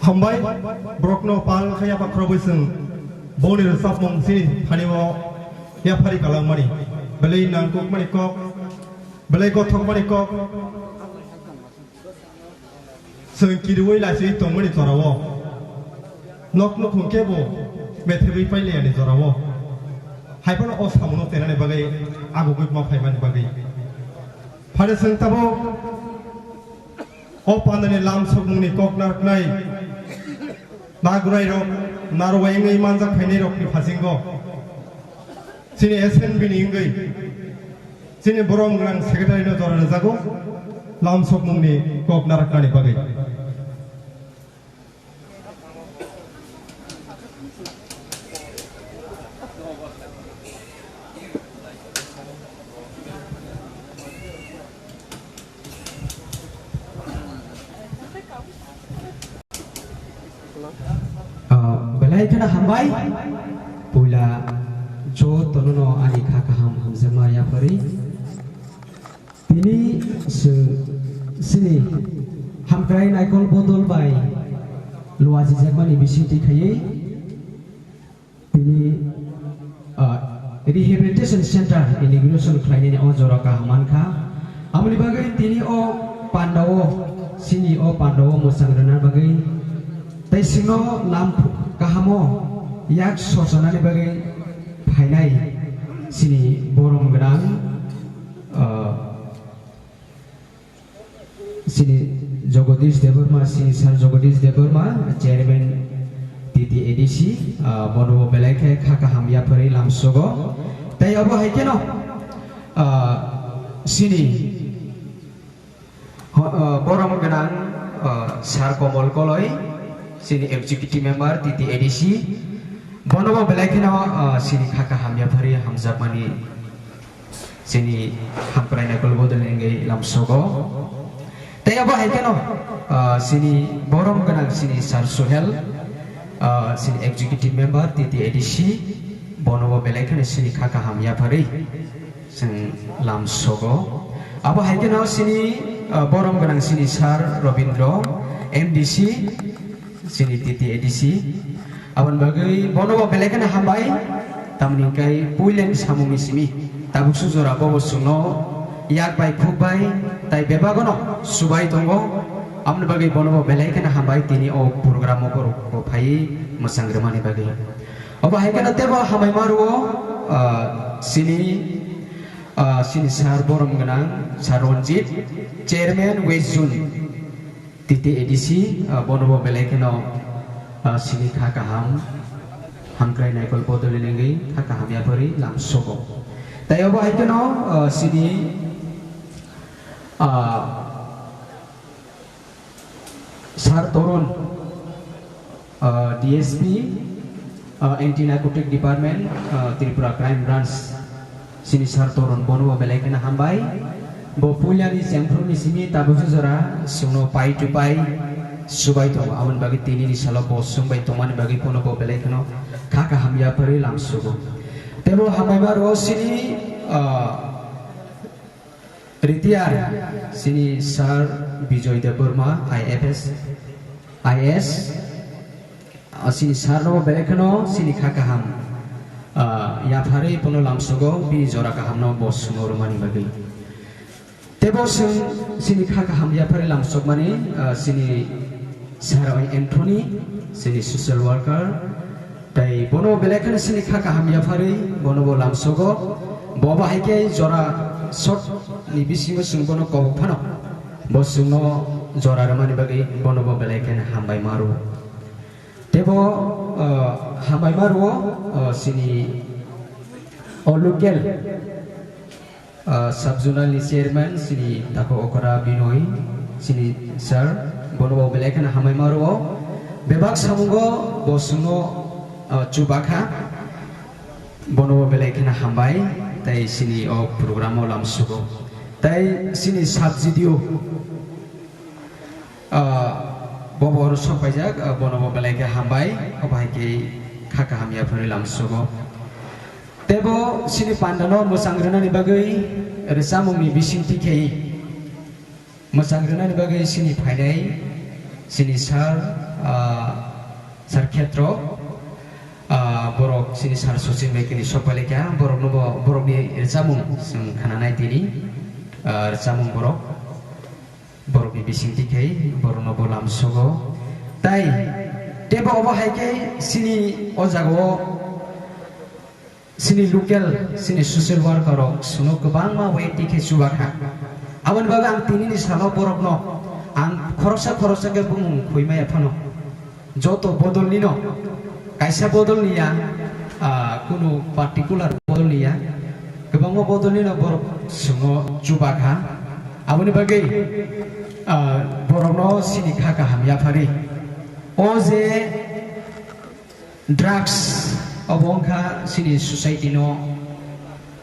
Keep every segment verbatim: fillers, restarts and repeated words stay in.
Hambai, borokno pal khe yapha khorobwi chwng boni rwchapmung chini thani-o yaphari kalangmani, belai nangkukmani kok, belai gothokmani kok. Chwng kiriui lachiui tongmani jorao, nok nukhung kebo methebwi pailiyani jorao, hai phano o samungo tenani bagwi agugwi ma phaimani bagwi. Phare chwng tabuk o pandani lam sokmungni kok narwknai nagwrairok narwai wngwi manjak phainairokni phasingo chini S N B ni wngwi chini borom gwnang secretary no jora rwjago lam sokmungni kok narwknani bagwi. Ah, belai kheno hambai. Puila jotono no ani kha kaham hamjakma yapharwi. Tini chwng chini hamkrai naikol bodol bai luachijakmani bisingtwi khaiwi tini, ah, rehabilitation center inauguration khlainani o jora kaham mankha. Aboni bagwi tini o pandao, chini o pandao mwchang rwna bagwi tei chwngno lam kahamo yak sochanani bagwi phainai chini borom gwnang, ah, Chini Jagadish Debbarma, chini Sir Jagadish Debbarma, Chairman T T A D C, ah, bono bo belai khe kha kaham yapharwi lamsogo. Tei abo hai kheno, ah, chini ho-, ah, borom gwnang, ah, Sir Komol Koloi, chini Executive Member T T A D C, bono bo belai kheno, ah, chini kha kaham yapharwi hamjakmani Chini hamkrai naikol bodol wngwi lamsogo. Tei abo hai kheno, ah, chini borom gwnang chini Sir Suhel, ah, chini executive member T T A D C, bono bo belai kheno chini kha kaham yapharwi chwng lamsogo. Abo hai kheno chini, ah, borom gwnang chini Sir Robindro, M D C, chini T T A D C. Aboni bagwi bono bo belai kheno hambai, tamni hwnkhe puilani samungni simi tabuksu jora bobo chwngno yak bai khuk bai tai bebagono subai tongo. Aboni bagwi bono bo belai kheno hambai tini o program o borok bo phaiwi mwchang rwmani bagwi. Obo hai kheno teibo hambai ma rwo, ah, chini, ah, chini sir borom gwnang Sir Ranjit, Chairman West Zone. T T A D C, ah, bono bo belai kheno, ah, chini kha kaham, hamkrai naikol bodol wngwi kha kaham yapharwi lamsogo. Tei obo hai kheno, ah, chini, ah, Sir Torun, ah, D S P, ah, Anti Narcotic Department, ah, Tripura Crime Branch, chini Sir Torun bono bo belai kheno hambai. Bo puilani chengphuruni simi tabukhe jora chwngno pai to pai subai tongo. Aboni bagwi tinini salo bo chwngbai tongmani bagwi bono bo belai kheno kha kaham yapharwi lamsogo. Tei bo hambai ma rwo chini, ah, Retire chini Sir Bijoy Debbarma, I F S, I A S, ah, chini sir no belai kheno chini kha kaham, ah, yapharwi bono lamsogo, bini jora kaham no bo chwngno rwmani bagwi. Teibo chwng chini kha kaham yapharwi lamsokmani, ah, chini Sir Anthony, chini social worker, tei bono belai kheno chini kha kaham yapharwi, bono bo lamsogo. Bo bo hai khe jora short ni bisingo chwng bono kobok phano. Bo chwngno jora rwmani bagwi bono bo belai kheno hambai ma rwo. Teibo, ah, hambai ma rwo, ah, chini o local Ah, sub zonal ni chairman sini Tako Okra Binoy sini sir, bono bo belai kheno hambai ma rwo. Bebak samungo bo chwngno, ah, chubakha, bono bo belai kheno hambai, tei sini o program o lamsugo. Tei sini sub G D O, ah, bo bo oro sok paijak, ah, bono bo belai khe hambai, obo hai khe kha kaham yapharwi lamsugo. Tebo sini pandano mwchang rwnani bagwi rwchapmungni bisingtwi khe mwchang rwnani bagwi sini phainai sini sir, ah, sir Khetro, ah, borok sini sir Sachin bai kini sok pailai kha, borokno bo borokni rwchapmung chwng khnanai tini, ah, rwchapmung borok. Borokni bisingtwi khai borokno bo lamsogo. Tai tebo obo hai khe sini o jagao sini local, sini social worker rok chwngno kwbangma wngwi twi khe chubakha. Aboni bagwi ang tinini salo borokno ang khoroksa khoroksa khe bumung khuimaya phano. Joto bodolnino, kaisa bodolni ya, ah, kunu particular bodolni ya, kwbangma bodolnino borok chwngno chubakha. Aboni bagwi, ah, borokno sini kha kaham yapharwi. O je drugs, obo wngkha sini society no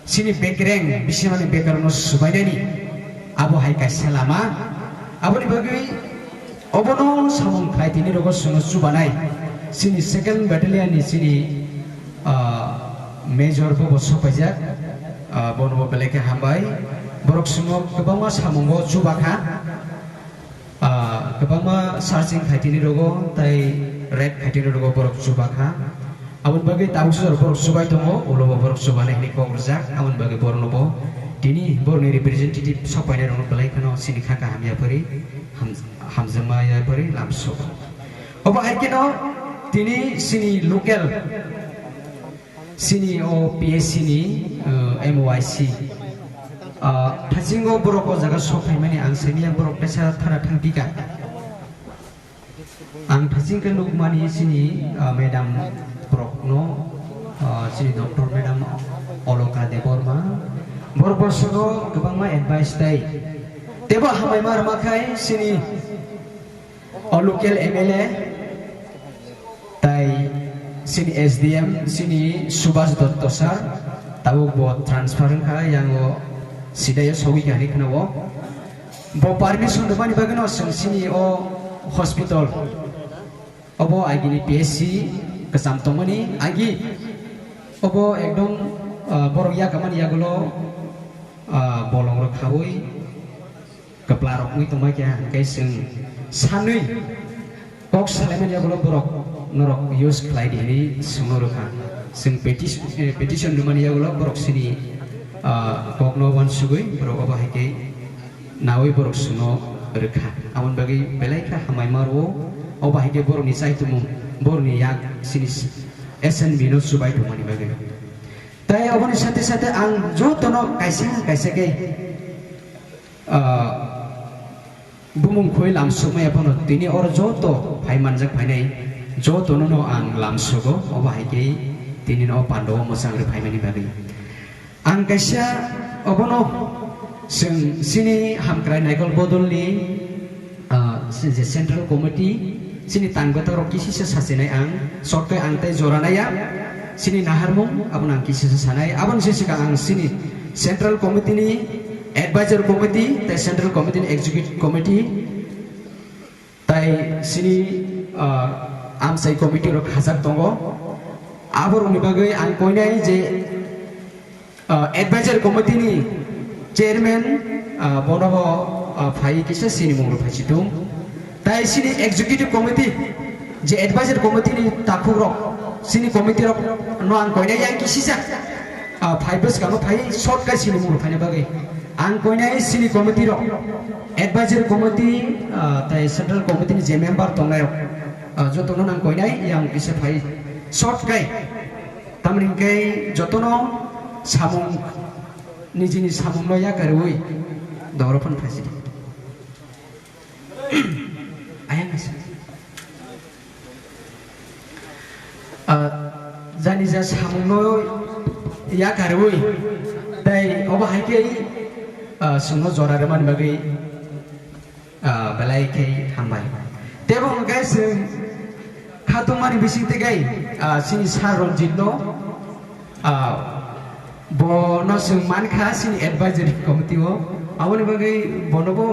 Sini bekereng, bisingrokni bekerengno swbainani abo hai kaisa lama. Aboni bagwi obono samung khlai tini rogo chwngno chubanai. Sini second battalion ni sini, ah, major bobo sopaijak, ah, bono bo belai khe hambai. Borok chwngno kwbangma samungo chubakha. Ah, kwbangma searching khaitini rogo, tai raid khaitini rogo borok chubakha. Aboni bagwi tabuk sujak borok chubai tongo, ulo bo borok chubanai hwnwi kok rwjak. Aboni bagwi borokno bo tini borokni representative sok painai rokno belai kheno sini kha kaham yapharwi, ham-, hamjakma yapharwi lamsok. Obo hai kheno tini sini local Sini o P S C ni, uh, M Y C. Uh, thasingo borok o jaga sok phaimani ang simi ya borok teisa thana thang pika. Ang thasing khe nukmani sini, uh, madam borokno, uh, sini doctor madam Oloka Debbarma. Borok bosongo kwbangma advice tai. Tebo hambai ma rwma khai sini o local M L A tai sini S D M sini Subhas Dotto sir, tabuk bo transfer wngkha, yango sidaio sogwi kha hinwi khwnao. Bo permission rwmani bagwino chwng sini o hospital, obo agini P S C kwcham tongmani agi, obo ekdom, ah, borok yakamani yagulo, ah, bolongrok khaui, kwplarok wngwi tongma khe, hwnkhe chwng sanwi kok salaimani yagulo borok norok use khlai di hinwi swngno rwkha. Chwng petis-, eh, petition rwmani yagulo borok sini, ah, kokno uansugwi borok obo hai khe naui borok swngno rwkha. Aboni bagwi belai khe hambai ma rwo, obo hai khe borokni chaitumung, borokni yak sini S N B no chubai tongmani bagwi. Tai aboni sate sate ang jotono kaisa kaisa khe ah, bumung khoi lamsukmaya phano tini oro joto phai manjak phainai jotono no ang lamsugo, obo hai khe tini no pandao mwchang rw phaimani bagwi. Ang kaisa obono chwng sini hamkrai naikol bodolni, ah, je Central Committee, sini tang bwthakrok kisisa sachinai ang, short khe ang tei jora naiya, sini naharmung, abono ang kisisa sanai. Aboni se swkang ang sini Central Committee ni Advisor Committee tei Central Committee ni Executive Committee tei sini, ah, amchai committee rok khajak tongo. Aborokni bagwi ang koinai je, ah, Advisor Committee ni Chairman, ah, bono bo, ah, phai kisa sini mung rok phai si tung. Tai sini Executive Committee, je Advisor Committee ni takhuk rok, sini committee rok no ang koinai yang kisisa, ah, phai bwskang no phai short kai sini mung rok phaina bagwi. Ang koinai sini committee rok, Advisor Committee, ah, tai Central Committee ni je member tongnai rok, ah, joto no ang koinai yang kisa phai short kai. Tamni hwnkhe jotono samung, nijini samungno yakarwi doro phano phaisidi. Ayang kaisa. Ah, jani ja samungno yakarwi, tei obo hai khe, ah, chwngno jora rwmani bagwi, ah, belai khe hambai. Tebo hwnkhe chwng khatungmani bising tei, ah, chini Sir Ranjit no, ah, bono chwng mankha chini advisory committee o, aboni bagwi bono bo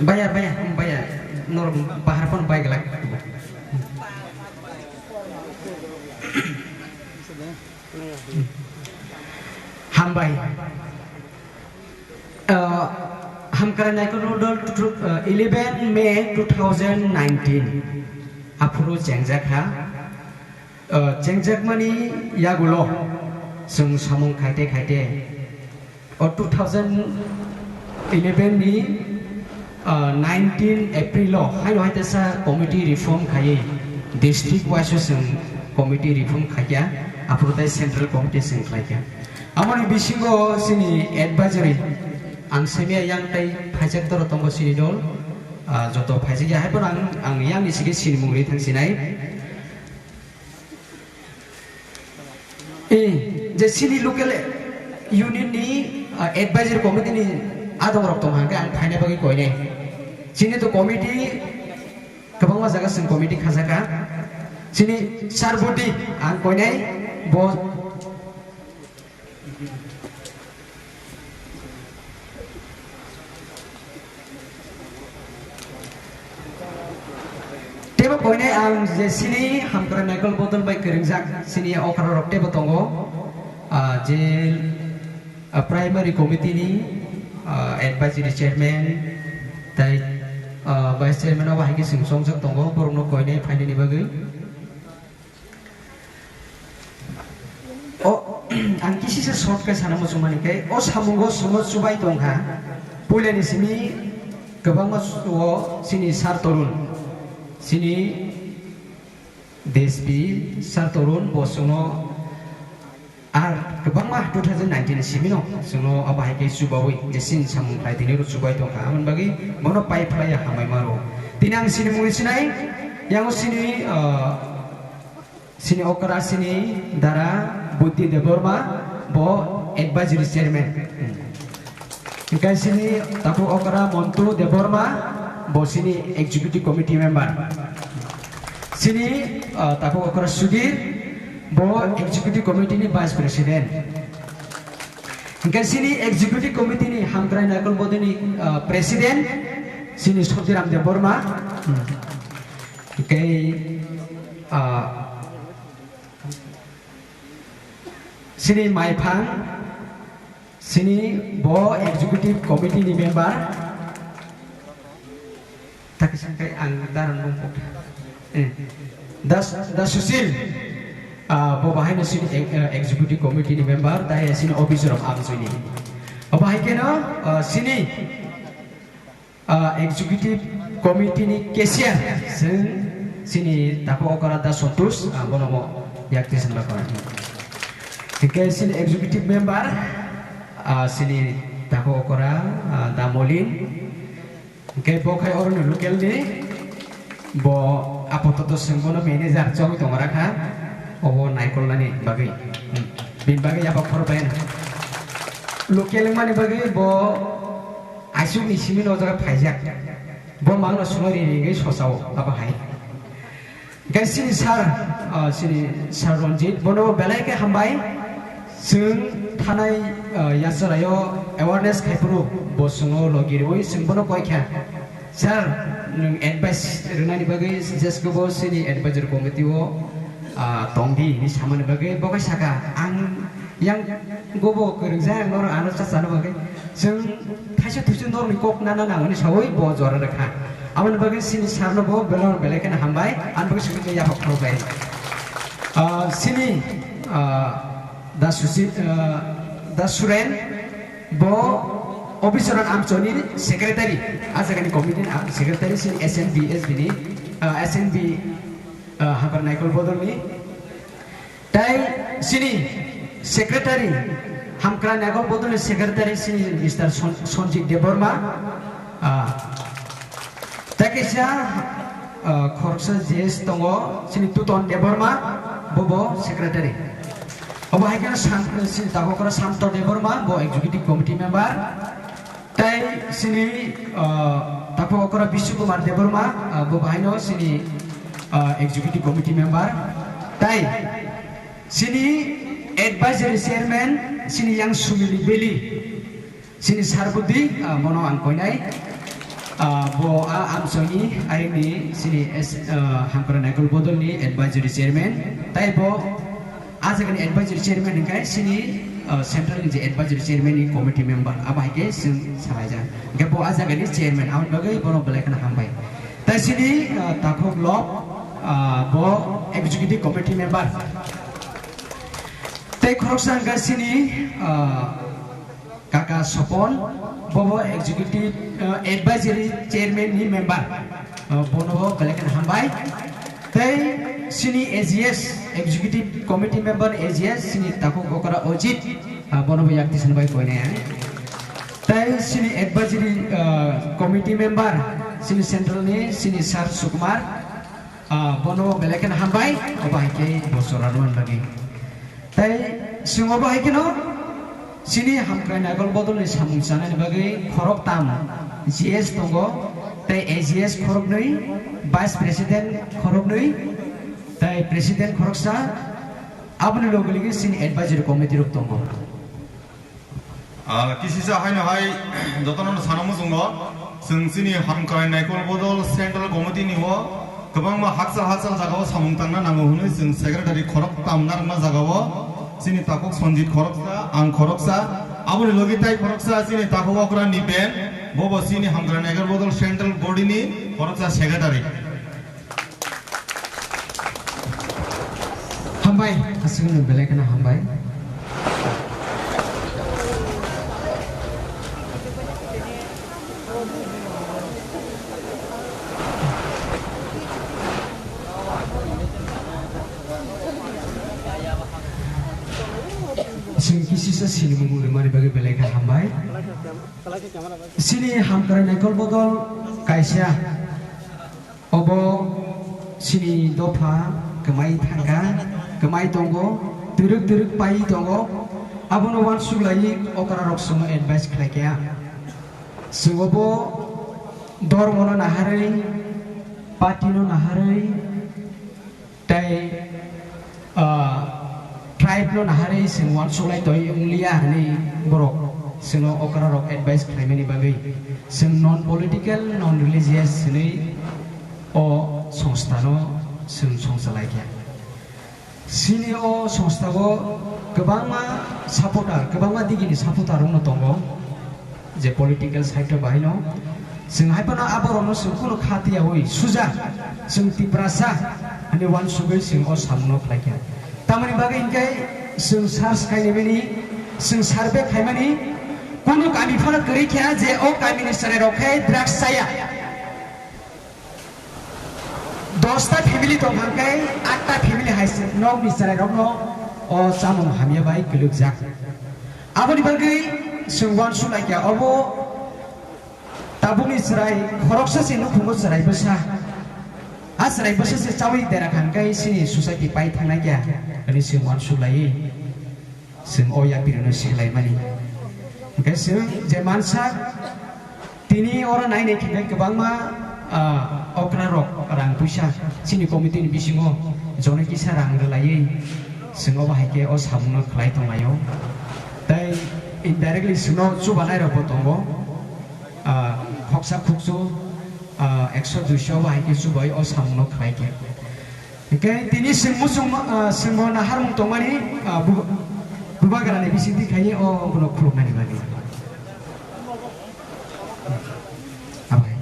Baya, baya, baya, norok bahar phano bai glak. Hambai. Uh, Hamkrai Naikol Rodol, uh, eleven May two thousand nineteen. Aphuru chengjak ha. Uh, chengjakmani yagulo chwng samung khaite khaite o two thousand eleven ni, uh, nineteen April o haino hai teisa committee reform khaiwi district wise o chwng committee reform khaikha, aphuru tai central committee chwng khlaikha. Amoni bisingo chini advisory ang semiya yang tai phaijak doro tongo chini dol, uh, joto phaijak ya hai phano ang, ang yang ni sigi chini mung ri thang sinai. Eh, je chini local unit ni, ah, advisory committee ni adong rok tong hangke ang phaina bagwi koinai. Chini to committee kwbangma jaga chwng committee khajaka. Chini Sir Budi ang koinai bo Tebo koinai ang je chini Hamkrai Naikol Bodol bai kwrwngjak chini okra rok tebo tongo, ah, je, ah, primary committee ni, ah, advisory chairman tai, ah, vice chairman abo hai khe chwng chongjak tongo, borok no koinai phainani bagwi. O, ang kisisa short khe sana muchungmani khe, o samungo chwngno chubai tongkha. Puilani simi kwbangma o chini Sir Torun, chini D S P Sir Torun bo chwngno ar kwbangma two thousand nineteen ni simino chwngno abo hai khe chubaui je chini samung khlai tini oro chubai tongkha. Aboni bagwi bono pai phlaiya hambai maro. Tini ang chini mungwi sinai, yango chini, ah, Chini okra chini dara Buddhi Debbarma, bo advisory chairman. Hingke chini takhuk okra Montu Debbarma, bo chini executive committee member. Chini, ah, takhuk okra Sudhir, bo executive committee ni vice president. Hingke chini executive committee ni Hamkrai Naikol Bodol ni, ah, president, chini Sothiram Debbarma. Hingke, ah, chini maiphang, chini bo executive committee ni member. Takisa khe ang daran bung pok. Eh, Das, Das Susil, ah, bo bahaino chini, eh, executive committee ni member, tai chini office rok ang chini. Obo hai kheno, ah, chini ah, executive committee ni cashier, chwng chini takhuk okra Da Santosh, ah, bono mo yakti swnglak kha. Hingke chini executive member, ah, chini takhuk okra, ah, Da Molin. Hingke bo khai oro ni local ni, bo apatot chwng bono manager chogwi tongo rakha, obo naikolnani bagwi. Hmm. Bini bagwi yapha khorokbai. Local wngmani bagwi bo Aswkni simi no jaga phaijak. Bo mangno swngo ri ri wngwi sosao abo hai. Hingke chini sir, ah, chini sir Ranjit, bono belai khe hambai. Chwng thanai, ah, yacharai o awareness khai phuru bo chwngno logi rwi chwng bono koi kha. Sir, nwng advice rwnani bagwi jesko bo chini advisory committee o, ah, tongdi hinwi samani bagwi bo khe saka ang Yang gobo kwrwngjak norok ano cha chana bagwi. Chwng thaisa thuisa norokni kok nana nangmani sawi bo jora rwkha. Aboni bagwi chini sir no bo belai belai kheno hambai. Ani bagwi swngwi tei yaphak khorokbai. Ah, chini, ah, Da Susi, ah, Da Suren bo officer on amchoni secretary. Ah jagani committee ni, ah, secretary chini S N B S B ni, ah, S N B, ah, Hamkrai Naikol Bodol ni. Tai chini secretary, Hamkrai Naikol Bodol ni secretary chini Mister Son-, Sanjit Debbarma, ah, tai kaisa Ah, khoroksa J S tongo, chini Tuton Debbarma, bo bo secretary. Obo hai kheno San-, chini Takhukra Santo Debbarma, bo executive committee member. Tai chini, ah, Takhukra Bishu Kumar Debbarma, ah, bo bahaino chini, ah, executive committee member. Tai chini advisory chairman, chini yang Sumili Beli. Chini Sarbudi, ah, bono ang koinai. Ah, bo a amchoni ayangni chini S-, ah, Hamkrai Naikol Bodolni advisory chairman. Tai bo a jagani advisory chairman hingkai chini, ah, central ni je advisory chairman ni committee member. Abo hai khe chwng salaijak. Hingke bo a jagani chairman. Aboni bagwi bono belai kheno hambai. Tai chini, ah, Takhuk Lok, ah, bo executive committee member. Tai khoroksa hingka chini, ah, Kaka Sopon, bobo executive, uh, advisory chairman ni member, uh, bono bo belai kheno hambai. Tei chini A G S, executive committee member A G S, chini Takhuk Okra Ojit, uh, bono bo yakti sani bai koinai ang. Tei chini advisory, uh, committee member, chini central ni, chini Sir Sukumar, Ah, bono belai kheno hambai, obo hai khe bo chwra rwmani bagwi. Tei chwng obo hai kheno chini Hamkrai Naikol Bodolni samung chanani bagwi khoroktam G S tongo, tei A G S khoroknwi, Vice President khoroknwi, tei President khoroksa, aboni logi logi chini advisory committee rok tongo. Ah, kisisa haino hai jotono sana muchungo, chwng chini Hamkrai Naikol Bodol Central Committee ni o kwbangma hakchal hakchal jagao samung tangna nango hwnwi chwng secretary khoroktam narwkma jagao chini takhuk Sanjit khoroksa, ang khoroksa, aboni logi tai khoroksa chini takhuk okra Nipen, bobo chini Hamkrai Naikol Bodol Central Body ni khoroksa secretary. Hambai, aswkno belai kheno hambai. Chwng kisisa sinimung rimani bagwi belai khe hambai. Chini Hamkrai Naikol Bodol kaisa. Obo chini dopha kwmai thangkha, kwmai tongo, twrwk twrwk pai tongo. Abono uansuk laiwi okra rok chwngno advice khlai kha. Chwng obo dhormono naharwi, party no naharwi, tei, ah, tribe no naharwi chwng uansuk lai tongwi wng liya hwnwi borok chwngno okra rok advice khlaimani bagwi chwng non political, non religious hwnwi o songstha no chwng songcha lai kha. Chini o songstha o kwbangma supporter, kwbangma digini supporter rok no tongo. Je political side o bahai no chwng hai phano aborok no chwng kunu kha tiyaui suja chwng Tiprasa hani uansugui chwng o samung no khlai kha. Tamoni bagwi hinkhe chwng search khainai mani, chwng survey khaimani kunu kami phano kwrwi kha je o kami ni chwrai rok khe drugs chaya. Dosta family tong kha khe atta family hai se nok ni chwrai rok no o chamung hamya bai kwlwk jak. Aboni bagwi chwng uansuk lai kha obo tabukni chwrai khoroksa se nukhungo chwrai bwsa. A chwrai bwsa se chaui dera kha khe chini society pai thangnai kha hwnwi chwng uansuk laiwi. Chwng o yapirino silaimani. Hwnkhe chwng je mansa tini oro nainai khe kwbangma, ah, okra rok rang puisa chini committee ni bisingo jono kisa rang rwlaiwi chwng obo hai khe o samungno khlai tonglaio. Tei indirectly chwngno chubanai rokbo tongo. Ah, khoksa khukchu, ah, ekso duiso obo hai khe chubai o samungno khlai khe. Hingke tini chwng muchung, ah, chwngbo naharmung tongmani, ah, bu-, bubagrani bisingtwi khaini o bono khulumnani bagwi. Abai.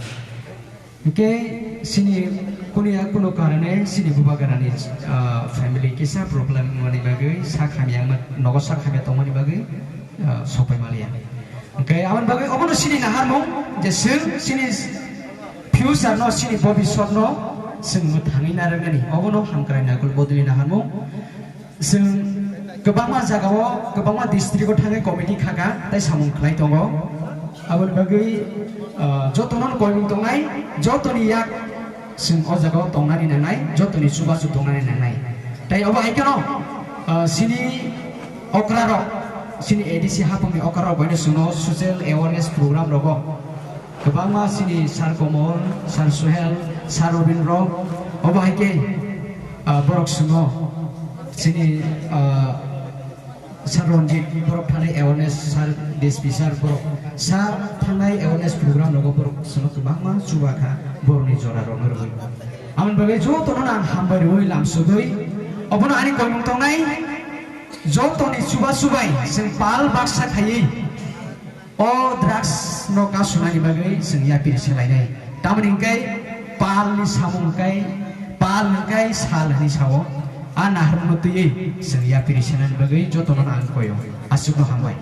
Hingke chini kuniya kuno karone chini bubagrani, ah, family kisa problem wngmani bagwi sak hamya wngma-, nogo sak hamya tongmani bagwi, ah, sokpai maliya. Hingke aboni bagwi obono chini naharmung je chwng chini future no, chini bobiswt no chwng mwthangwi narwknani, obono Hamkrai Naikol Bodolni naharmung. Chwng kwbangma jagao, kwbangma district o thangwi committee khaka tei samung khlai tongo. Aboni bagwi, ah, jotono koimung tongnai, jotoni yak Chwng o jaga o tongnani nangnai, jotoni chubachu tongnani nangnai. Tai obo hai kheno, ah, chini okra rok, chini A D C hapungni okra rok bai no chwngno social awareness program rogo kwbangma chini Sir Komol, Sir Suhel, Sir Robindro, obo hai khe, ah, borok chwngno chini, ah, Sir Ranjit, borok thanai awareness, Sir D S P sir, borok sir thanai awareness program rogo borok chwngno kwbangma chuba kha borokni jora rokno rwgwi. Aboni bagwi jotono ang hambai rwui lamsugwi obono ani koimung tongnai jotoni chuba chubai chwng pal baksa khaiwi o drugs no kasunani bagwi chwng yapiri se lainai. Tamoni hwnkhe pal ni samung hwnkhe, pal hwnkhe sal hwnwi sao. A naharmung no twiwi chwng yapiri senani bagwi jotono ang koyo. Aswkno hambai.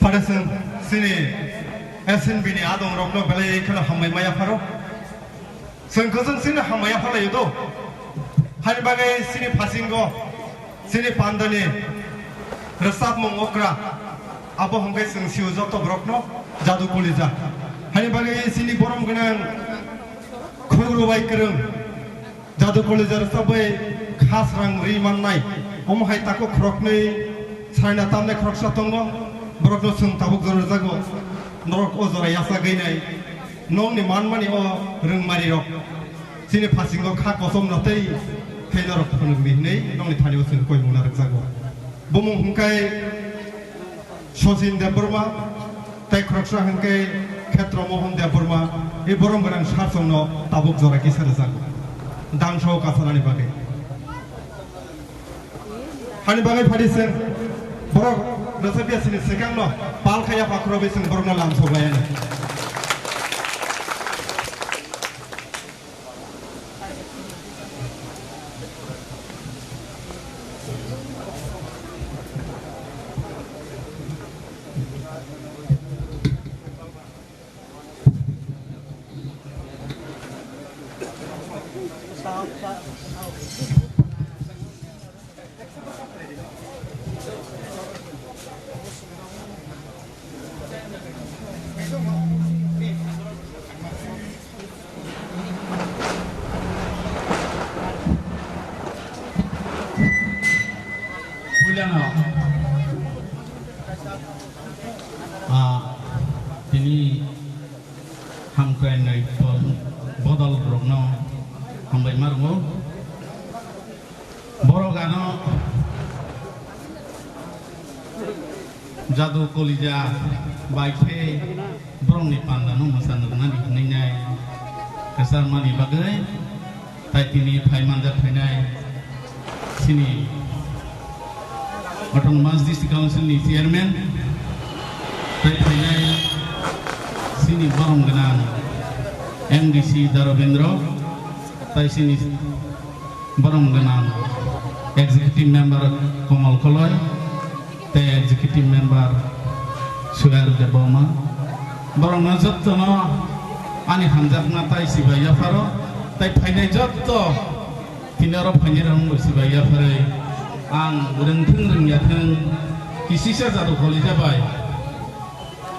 Phare chwng chini S N B ni adong rokno belai kheno hambai maya pharo. Chwng kwchwng chini hambai ya phalaio do. Hani bagwi chini phasingo chini pandani rwchapmung okra abo hwnkhe chwng sio joto borokno jadu kolija. Hani bagwi chini borom gwnang khugru bai kwrwng. Jadu kolija rwchapwi khasrang ri mannai. Omo hai takhuk khoroknwi saina tamnai khoroksa tongo. Borokno chwng tabuk jora rwjago. Norok o jora yachagwi nai. Nokni manmani o rwngmari rok. Chini phasingo kha kosom na tei khe norok phunukni hinwi nokni thani o chwng koimung na rwkjago. Bumung hwnkhe Sachin Debbarma, tei khoroksa hwnkhe Khetra Mohan Debbarma, e borom gwnang sarsongno tabuk jora kisa rwjago. Dangso kasanani bagwi. Hani bagwi phadi chwng borok rwchapya sini swkangno pal khaiya phakhorowi chwng borokno lamsok laiya. Puilano, ah, tini hamkrai nai tol bodol rokno hambai ma rwngo. Borok ano jadu kolija bai khe borokni pandano mwsa nuknani hwnwi nai kwchangmani bagwi tai tini phai manjak phainai chini Autonomous District Council ni Chairman tei phainai chini borom gwnang M D C Darobendro tei chini borom gwnang Executive Member Komal Koloi tei Executive Member Suel Debbarma. Borokno jottono ani hamjakma tai sibai yapharo tei phainai jotto tini oro phainai rok wngbo sibai yapharwi ang rwngthwng rwngyathwng kisisa jadu kolija bai.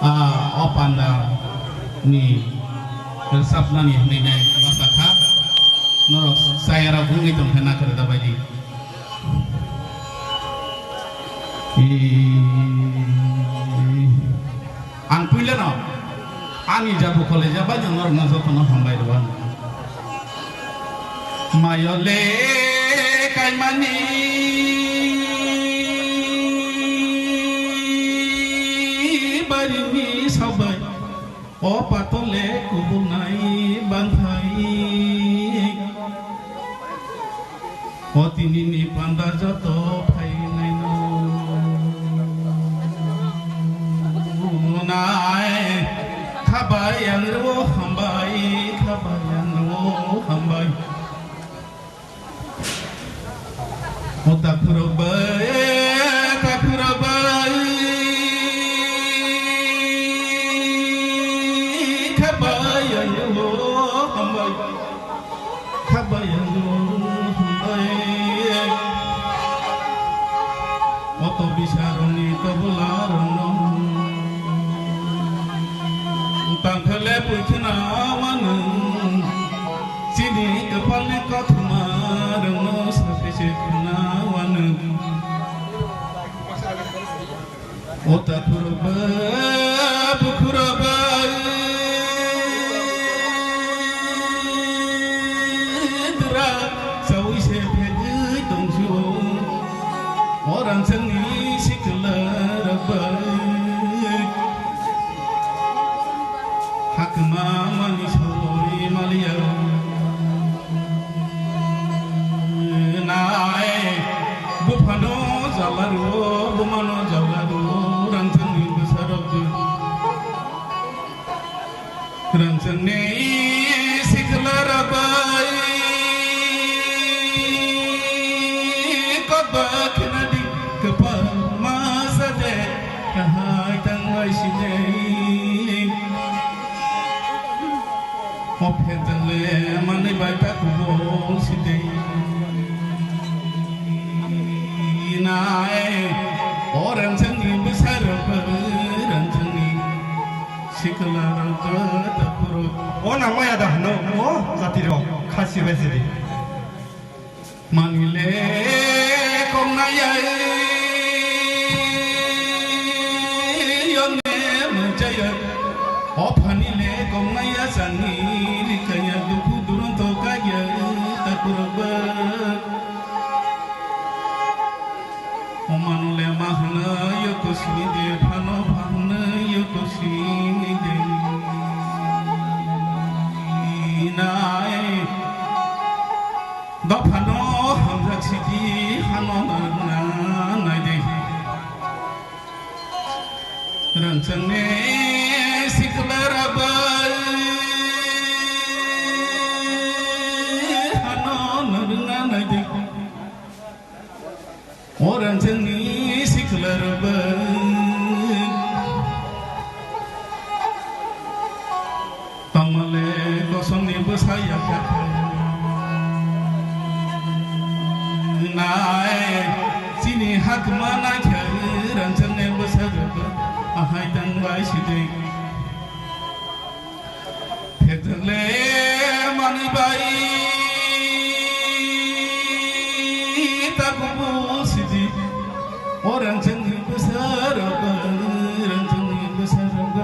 Ah, o panda ni rwchapnani hwnwi nai bwsa kha. Norok chayarok wngwi tong khe nakarwi da baidi. Ang puilano ani jadu kolija bai norokno jotono hambai rw ang. Mayo le kaimani barini sabai, o patole kubunai bangthai. O tinini panda joto phainaino nai khabai ang rwo hambai, khabai ang rwo hambai. O takhurok bai, takhurok bai. Khabai ang hwnbai, oto bisaroni tobolarokno. Tangkhale puithina wanung, chini kwpalni kothoma rokno sakhe se khna wanung. O takhurok ba, bukhurok ba, dura sawi se phegwi tongsu. O rangchakni sikla rok ba, hakma mani sawi maliya. Nai, buphano jala rwo, bumano jala rwo, rangchakni bwsarok bo. Rangchakni siklarok bai, kokba khenadi kwpal masa de, kahai tangbai sidei. O phejangle manwi bai ta kubol sidei. Nai, o rangchakni bwsarok, rangchakni siklarok, takhurok. O nang maya da hwno, o jatirok, khasi bai sidi. Manile kongnaya yone mujaya, o phanile kongnaya sani likaya dukhu duranto kaya takurba. O manule mahana yoko sini de, phano phana yoko sini de. Nai. Dophano hamjak sidi hano narwkna naidi. Rangchakni sikla rabai hano narwkna naidi. O rangchakni sikla rwbai. Tongmale kosongni bwsa yakha nai. Chini hakma naikha rangchakni bwsa rwbai. Ahai tangbai sidai. Phejakle manwi bai takubu sidi. O rangchakni bwsarok, rangchakni bwsarok.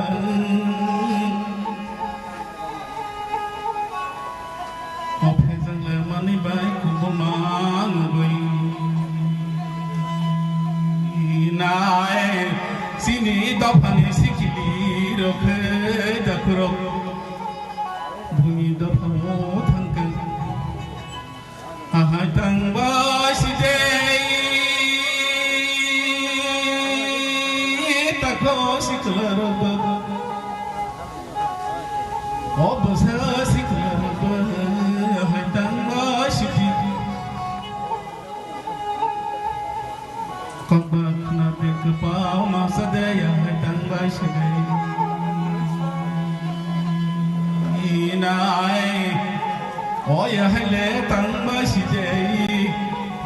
O phejakle manwi bai kubuma nugwi nai. Chini dophani sikili rok khe dakurok. Bumi dophano thangkhe. Ahai tangbai sidei. Takho sikla rok ba. O bwsa sikla rok ba. Ahai tangbai sidei. Kokba khna de kwpal masa de ya hai tangbai sidai. Inai o ya hai le tangbai sidai.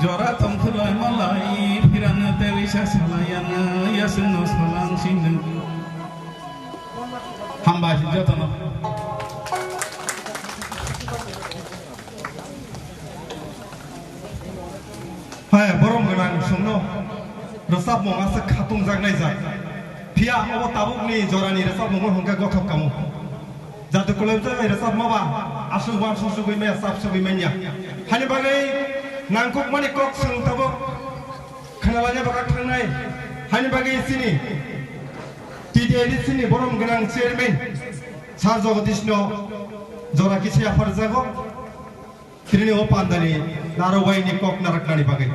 Jora tongkhwlai malai phirano tei wisa salai ano yaswngno salang singno. Hambai jotono. Hai, borom gwnang songno rwchapmung aswk khatung jaknai jak. Phiya obo tabukni jorani rwchapmungno hwnkhe gothok kamo. Jadu kwlaijak bai rwchapma ba aswk uansuk sugwi maya, chap sugwi manya. Hani bagwi nangkukmani kok swng tabuk khwnalaina bagwi thangnai. Hani bagwi chini T D A D C ni borom gwnang chairman Sir Jagadish no jora kisa yapharjago. Tini o pandani narwkni kok narwknani bagwi.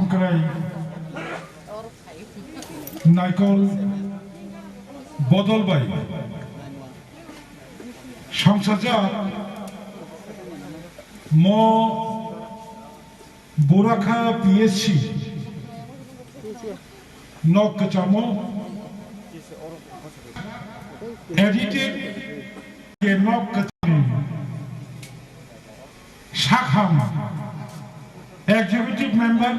Kwrai Naikol Bodol bai songchajak mo Burakha P S C nok kwchamo edited ke nok kwcham. Sakham, Executive Member,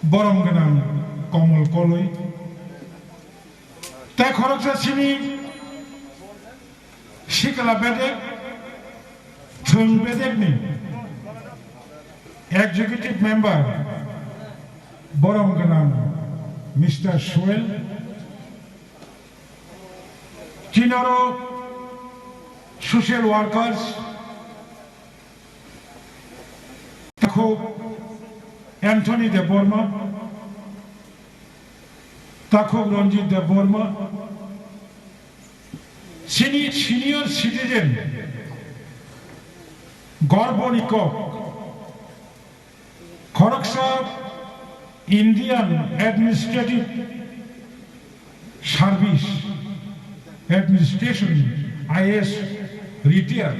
borom gwnang Komol Koloi, tei khoroksa sini sikla bedek, thwng bedekni Executive Member, borom gwnang Mister Suel, Chini oro social workers, takhuk Anthony Debbarma, takhuk Ranjit Debbarma, sini senior citizen, gorboni kok, khoroksa Indian Administrative Service, Administration, I A S retire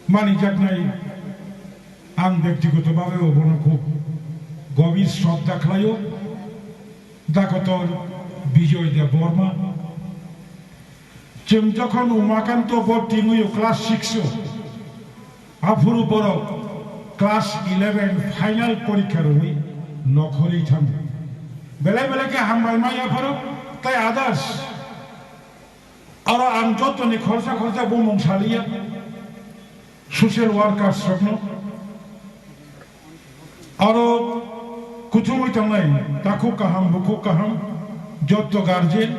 manijaknai ang byaktigoto bhabe obono khub gobir shraddha khlaio, Doctor Bijoy Debbarma. Chwng jokhon Umakanto bo tingwi o class six o, aphuru borok class eleven final porikha rwui nokhorwi thango. Belai belai khe hambai manya phoro tei others. Oro ang jottoni khorsa khorsa bumung saliya social workers rokno. Oro kuthumwi tongnai takhuk kaham bukhuk kaham jotto guardian.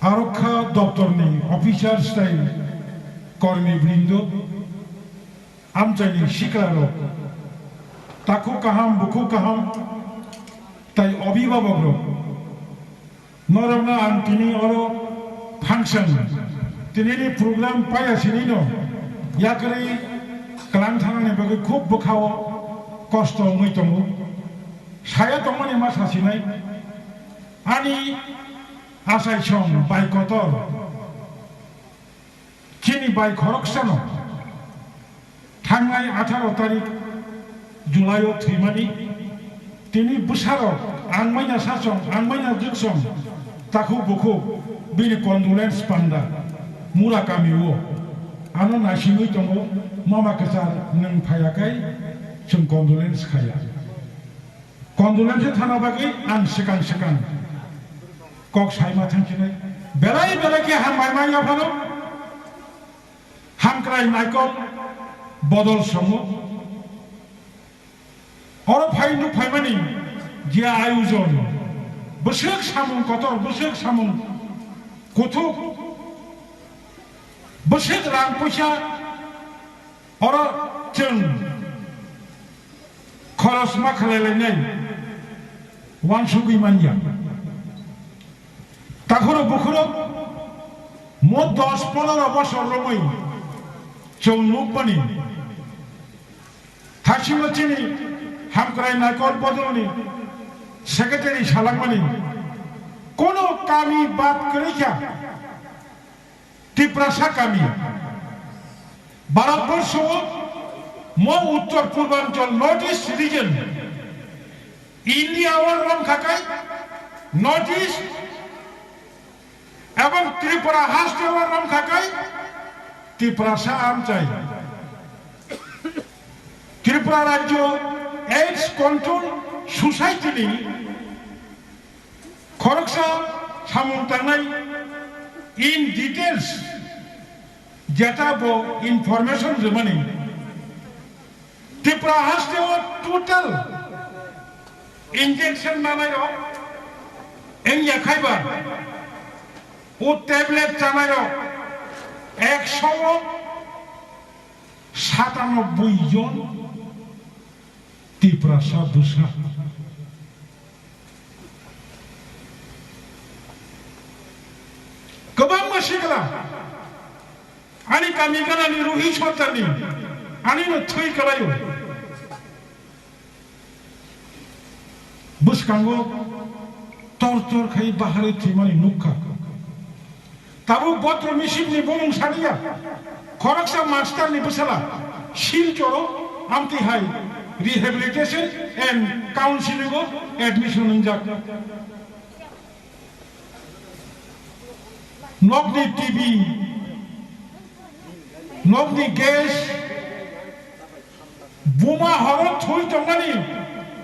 Arokha doptorni officers tei kormi brindo, amchaini siklarok, takhuk kaham, bukhuk kaham tei obibhabokrok, norokno ang tini oro function, tinini program paya sinino yakarwi kwlang thanani bagwi khub bwkhao kosto wngwi tongo. Saya tongmani ma sasinai, ani Achaisong bai kotor chini bai khoroksano thangnai atharo tarik July o thwimani tini bwsarok ang maina sachong, ang maina jwksong, takhuk bukhuk bini condolence panda Mura kami o ano naisingwi tongo, mama kwchar nwng phaiyakhai chwng condolence khaiya. Condolence thana bagwi ang swkang swkang kok saima thangsinai. Belai belai khe hambai manya phano hamkrai naikol bodol songo. Oro phai nuk phaimani je ayujon, bwswk samung kotor, bwswk samung kuthuk, bwswk rang puisa, oro chwng khoros ma khlai lainai uansugwi manya. Takhoro bukhoro mo dos ponoro bosor romwi chwng nukmani, thasingo chini hamkrai naikol bodolni secretary salangmani, kono kami bad kwrwi kha. Tiprasa kami. Bharatborsho o mo uttor purbanchal North East region, India o romkhakai North East ebong Tripura haste o romkhakai Tiprasa amchai. Tripura Rajyo AIDS Control Society ni khoroksa samung tangnai in details jeta bo information rwmani. Tripura haste o total injection nanai rok wngya khaiba o tablet chanai rok ekso o satanobboi jon Tiprasa bwsa. Kwbangma sikla ani kami ganani Ruhi Sardarni ani no thwi kwlaio. Bwskango tor tor khai baharwi thwimani nukha. Tabuk botro misip ni bumung sadiya. Khoroksa master ni bwsala Silchoro amtwi hai rehabilitation and counseling o admission wngjak. Nokni T V, nokni gas, buma horo thui tongmani,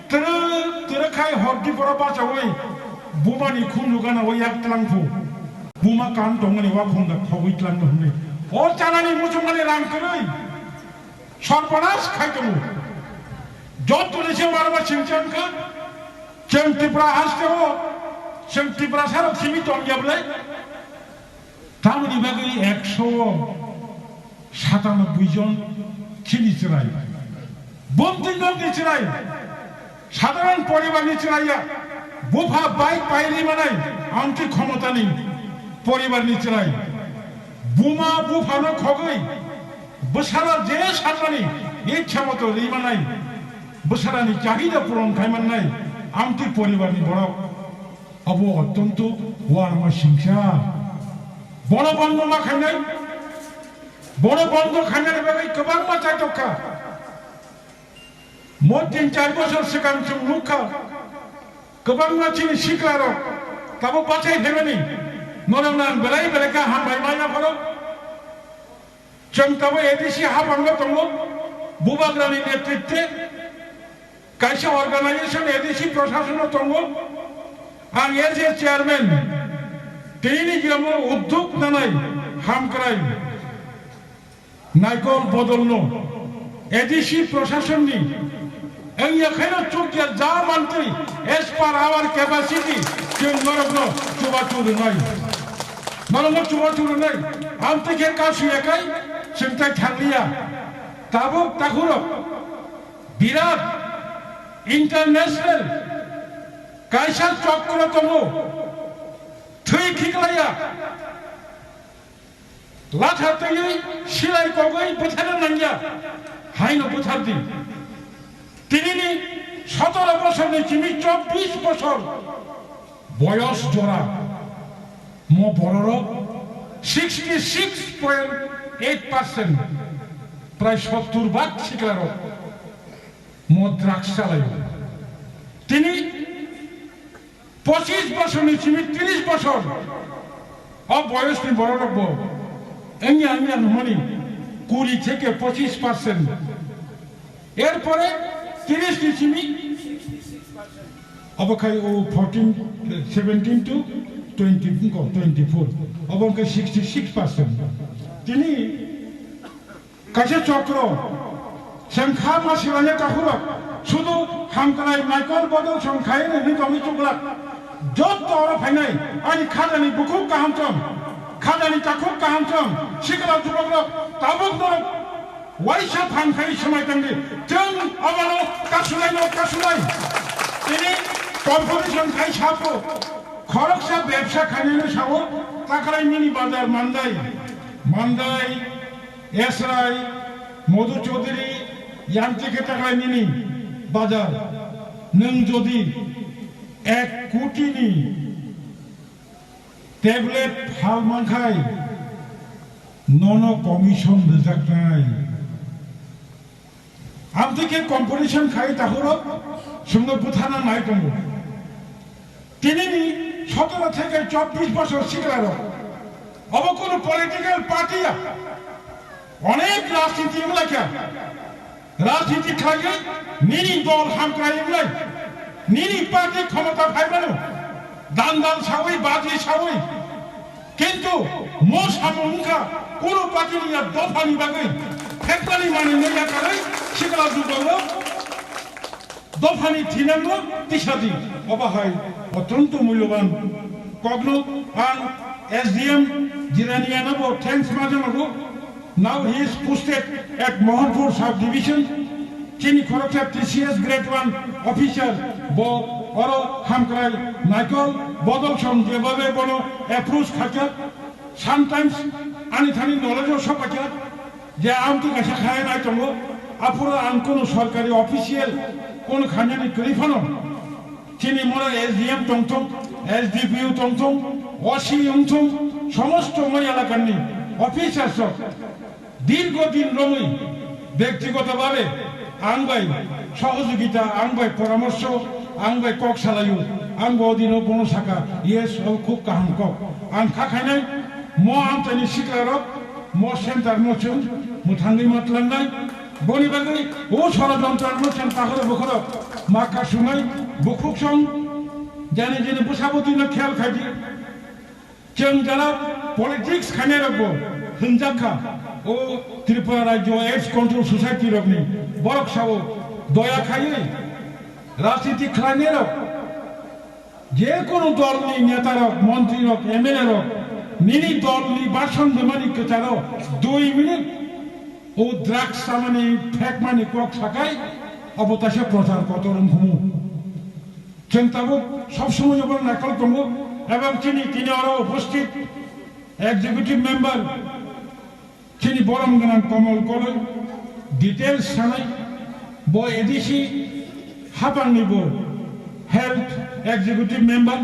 twrwk twrwk khai hor diporo bachaui bumani khunju gana o yak tlangphu. Buma kan tongmani wa khunga khogwi tlangno hwnwi. O chanani muchungmani rang kwrwi. Sorbonas khai tongo. Joto ni se warma singchang kha. Chwng Tripura haste o, chwng Tripura sarok simi tong ya bwlai. Tamoni bagwi ekso o satanoboi jon chini chwrai. Bumtwi nokni chwrai. Sadharon poribarni chwrai ya. Bupha bai pairi manai, amtwi khomotani poribarni chwrai. Buma buphano khogwi, bwsara je sakmani ichha moto ri manai, bwsarani chahida puron khai mannai, amtwi poribarni borok. Abo ottonto uanama singsa. Bono bondo ma khainai, bono bondo khainani bagwi kwbangma chaitok kha. Mo tin char bosor swkang chwng nukha, kwbangma chini siklarok tabuk bachai phaimani, norokno ang belai belai khe hambai manya phoro. Chwng tabuk A D C haphango tongo, Bubagrani netritwe kaisa organization A D C proshashono tongo. Ang as a chairman, tini jemo udduk nanai hamkrai. Naikol bodolno A D C proshasonni wngya khaino chukya ja mantri as per our capacity chwng norokno chubachu rwnai. Norokno chubachu rwnai. Amtwi khe kasu yakai chwng tai thangliya. Tabuk takhurok birat international kaisa chokro tongo. Thwi khiklaiya. Latha twiwi silai kogwi bwtharna nangya, haino bwthardi. Tinini sotoro bosorni simi chobbish bosor boyos jora mo bororok sixty six point eight percent, prai sottur bak siklarok mo drugs chalaio. Tini pochis bosorni simi tris bosor o boyosni bororokbo wngya wngya hwnmani kuri theke pochis percent. Erpore tris ni simi obo khai o fourteen, seventeen to twenty, twenty-four, obo wngkha sixty six percent. Tini kaisa chokro, chwng kha ma silanya takhurok, sudu hamkrai naikol bodol song khaini hwnwi tongwi chuklak. Jotto oro phainai, ani khajani bukhuk kaham chwng, khajani takhuk kaham chwng, sikla jubokrok, tabuk norok waisa phan khai swmai tangdi. Chwng abono kasulai no kasulai. Tini competition khai sapo, khoroksa bebsa khainai no sao, takhwlai nini bazar Mandai, Mandai, Esrai, Madhu Chaudhary, yamchi khe taklai nini bazar. Nwng jodi ek koti ni tablet phal mankhai, nono commission rwjaknai. Amtwi khe competition khai takhurok chwngno bwtharna nai tongo. Tinini sotoro theke chobbish bosor siklarok. Obo kunu political party ya. Onek rajniti wnglaikha. Rajniti khlaiwi nini dol hamkrai wnglai. Nini party khomota phaimano. Dandal sawi, baji sawi. Kintu mo samung wngkha kunu party ni ya dophani bagwi phekmani manwi no yakarwi sikla jugongo. Dophani thinangno tisadi, obo hai otonto mulyoban kokno ang S D M Jiraniano bo thanks ma janago. Now he is posted at Mohanpur sub division. Chini khoroksa T C S grade one officer bo oro hamkrai naikol bodol song jebabe bono approach khaikha. Sometimes ani thani knowledge o sokakya je ang tu kaisa khainai tongo, aphuru ang kunu sorkari official kunu khainani kwrwi phano Chini mora S D M tongthung, S D P O tongthung, O C wngthung, somosto mo elakani officers rok dirgo din romwi bektigoto bhabe ang bai sohojogita, ang bai poramorso, ang bai kok salaio, ang bo dino bono saka, "Yes, o khub kaham kok." Ang kha khainai mo amchaini sikla rok, mo center no chwng mwthangwi ma tlangnai. Boni bagwi o sorojontro no chwng takhoro bukhoro ma kasunai bukhuk song jani jani bwsabotwi no khel khaidi. Chwng jara politics khainai rok bo hwnjak kha o Tripura Rajyo AIDS Control Society rokni borok sao doya khaiwi rajniti khlainai rok. Je kono dolni netarok, montrirok, M L A rok nini dolni bhasan rwmani kwcharo dui minute o drugs chamani, phekmani kok sakai obo taisa prochar kotor wngkhumu. Chwng tabuk sob somoi obo naikol tongo ebong chini tini oro uposthit executive member chini borom gwnang Komol Koloi details sanai, bo A D C hapangni bo health executive member,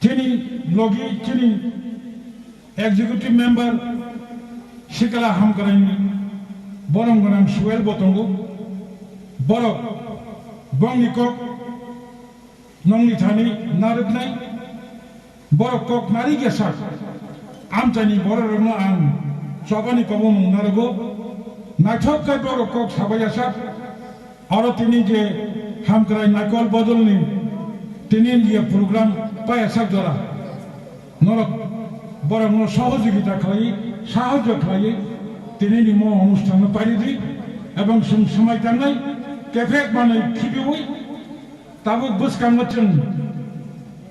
chini logi chini executive member sikla hamkraini borom gwnang Suel bo tongo, borok bongni kok nongni thani narwknai. Borok kok nari khe sak, amchaini bororokno ang chobani kobomung narwgo. Naithok khe borok kok sabai ya sak. Oro tini je hamkrai naikol bodolni tini je program paiya sak jora. Norok borokno sohojogita khlaiwi, sahajyo khlaiwi tinini mo onusthanno pairidi ebong chwng swmai tangnai kephek manwi khibiwi tabuk bwskango chwng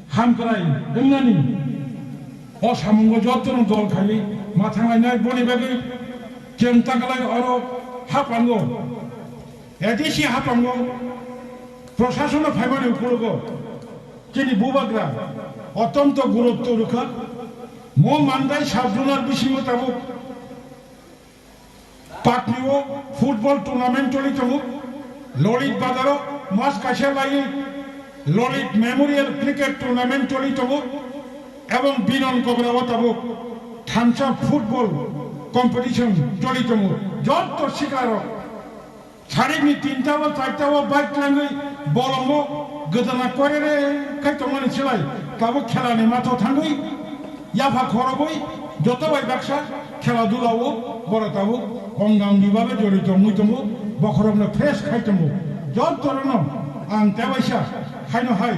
hamkrai wngnani o samungo jotono dol khaiwi ma thanglainai. Boni bagwi chwng taklai oro haphango, A D C haphango, prosasono phaimani ukologo chini bubagra otonto gurutto rwkha. Mo Mandai sub-zonal bisingo tabuk Patni o football tournament choli tongo. Lolit Bazar o mas kaisa lai Lolit Memorial Cricket Tournament choli tongo. Ebong Binon Kogra o tabuk thansa football competition choli tongo. Jotto sikla rok sarikni tinta o charta o bike langwi bolongo gwdana korere khai tongmani silai tabuk khela ni matho thangwi yapha khorogwi joto bai baksa khela dula o borok tabuk ongdang ni babe jorito wngwi tongo, bokhorokno fresh khai tongo. Joto rokno ang tebaisa haino hai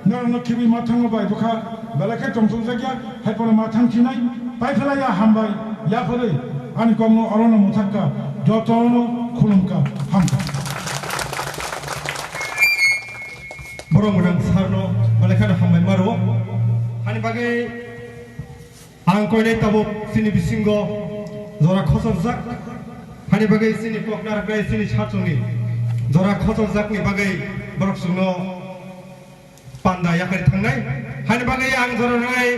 norokno khibi mathango bai bwkha belai khe tongthokjakya, hai phano mathang chinai paiphalaiya hambai yapharwi ani kokno orono mwthakka, jotono khulumka, hamkha. Borok gwnang sarno belai kheno hambai maro. Hani bagwi ang koinai tabuk chini bisingo jora khochorjak. Hani bagwi chini kok narwknai chini sachungni jora khochorjakni bagwi borok chwngno panda yakarwi thangnai. Hani bagwi ang jora rwnai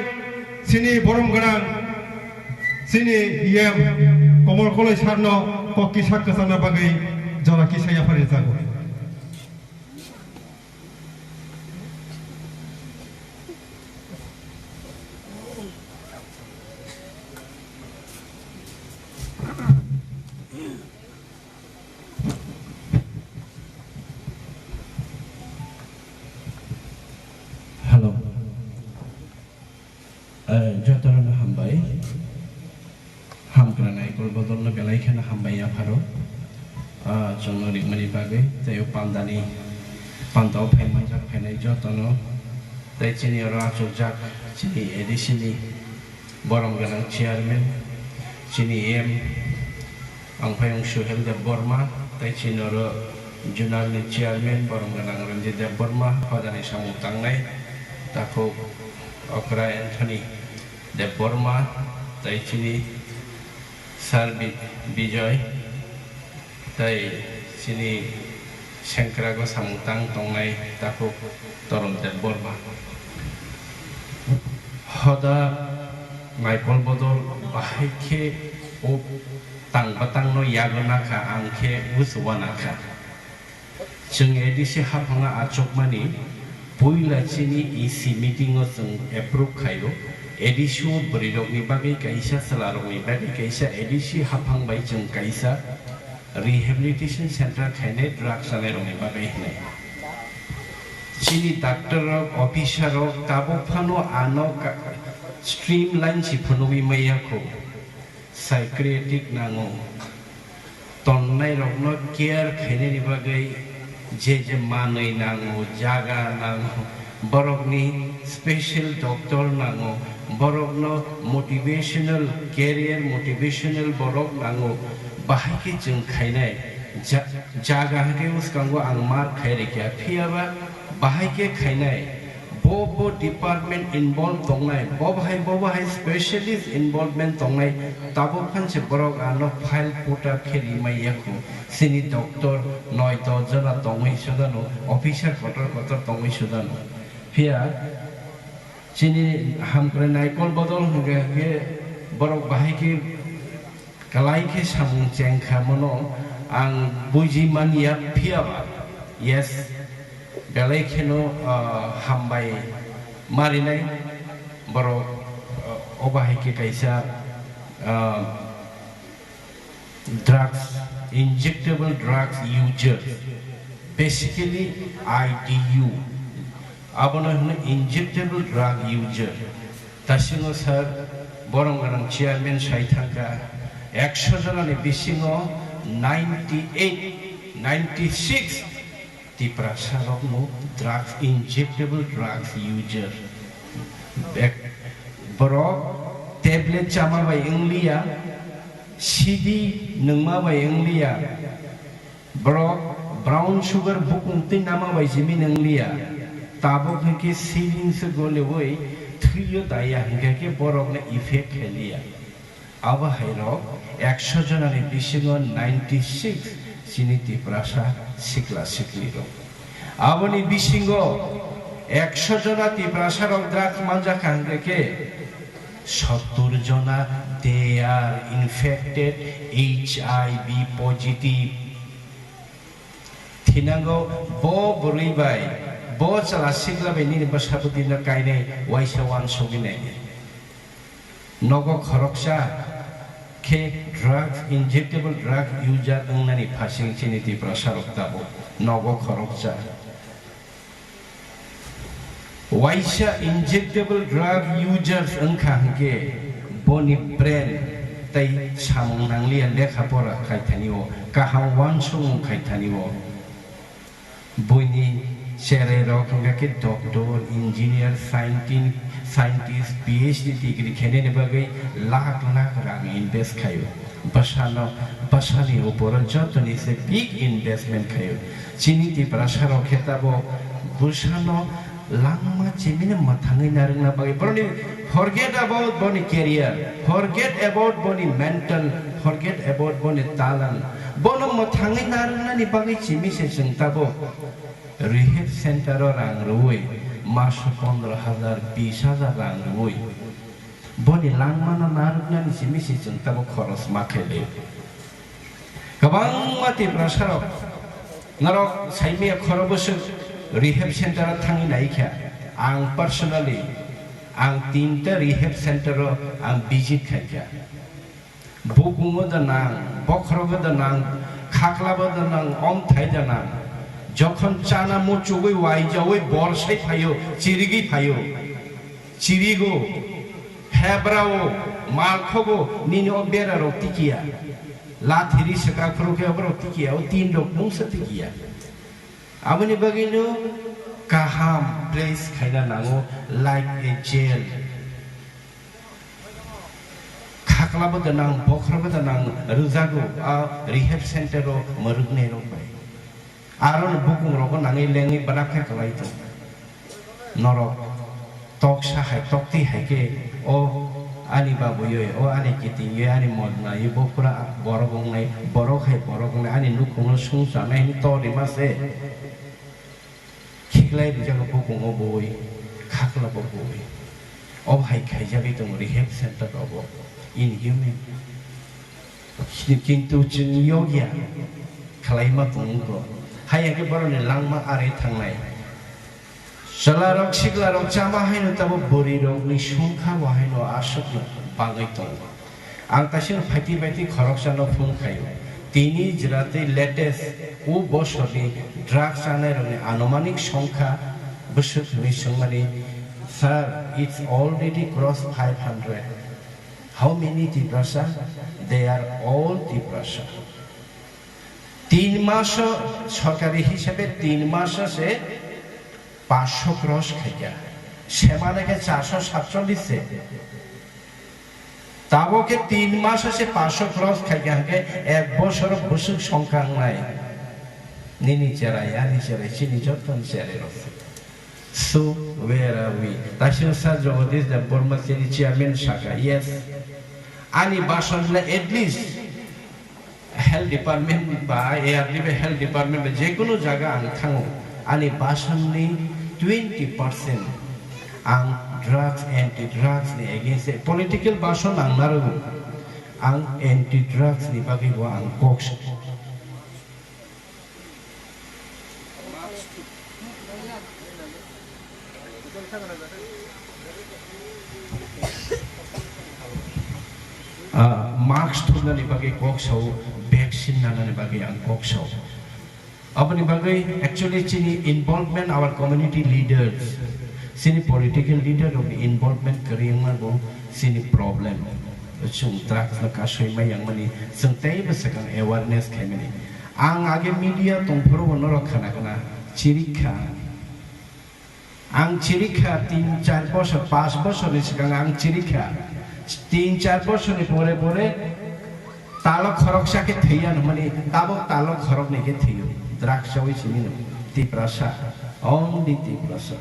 chini borom gwnang chini E M Komol Koloi sarno kok kisa kwchangna bagwi jora kisa yapharwi rwjago. Hello. Eh, jotono hambai. Hamkra naikol bodolno belai kheno hambai yapharo. Ah, chwngno ringmani bagwi tei o pandani, pandao phai manjak phainai jotono. Tei chini oro achukjak chini A D C ni borom gwnang chairman, chini M, Angphayung Suhel Debbarma, tei chini oro zonal ni chairman borom gwnang Ranjit Debbarma, hodani samung tangnai takhuk okra Anthony Debbarma, tei chini Sir Bi-, Bijoy, tei chini sengkrago samung tang tongnai takhuk Toron Debbarma. Hoda naikol bodol bahai khe o tang batangno yago nakha, ang khe busuwa nakha. Chwng A D C haphangno achukmani puila chini E C meeting-o chwng approve khaio. A D C-o bwrwirokni bagwi kaisa, chwlarokni bagwi kaisa, A D C haphang bai chwng kaisa rehabilitation center khainai drugs chanairokni bagwi hwnwi. Chini doctor-rok, officer-rok tabuk phano ano ka-, streamline si phunugwi maya kho. Psychiatric nango. Tonnairokno care khainani bagwi je je manwi nango, jaga nango, borokni special doctor nango, borokno motivational, career motivational borok nango, bahai khe chwng khainai. Ja-, jaga hwnkhe bwskango ang mark khai rikha, phiyaba bahai khe khainai. Bo bo department involve tongnai, bo bahai, bo bahai specialist involvement tongnai, tabuk phan se borok ano file put up khe rimai yakho. Chini doctor noi dos jona tongwi sudano, officer kotor kotor tongwi sudano. Phiya chini hamkrai naikol bodol hwnkhe, hwnkhe borok bahai khe Kalai khe samung chengkha mono ang buji manya phiyaba, yes, belai kheno, ah, hambai marinai borok, ah, obo hai khe kaisa, ah, drugs, injectable drugs user, basically I D U, abono hino injectable drug user. Tasingo sir, borok gwnang chairman sai thangkha, ekso jonani bisingo ninety eight, ninety six Tiprasa rokno drugs, injectable drugs user. Ek-, borok tablet chama bai wngliya, C D nungma bai wngliya, Borok brown sugar bukung twi nama bai simi nang liya. Tabuk hwnkhe siring se goliwi thwio daya hwnkhe khe borokno effect khe liya. Abo hai rok ekso jonani bisingo ninety six chini Tiprasa sikla sikli rok. Aboni bisingo ekso jona Tiprasa rok drugs manjakha hwnkhe khe sottur jona they are infected H I V positive. Thinango bo bwrwi bai, bo chwla sikla bai nini bwsabwtwino kainwi waisa uansugwi naidi. Nogo khoroksa khe drugs, injectable drug user wngnani phasing chini Tiprasa rok tabuk nogo khoroksa. Waisa injectable drug users wngkha hwnkhe boni brain tei samung nangliya lekha pora khaithani o, kaham uansukmung khaithani o. Buini cherai rok hwnkha khe doctor, engineer, scientist, scientist, P H D degree khenani bagwi lakh lakh rang invest khaio. Bwsano, bwsani uporo jotoni se big investment khaio. Chini Tiprasa rok khe tabuk bwsano langma chimino mwthangwi narwkna bagwi borokni forget about boni career, forget about boni mental, forget about boni talent. Bono mwthangwi narwknani bagwi chimi se chwng tabuk rehab center o rang rwui maso pondro hajar, bis hajar rang rwui. Boni langmano narwknani simi se chwng tabuk khoros ma khailai. Kwbangma Tiprasa rok norok saimaya khoro bwswk rehab center o thangwi naikha. Ang personally, ang tinta rehab center o ang visit khaikha. Bukungo da nang, bokhorogo da nang, khaklabo da nang, omthai da nang. Jokhon chana muchugwi waijawi borsai phaio, chirigwi phaio. Chirigo, hebrao, malkhogo, nini o berarok tikiya. Lathiri swkang phuru khe borok tikiya, o tin rok mungsa tikiya. Aboni bagwino kaham place khaina nango, like a jail. Khaklabo da nang, bokhorogo da nang rwjago, a rehab center o mwrwknai rok bai. Aro ni bukung rogo nangwi lengwi bwnak khe kwlai tong. Norok toksa hai, toktwi hai khe, o ani babuyoi, o ani kitingoi, ani modnayoi, bo pura borok wngnai, borok hai borok wngnai, ani nukhungno sung chanai hwnwi to rima se. Khiklai rijak bukungo bui, khaklabo bui. O hai khaijagwi tongo rehab center rogo, inhuman. Kintu chwng yokya khlaima tongo. Hai hwnkhe borokni langma ari thangnai. Chwlarok siklarok chama haino tabuk bwrwirokni songkha bo haino aswkno bagwi tongo. Ang kaisa phaiti phaiti khoroksano phone khaio. Tini jwra tei latest o bosorni drug chanairokni anumanik songkha bwswk hwnwi swngmani, "Sir, it's already crossed five hundred." How many Tiprasa? They are all Tiprasa. Tin maso, sorkari hisabe tin maso se paanch sho cross khaikha. Semane khe char sho satchollish se. Tabo khe tin maso se paanch sho cross khaikha hwnkhe ek bosoro bwswk songkha wngnai. Nini cherai, ani cherai, chini jottoni cherai rok. So, where are we? Taising Sir Jagadish Debbarma chini chairman saka, yes. Ani bason le at least health department ba A R D bai health department bai je kunu jaga ang thango, ani basonni twenty percent ang drugs, anti drugs ni against e political bason ang narwgo, ang anti drugs ni bagwi bo ang kok sa-, Ah, mask thumnani bagwi kok sao, vaccine nanani bagwi ang kok sao. Aboni bagwi actually chini involvement, our community leaders, chini political leader rokni involvement kwrwi wngma bo chini problem. Chwng drugs no kasui mai yang mani, chwng teibo swkang awareness khaimani. Ang age media tongphuru bo norok khana khana chirikha. Ang chirikha tin char bosor, paanch bosorni swkang ang chirikha. Tin char bosorni pore pore talo khoroksa khe thwiya hwnmani, tabuk talo khoroknwi khe thwiyo. Drugs chawi simi no. Tiprasa, only Tiprasa.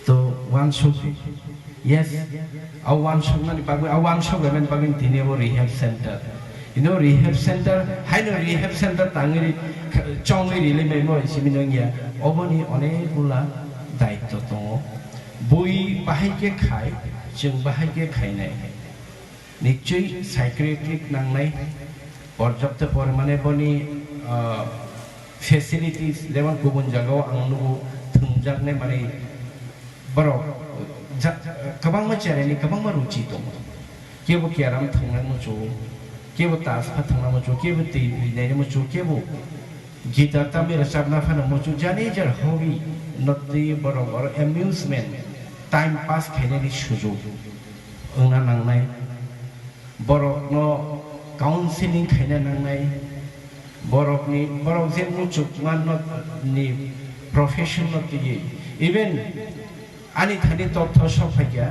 To wansuk di. Yes. A wansuknani bagwi, a wansuk laimani bagwi tini abo rehab center. Ino rehab center, haino rehab center tangwi ri-, chongwi rilai maimo simi nungya. Oboni onek gula daitto tongo. Bui bahai khe khai, chwng bahai khe khainai. Nichoi psychiatric nangnai, porjapto porimane boni, ah, facilities, jemon kubun jagao ang nugo thwngjaknai manwi borok ja-, kwbangma cheraini kwbangma ruchi tongo. Kebo keram thwngnai muchungo, kebo tash pha thwngnai muchungo, kebo twi rinai muchungo, kebo guitar tamwi rwchapna phano muchungo, jani jar hobby no twi borok oro amusement, time pass khainani sujuk wngna nangnai. Borokno counseling khaina nangnai. Borokni, borok je muchukma no ni profession no twiwi. Even ani thani totho sok phaikha,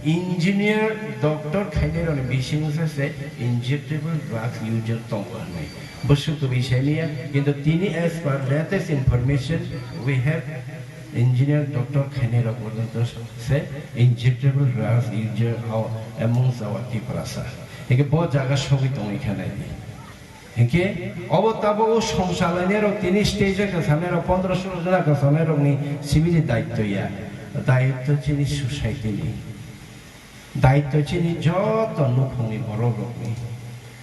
engineer, doctor khainai rokni bisingo se se injectable drugs user tongo hwnwi. Bwswk kwbwi saimanya, kintu tini as per latest information we have, engineer, doctor khainai rok porjonto se injectable drugs user amongst our Tiprasa. Hingke bo jaga sogwi tongwi kha nai di. Hingke obo tabuk o songchalainai rok tini stage o kwchanai rok pondro solo jora kwchanai rokni sibini daitto ya. Daitto chini society ni. Daitto chini joto nukhungni borok rokni.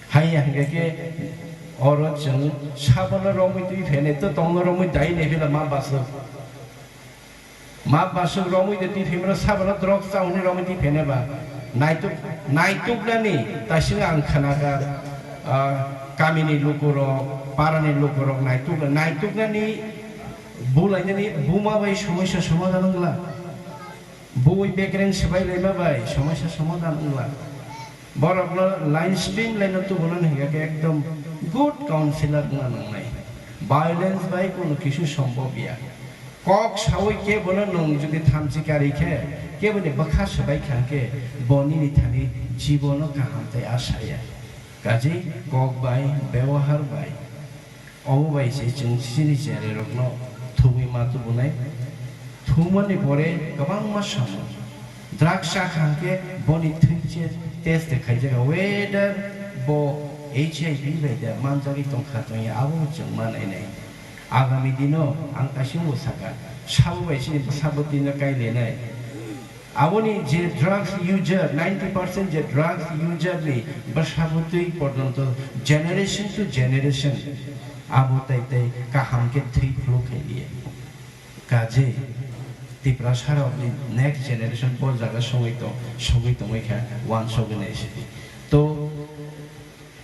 Hai ya hingke ke oro chwng sabono romwi twi phene to tongno romwi dai ne phila ma baswk. Ma baswk romwi de twi phimro sabono drok chauni romwi twi phene ba. Naituk, naituknani taising ang khanaka, ah, kamini lukurok, parani lukurok naituk, naituknani bulainani buma bai somosya somadhan wngla. Bui bekreng swbai laima bai somosya somadhan wngla. Borokno line stream line o tubuna hingka khe ekdom good counselor wngna nangnai. Violence bai kono kisu sombhob ya. Kok sawi kebono nwng jodi thamchi kari khe, keboni bwkha swbai kha khe, bo nini thani jibono kaham tei asha ya. Kaje kok bai, byabohar bai. Omo bai se chwng chini chererokno thumwi ma tubunai. Thumani pore kwbangma samung. Drugs cha kha hwnkhe boni thwi che test khaijak, whether bo H I V bai da manjagwi tongkha tongya, abo chwng ma nainai. Agami dino ang kaisa bo saka, sabo bai chini bwsa bwtwino kailainai. Aboni je drugs user, ninety percent je drugs user ni bwsa bwtwi porjonto generation to generation Abo tai tai kaham khe thwi phuru khai liya. Kaje Tiprasa rok ni next generation bo jaga songwi tong, songwi tongwi kha wansogwi nai sidi. To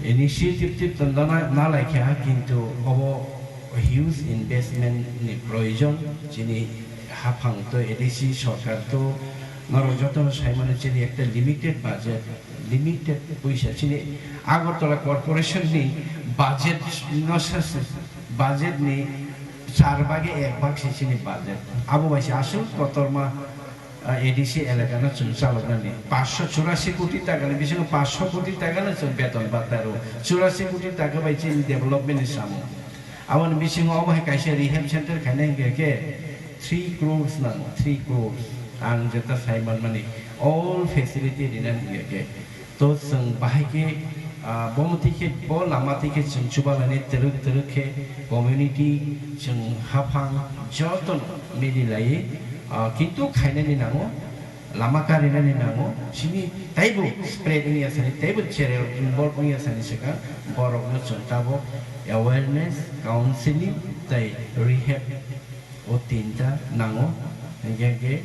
initiative tip tong dana na lai kha, kintu obo huge investment ni proyojon. Chini haphang to A D C sorkar to norok jotono sai mano chini ekta limited budget, limited puisa chini Agartala Corporation ni budget no sa-, sa-, budget ni char bage ek bag se chini budget. Abo bai se aswk kotorma, ah, A D C elaka no chwng chaloknani. Paanch sho churasi koti taka ni bisingo paanch sho koti taka no chwng beton bata rw. Churasi koti taka bai chini development ni samung. Aboni bisingo obo hai kaisa rehab center khaina hinkhe khe three crores nango, three crores. Ang jeta sai manmani all facility rinani hinkhe khe. To chwng bahai khe, ah, bomo twi khe, bo lama twi khe chwng chubalani twrwk twrwk khe community chwng haphang jotono mili lai, ah, kintu khainani nango, lama karinani nango, sini taibo spread wngya sani, taibo cherel involve wngya sani swkang borokno chwng tabok awareness, counseling tei rehab. O tinta nango, hingke hingke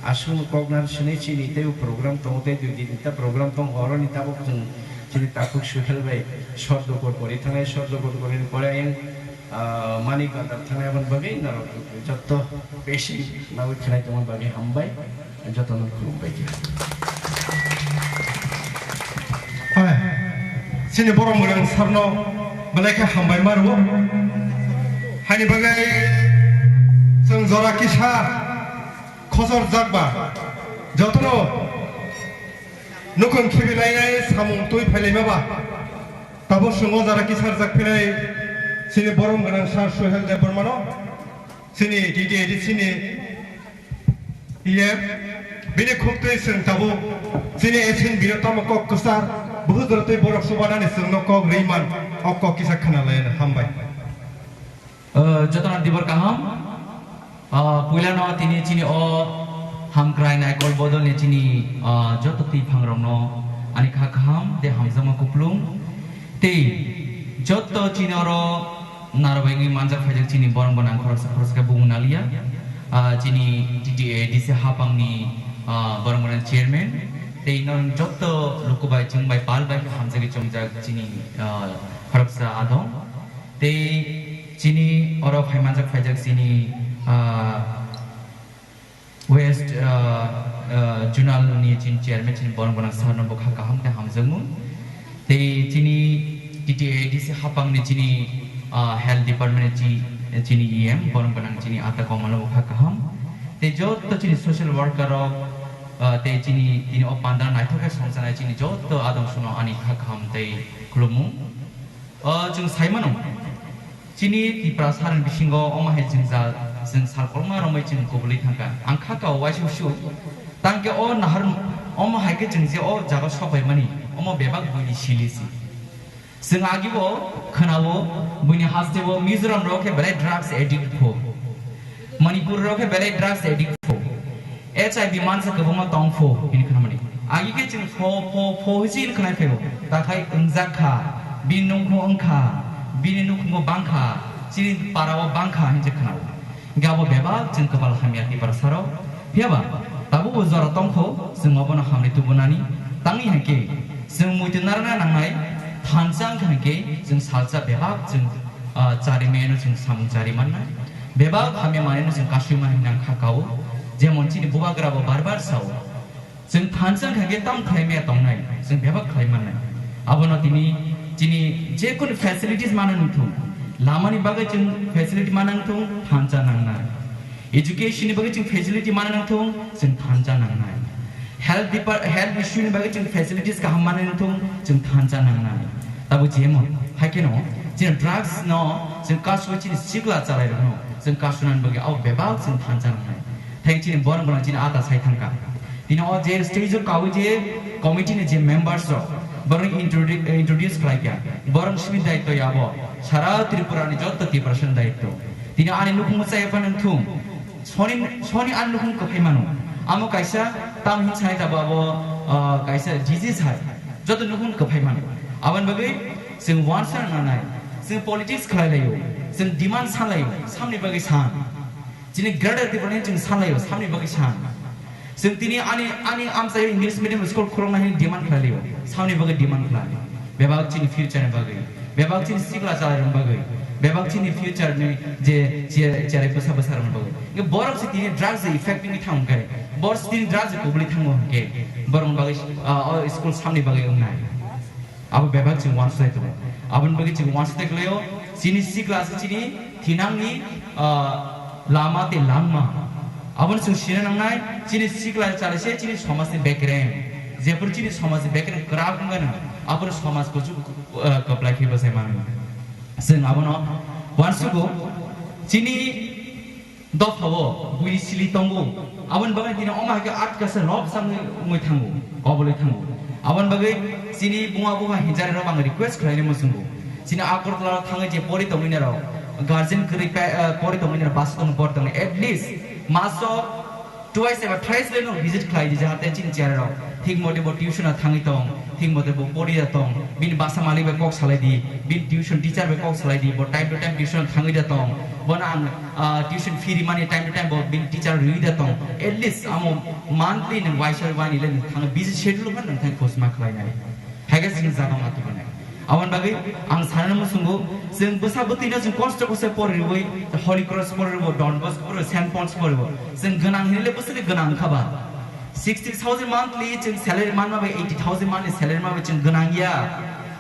aswkno koknang sini chini teibo program tongo, tei dui tinta program tongo, oroni tabok chwng chini takhuk Suhel bai sor dukor kori thangnai, sor dukor korini pore ayang, ah, Manik Bazar thangnai, aboni bagwi norok jotto besi naiwi khlai tongmani bagwi hambai. Jotono khulumbai khe. Hai, chini borok mwrang sarno belai khe hambai ma rwo. Haini bagwi chwng jora kisa khosor jak ba, jotono nukhung khibi lainai samung twi phai laima ba. Tabuk chwng o jora kisa rwjak phinai chini borom gwnang sir Suhel Debbarmano, chini T T A D C ni E M, bini khuk twi chwng tabuk chini S N B no tamo kok kwchar, buhu jora twi borok chubanani chwngno kok ri man, o kok kisa khna lai anw. Hambai. Uh, jotono dibor kaham. Uh, puilano tini chini o hamkrai naikol bodolni chini, uh, joto twi phangrokno ani kha kaham tei hamjakma kuplung. Tei joto chini oro narwgwi manjak phaijak chini borok gwnang khoroksa khoroksa khe bumung naliya. Ah, chini T T A D C hapangni, ah, borok gwnang chairman tei norok joto luku bai chwng bai pal bai khe hamjagwi chongjak chini, ah, khoroksa adong. Tei chini oro phai manjak phaijak chini, ah, West, ah, ah, Zonal ni chini chairman chini borok gwnang sir no bo kha kaham tei hamjakmung. Tei chini T T A D C hapang ni chini, ah, health department ni chi-, chini E M borok gwnang chini ata Komalo bo kha kaham. Tei joto chini social worker rok, ah, tei chini, tini o panda naithok khe songchanai chini joto adong sono ani kha kaham tei khulumung. O chwng sai mano, chini Tiprasa ni bisingo omo hai jwngjal chwng sal kolma romwi chwng kubulwi thangkha. Ang kha kao waisa usu, tangkhe o nahar omo hai khe chwng je o jaga sok bai mani, omo bebak buini sili si. Chwng agibo khwnao buini hasteo Mizoram rok khe belai drugs addict pho. Manipur rok khe belai drugs addict pho. H I V mansa kwbangma tong pho, hini khwnamani. Agi khe chwng pho, pho, pho hisi hini khwnai phaio. Takhai wngjak kha, bini nungkho wng kha, bini nukhungo bang kha, chini parao bang kha, hini se khwnao. Hingkhe abo bebak chwng kwpal hamya Tiprasarok. Phiyaba, tabukbo jora tongkho, chwng obono hamri tubunani. Tangni hinkhe, chwng muitu narwkna nangnai, thansa wngkha hinkhe, chwng salsa bebak chwng, ah, chari mano chwng samung chari mannai. Bebak hamya manwino chwng kasui mani hinwi ang kha kao. Jemon chini bubagrabo bar bar sao, chwng thansa wngkha khe tamo khlai maya tongnai, chwng bebak khlai mannai. Abono tini chini jekunu facilities mana wngthung, lamani bagwi chwng facility mana wngthung, thansa nangnai. Education ni bagwi chwng facility mana wngthung, chwng thansa nangnai. Health depar-, health issue ni bagwi chwng facilities kaham mana wngthung, chwng thansa nangnai. Tabuk jemon, hai kheno, chini drugs no, chwng kasu chini sikla chalairokno, chwng kasunani bagwi abo bebak chwng thansa nangnai. Thang chini borok borok chini ata sai thangkha. Tini o je stage o kawi je committee ni je members rok, borok introdu-, introduce khlai kha. Borok simi daityo abo, sara Tripura ni joto Tiprasa ni daityo. Tini ani nukhung chaya phano wngthung, soni, soni ani nukhung kwphai mano. Amo kaisa tam hin sai tabo abo, ah, kaisa disease hai. Joto nukhung kwphai mano. Aboni bagwi chwng uansukna nangnai. Chwng politics khlai laio, chwng demand san laio, samni bagwi san. Chini Greater Tipraland chwng san laio, samni bagwi san. Chwng tini ani, ani amchaio English medium school khulokna hwnwi demand khlai laio, samni bagwi demand khlai. Bebak chini future ni bagwi, bebak chini sikla chalairokni bagwi, bebak chini future ni je, je, cherai bwsa bwsarokni bagwi. Hwnkhe borok se tini drugs effect wngwi thang hwnkhe, borok se tini drugs kubuli thango hwnkhe, borokni bagwi, ah, o school samni bagwi wngnai. Abo bebak chwng uansuknai tongo. Aboni bagwi chwng uansuknai kwlaio, chini sikla se chini thinangni, ah, lama tei langma. Abono chwng sina nangnai, chini sikla chalaise chini somajni bekreng. Jephuru chini somajni bekreng kwrak wngmano, aphuru somaj kuchuk, ah, kwplai khe bwsai mano. Chwng abono uansugo, chini dophao buini sili tongo. Aboni bagwi tini omo hai khe atkasa lobsa wngwi, wngwi thango, kobolwi thango. Aboni bagwi chini buma bupha hinjarok ang request khlainai muchungo. Chini Agartala o thangwi je pori tongwi narok, guardian kwrwi pa-, eh, pori tongwi narok, bus tong pori tongwi, at least maso twice eba thrice le no visit khlai di, jahate chini chera rok thik mote bo tuition a thangwi tong, thik mote bo pori da tong, bini basa malik bai kok salai di, bini tuition teacher bai kok salai di, bo time to time tuition thangwi da tong, bono ang, ah, tuition fee rimani time to time bo bini teacher riwi da tong, at least amo monthly nwng waisa wani le nwng thang busy schedule phan nwng thang khosma khlai nai. Haikhe chini jaga ma tubunai. Aboni bagwi ang sanani muchungo, chwng bwsa bwtwino chwng kosto kosto poriwi, Holy Cross poriwi, Don Bosco poriwi, Saint Paul's poriwi. Chwng gwnang hinile bwswkni gwnang wngkha ba. Sixty thousand monthly chwng salary manma bai, eighty thousand monthly salary manma bai chwng gwnang ya.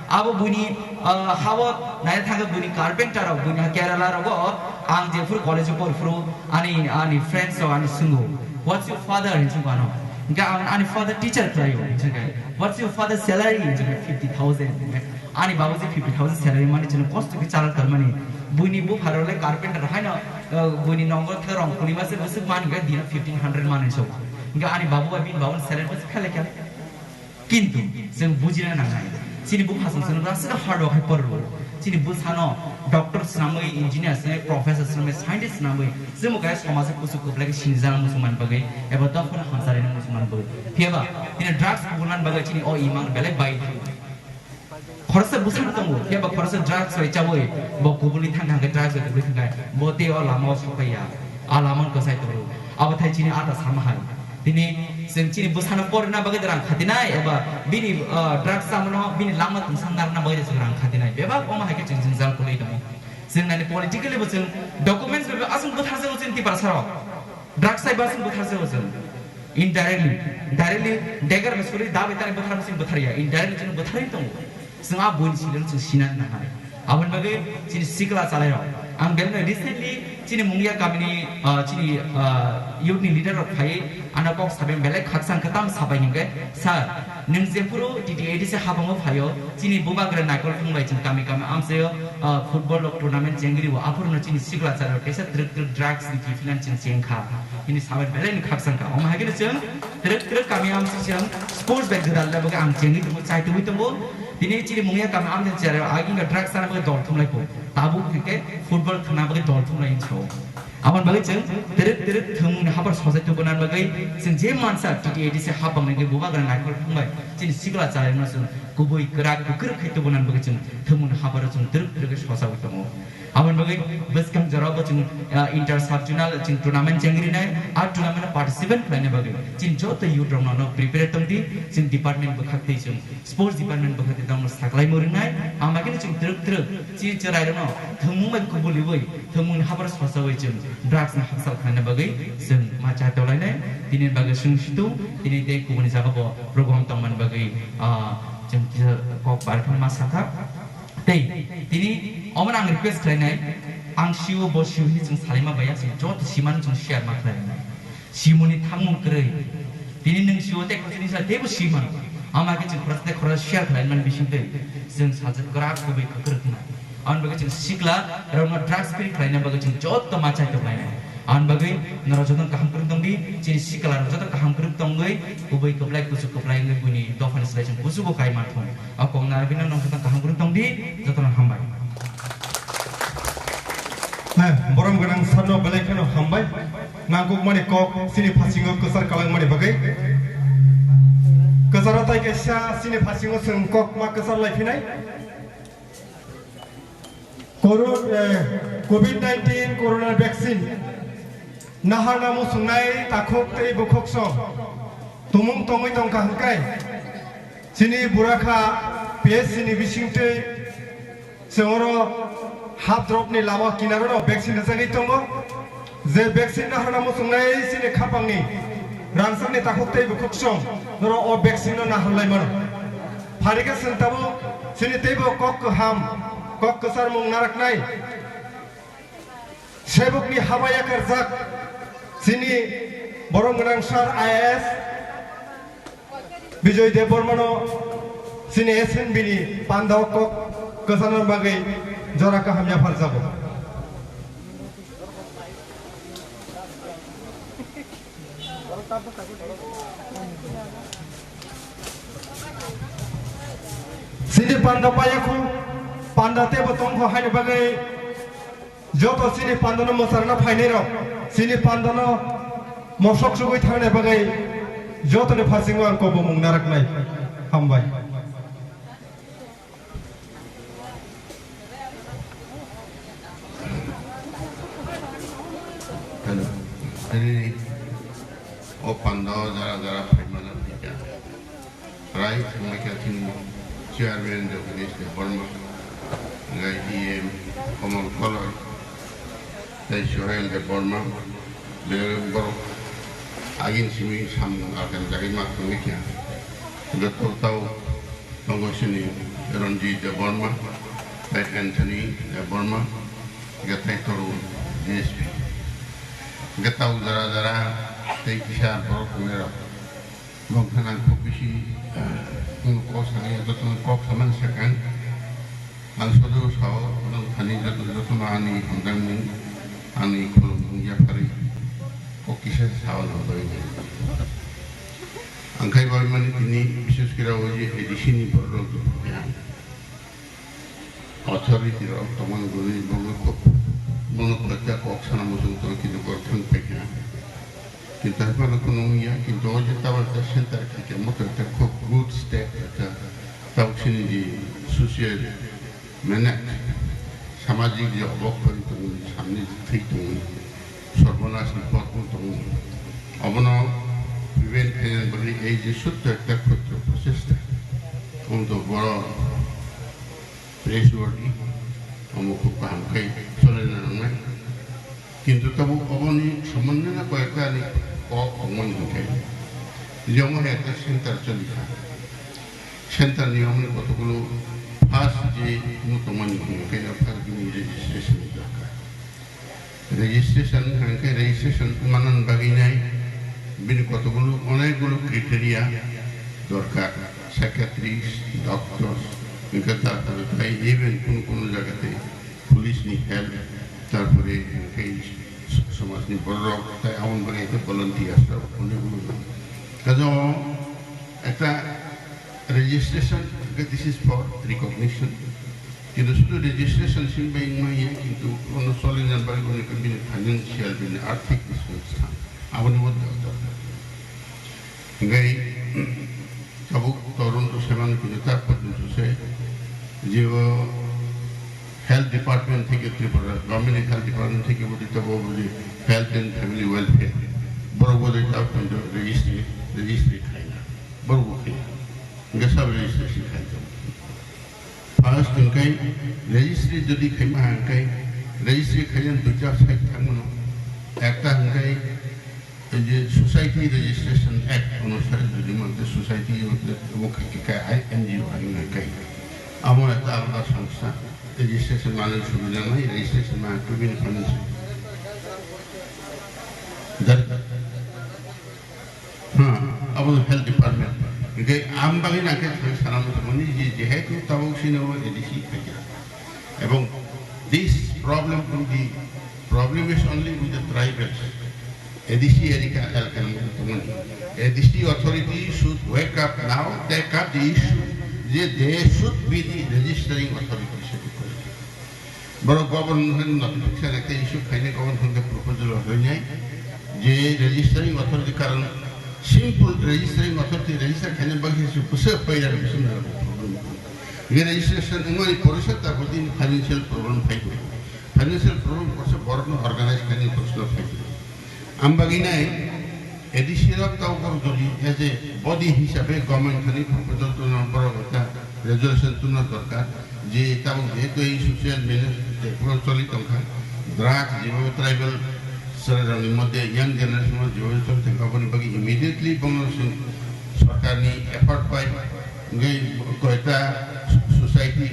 Abo buini, ah, hao nai thangkhe buini carpenter rok, buini Kerala rogo ang jephuru college o poriphuru ani, ani friends rok ani swngwi, "What's your father?" hinwi swngwi ano. Hingke ang ani father teacher khlaio, hingke, "What's your father salary?" hinke, "Fifty thousand." Hingke ani babu je fifty thousand salary mani chini kosto ke chala talmani. Buini bupha rok le carpenter haino, eh, buini nongo the rong khuli mase bwswk mani hingke dino fifteen hundred mani so. Hingke ani babu bai bini babu salary bwswk phele khe. Kintu chwng bujina nangnai, chini bupha chwng chwng rwswk hard work hai porwo. Chini bwsano doctor swnamwi, engineer swnamwi, professor swnamwi, scientist swnamwi, chwngbo kaya somajo kuchuk kwplai khe sinijak muchungmani bagwi eba dophano hamcharwi muchungmani bagwi. Phiyaba tini drugs kubulan bagwi chini o imang belai bai thango. Khoroksa bwsano tongo, phiyaba khoroksa drugs bai chawi bo kubuli thangkha, hwnkhe drugs bai kubuli thangkha, bo tei o lama o sokpaiya, a lama wngkha sai tongo. Abo thai chini ata sama hai. Tini chwng chini bwsano porina bagwi rang khatinai eba bini, ah, drugs chamano bini langma tungsang narwkna bagwi chwng rang khatinai. Bebak omo hai khe chwng jwngjal kwlwi tongo. Chwng nani politically bo chwng documents bai aswk bwtharjago chwng Tiprasa rok. Drugs sai bo aswk bwtharjago chwng. Indirectly, directly dagger bai suri da bai tani bwtharma chwng bwtharya. Indirectly chwng bwtharwi tongo. Chwng a buini silo chwng sina nangnai. Aboni bagwi chini sikla chalairok. Ang belai recently chini Mungia kamini, ah, chini, ah, youth ni leader rok phai ano kok sabai belai khaksa hwnkhe tamo sabai hwnkhe, "Sir, nwng jephuru T T A D C habango phaio, chini bubagra naikol phung bai chwng kami kami amchaio, ah, football rok tournament chengri o, aphuru no chini sikla chalairok kaisa twrwk twrwk drugs ni kiphilani chwng chengkha." Hini sabai belai ni khaksa wngkha. Omo hai khe chwng twrwk twrwk kami amchaio chwng sports bai gwdal le bagwi ang chengwi tongo, chai tongwi tongo. Tini chini Mungia kami amchaini chera agi wngkha drugs chana bagwi dol thumlai kho. Tabuk hwnkhe football thwngna bagwi dol thumlai hinwi sao. Aboni bagwi chwng twrwk twrwk thwngmungni haphar sojai tubunani bagwi chwng je mansa T T A D C hapang nangwi bubagra naikol phungbai chini sikla chalairokno chwng kubui kwrak kwkrwk khai tubunani bagwi chwng thwngmungni hapharo chwng twrwk twrwk khe sojaui tongo. Aboni bagwi bwskang jorao bo chwng, ah, inter sub zonal chwng tournament chengrinai, a tournament o participate khlaina bagwi chini joto youth rokno no prepare tongdi, chwng department bwkhak twi chwng sports department bwkhak twi tamo saklaimung ringnai, ama khe chwng twrwk twrwk chini chwrairokno thwngmung bai kubuliui, thwngmungni haphar sosaui chwng drugs ni hakchal khlaina bagwi chwng ma cha tolainai. Tini bagwi chwng situ, tini tei kubuni jaga bo program tongmani bagwi, ah, chwng kisa kok barphang ma sakha. Tei tini omono ang request khlainai, ang sio bo sio hinwi chwng salaima baiya, chwng joto simano chwng share ma khlainai. Simoni thangmung kwrwi. Tini nwng sio tei khoroksa ni sa teibo si mano. Ama khe chwng khoroksa tei khoroksa share khlai man bising tei chwng sajak kwrak kubui kwkrwk hwnna. Aboni bagwi chwng sikla rokno drugs free khlaina bagwi chwng joto ma chai tonglainai. Aboni bagwi norok joto kaham kwrwng tongdi, chini sikla rok joto kaham kwrwng tongwi kubui kwplai kuchuk kwplai wngwi buini dophani slai chwng kuchugo kai manthung. O kok narwgwino nwng joto kaham kwrwng tongdi, jotono hambai. Heh, borom gwnang sarno belai kheno hambai. Nangkukmani kok chini phasingo kwchar kalangmani bagwi. Kwcharo tai kaisa chini phasingo chwng kok ma kwchar lai phinai. Koro-, eh, covid nineteen corona vaccine naharna muchungnai takhuk tei bukhuksong tumung tongwi tongkha hwnkhe, chini Burakha P S C ni bisingtwi chwng oro hap drop ni lama kinaro no vaccine rwjagwi tongo. Je vaccine naharna muchungnai chini khapangni rangchakni takhuk tei bukhuksong norok o vaccine no naharlai mano. Pharikhe chwng tabuk chini teibo kok kaham, kok kwcharmung naraknai sebokni haba yakarjak chini borok gwnang sir I A S Bijoy Debbarmano chini S N B ni panda o kok kwcharna bagwi jora kaham yapharjago. Chini panda payakhu, panda teibo tongkho haini bagwi joto chini pandano mwcharna phainairok, chini pandano mosok sugwi thangnai bagwi jotoni pharsingo ang kobomung naraknai. Hambai. Hello. Tini o panda o jara jara phaimani thika. Rai thanglaikha chini chairman Jagadish Debbarma, hwnkhe E M Kamal Koloi, tei Sohel Debbarma, belai borok agin simi samung alkan jagwi ma thanglaikha. Hwnkhe tei tao tongo chini Ranjit Debbarma, tei Anthony Debbarma, hwnkhe tei Tarun D S P. Hwnkhe tao jara jara tei kisa borok tongnai rok. Nwng khe nang kok bisi, nwng kok sanai, joto nwng kok samani swkang. Ang sodo sao, nwng thani joto, jotono ani hamjakmung, ani khulumung yapharwi kok kisa sao nang bagwi nai. Ang khai bagwi mani tini bises khe rw je A D C ni borok rok. Authority rok tongmani bagwi bono kok, bono kok kok sana muchung tong kintu borok thang paikha. Kintu hai phano kheno wngya, kintu o je tabuk ekta center khaikha, moto ekta khub good step ekta tabuk chini je social mane samajik je obok khori tongmani samni thwi tongmani. Sorbonas ni pot wng tongo. Obono prevent khainani bagwi ei je sutto ekta khutro prochesta wng tongo, boro praiseworthy, omo khub kaham khe cholaina nangnai. Kintu tabuk oboni sombondhe no koyekta ni kok tongmani hinkhe, je omo hai ekta center choli kha. Center ni omo ni kotokgulo first je wng tongmani hinkhe first bini registration ni dorkar. Registration hwnkhe registration manani bagwi nai bini kotokgulo onekgulo criteria dorkar, psychiatrist, doctors, hwnkhe tarpore tei even kunu kunu jaga tei police ni help, tarpore hwnkhe somaj ni borok rok tei aboni bagwi khe volunteers rok onekgulo. Kaisa ekta registration, this is for recognition. Kintu sudu registration simi bai wngma ya, kintu ono solina bai ono bini financial, bini arthik bising sa. Aboni modde dorkar. Hingkai tabuk torun to seman kintu tak porjonto se je o health department theke Tripura, government health department theke bodi tabuk bodi health and family welfare. Borok bodi tabuk kintu registry, registry khaina. Borok bo khaina. Hingke sub registration khai tongo. First hingke registry jodi khaima hingke registry khaina duita side thangmano. Ekta hingke je Society Registration Act onusare jodi mante society omo khai khai I N G O hai hingke amo ekta alada songsa registration mane subida nai registration mane tubini khamni. Dar Hmm, abo health department. Hingke ang bagwi nangkhe thang sana muchungmani je jehetu tabuk sino A D C khaikha. Ebong this problem will be, problem is only with the tribals. A D C area ka elkan muchungmani. A D C authority should wake up now, take up the issue, je they should be the registering authority. Borok government hwn notification ekta issue khainai, government hwn khe proposal rok hwnwi je registering authority, karon simple registering authority register khainai bagwi se bwswk paida rok bwswk nang problem. Hingke registration wngmani porisa tabuk tini financial problem phaibo. Financial problem porisa borokno organize khainani porisa phaibo. Ang bagwi nai A D C rok tabuk borok jodi as a body hisabe government thani proposal tuna borok ekta resolution tuna dorkar je tabuk jehetu ei social media platform choli tongkha, drug jebabe tribal chwrairokni moddhe young generation o jebabe choli tongkha, aboni bagwi immediately bono chwng sorkarni effort bai Hingke koita society,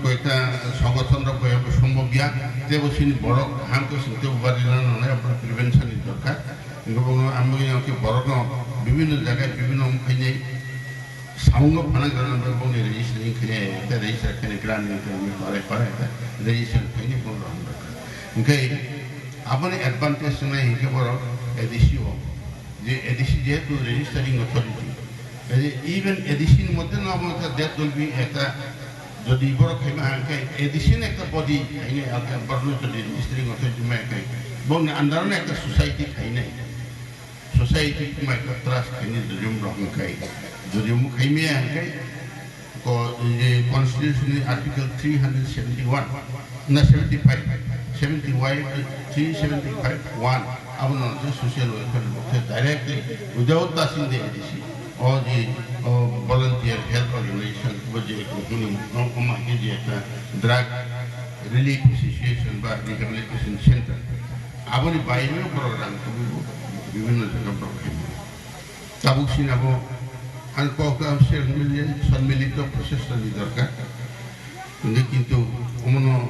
koita songothon rok bai abo sombobya, tebo chini borok hamkhe chwng tebo barina nangnai abo prevention ni dorkar. Hingke bono ang bagwi ang khe borokno bibinno jaga bibinno wng khainai samung no phana gana bagwi bongni registering khainai, te register khainai grant ni tongwi parai parai te register khainai bono rok dorkar. Hingke aboni advantage wngnai hingke borok A D C o. Je A D C jehetu registering authority, kaje even A D C ni moddhe no abo ekta that will be ekta, jodi borok khaima hangkhe A D C ni ekta body khainai, hangkhe borokno jodi registering authority ma khe, boni under no ekta society khainai, society ma ekta trust khainai, jodi borok hangkhe, jodi omo khaimaya hangkhe, Ko, je Constitution ni Article three hundred seventy-one, na seventy-five, seventy-five, three seventy-five one, abo no je social welfare ni bokhe directly without touching the A D C. O je, o volunteer health organization, bo je ko hini, o, o ma ke je ekta drug relief association ba rehabilitation center. Abo ni baire borok rang tubu, bibhinno jaga borok khaimani. Tabuk sini abo ang kok ta share mili, sonmilito prochesta ni dorkar. Hingke kintu omono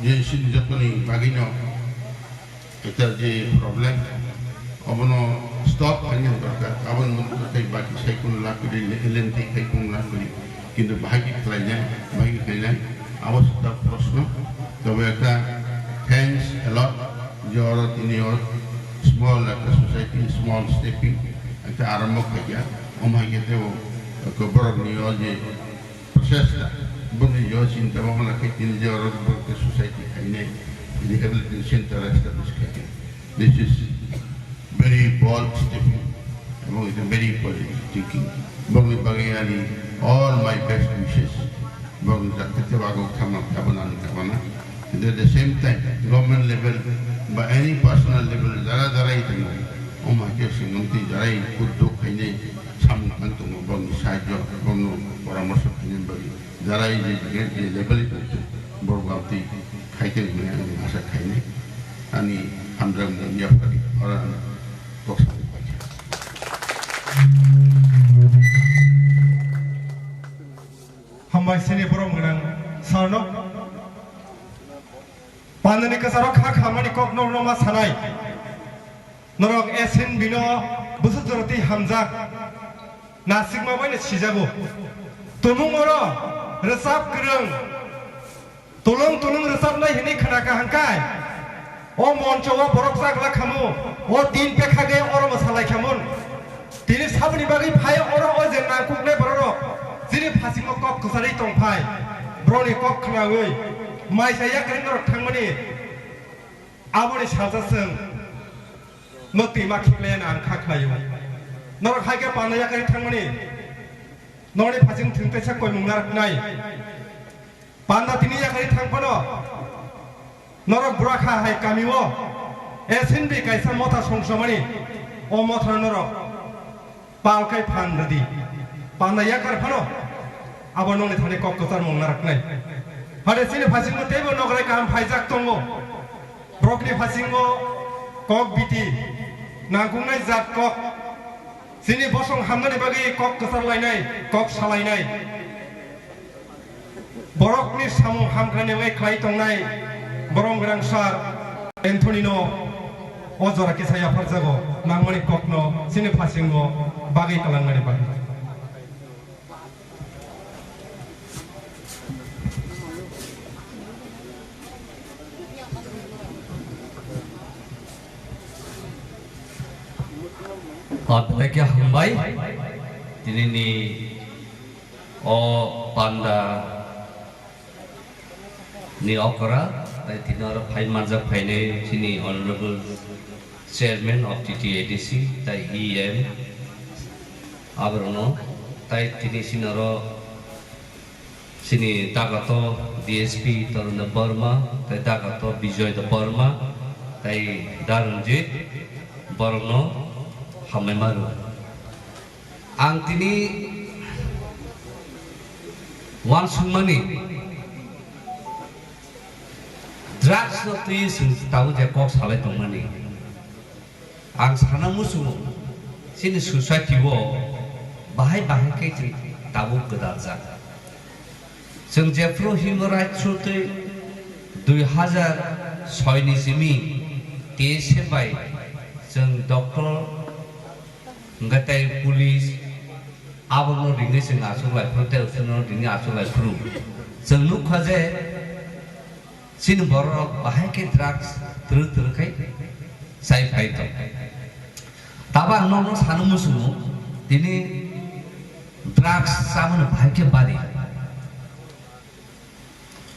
je sini jotoni bagwino ekta je problem, omono stop khaina dorkar. Aboni mungkha tei baki sai kono lakuri, le-, lenti khai kono lakuri. Kintu bahai khe khlainai, bahai khe khlainai, abo se ta proshno. Tobe ekta thanks a lot, je oro tini o small ekta society, small stepping, ekta arombo khaikha. Omo hai khe tebo ekta borokni o je prochesta, boni je o chinta bhabna khe tini je oro borok khe society khainai, rehabilitation center establish khaikha. This is very bold stepping, ebong it's a very positive thinking. Bongni bagwi ani all my best wishes. Bongni jatte tebo agok thamma tabo nani kabana. And at the same time, government level ba any personal level jara jara itango, omo hakhe singmung twi jara i kudduk khainai samung tang tongo, bongni sahajyo, bongno poramorso khainai bagwi. Jara i je, je, je level i tongthu, borok bapti khai tong hwnwi ang asa khainai. Ani hamjakmung yaphari oro ang kok sadi paikha. Hambai sini borok gwnang sarno. Pandani kwcharo kha khamani kok nok nokma sanai. Norok S N B no bwswk jora twi hamjak. Nasikma bai no sijago. Tumung oro rwchap kwrwng, tulung tulung rwchapnai hwnwi khna kaham kai. O moncho o borok chagla khamu, o tin pekha ge oro mwsalai khamun. Tini saboni bagwi phai oro o je nangkuknai bororok chini phasingo kok kwcharwi tongphai. Borokni kok khnaui maisa yakarwi norok thangmani. Aboni salsa chwng no twima khiklaiya na ang kha khlaio. Norok hai khe panda yakarwi thangmani, norokni phasing thwng teisa koimung naraknai. Panda tini yakarwi thang phano norok bura kha hai kamio S N B kaisa motha songsamani, o mothano norok pal khai phan rwdi. Panda yakar phano abo nongni thani kok kwchar mung naraknai. Hade chini phasingo teibo nokrai kaham phaijak tongo. Borokni phasingo kok biti nangkuknai jat kok. Chini bosong hamnani bagwi kok kwchar lainai, kok salainai. Borokni samung hamkhrani bai khlai tongnai borok gwnang sir Anthony no o jora kisa yapharjago nangmani kokno chini phasingo bagwi kwlangnani bagwi. O belai khe hambai, tinini o panda ni okra, tai tini oro phai manjak phainai chini Honorable Chairman of T T A D C, tai E M, aborokno, tai tini chini oro Chini dagato D S P Tarun Debbarma, tei dagato Bijoy Debbarma, tei Darunjit, borokno hambai mano. Ang tini uansukmani, drugs no twi chwng tabuk je kok salai tongmani. Ang sana muchungo, chini society o bahai bahai khe chwng tabuk gwdaljak. Chwng jephru human rights sutwi dui hazar soi ni simi T S F bai chwng doctor hwnkhe tei police abono ringwi chwng achuk lai phuru tei uchuno ringwi achuk lai phuru. Chwng nukha je chini borok bahai khe drugs twrwk twrwk khai chai phai tong. Tabo ang nokno sana muchungo, tini drugs chamani bahai khe bari.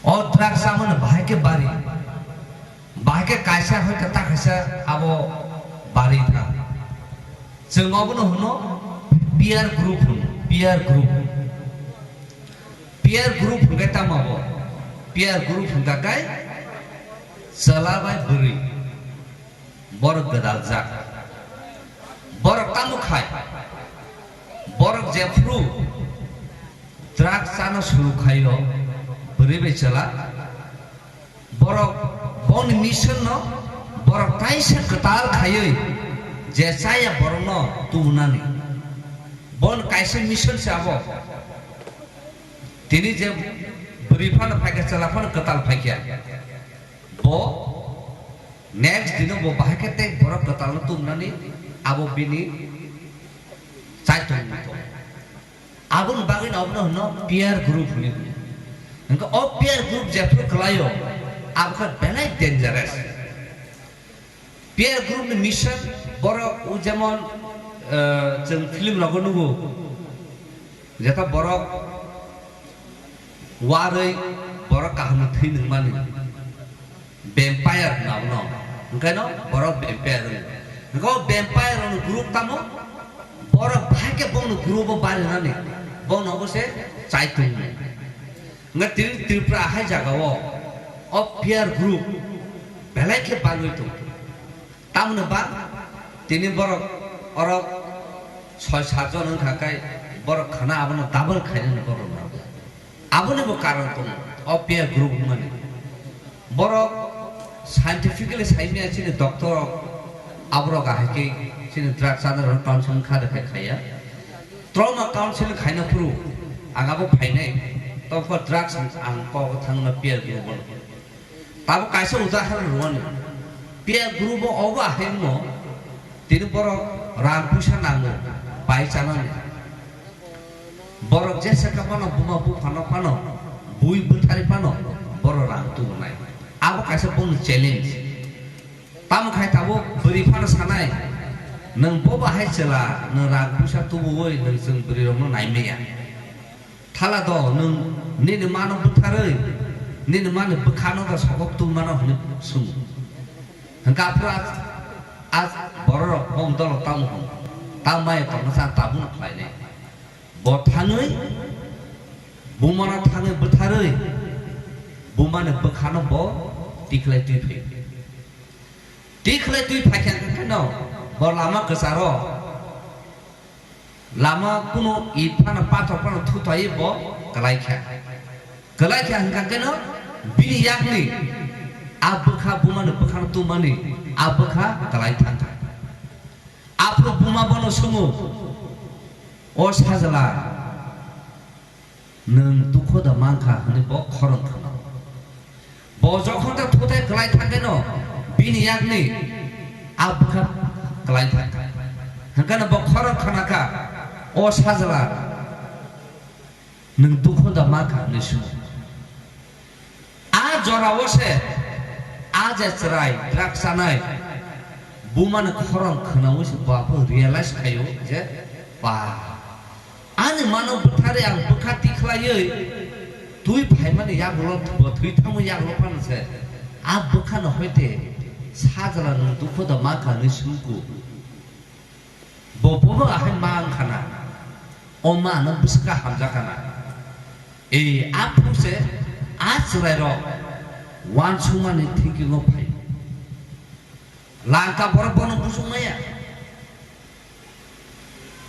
O drugs chamani bahai khe bari. Bahai khe kaisa hoi khe ta kaisa abo bari tha. Chwng obono hwno peer group hwno, peer group. Peer group hwnkhe tamo bo? Peer group hwnkha khe chwla bai bwrwi. Borok gwdaljak. Borok tamo khai? Borok jephru drugs chana suru khaio, bwrwi bai chwla. Borok boni mission no borok taisa kwtal khaiwi je chaya borokno tubunani. Bon kaisa mission se abo. Tini je bwrwi phano phaikha, chwla phano kwtal phaikha. Bo next dino bo bahai khe tei borok kwtalno tubunani abo bini chaitung tong. Aboni bagwi no abono hwno peer group hwnwi hwno. Hwnkhe o peer group jephru kwlaio, abo khe belai dangerous. Peer group ni mission borok o jemon, eh, chwng film rogo nugo, jeta borok warwi borok kaham no thwi nungmani. Vampire hwnna abono. Hwnkhe no borok vampire hwno. Hwnkhe o vampire rokni group tamo? Borok bahai khe bongni group o barinani. Bongno obo se chaitung. Hwnkhe tini Tripura hai jaga o, o peer group belai khe bagwi tong. Tamoni ba tini borok oro soi satjon wngkha khe borok khana abono double khainani borok rok. Aboni bo karon tongo, o peer group hwnmani. Borok scientifically saimaya chini doctor rok, aborok ahai khe chini drug chana rok counseling kha de khe khaiya. Trauma counseling khaina phuru ang abo phainai, tobokhe drugs ang kok thangna peer group o. Tabuk kaisa udaharon rwani. Peer group o obo ahai wngmo, tini borok rang puisa nango, bai chanani. Borok jesa kha phano, buma buphano phano, bui bwthari phano, borok rang tubunai. Abo kaisa bongni challenge. Tamo khai tabuk bwrwi phano sanai, nwng bobo hai chwla, nwng rang puisa tubuwi nwng chwng bwrwi rokno naimaya. Thala do, nwng nini mano bwtharwi, nini mani bwkhano do sogok twi mano hwnwi swngo. Hwnkhe aphuru a, a bororok bong dolo tamo hwn, tamo maya tongma sa tabukno khlainai. Bo thangwi, bumano thangwi bwtharwi, bumani bwkhano bo tikhlai twi phaio. Tikhlai twi phaikha hwnkhe no, bo lama kwcharo. Lama kunu it phano, pathor phano thutaiwi bo kwlai kha. Kwlai kha hwnkha khe no bini yakni a bwkha bumani bwkhano tubumani a bwkha kwlai thangkha. Aphuru buma bono swngo, "O sajla, nwng dukho da mankha?" hwnwi bo khorang khna. Bo jokhon ta thutai kwlai thangkheno bini yakni a bwkha kwlai thangkha. Hwnkhe no bo khorang khna kha, "O sajla, nwng dukho da mankha?" hwnwi swngo. A jorao se a je chwrai drug chanai bumani khorang khnaui se bo aphuru realize khaio je, "Ba, ani mano bwtharwi ang bwkha tikhlaiwi twi phaimani yagulo bo thwi thangmani yagulo phano se a bwkhano hoite sajla nwng dukho da mankha?" hwnwi swngkhu. Bo bono ahai ma wngkhana, o ma no bwswk hamjakana. E, aphuru se a chwrairok uansukmani thinking o phai. Langka borok bono bujukmaya.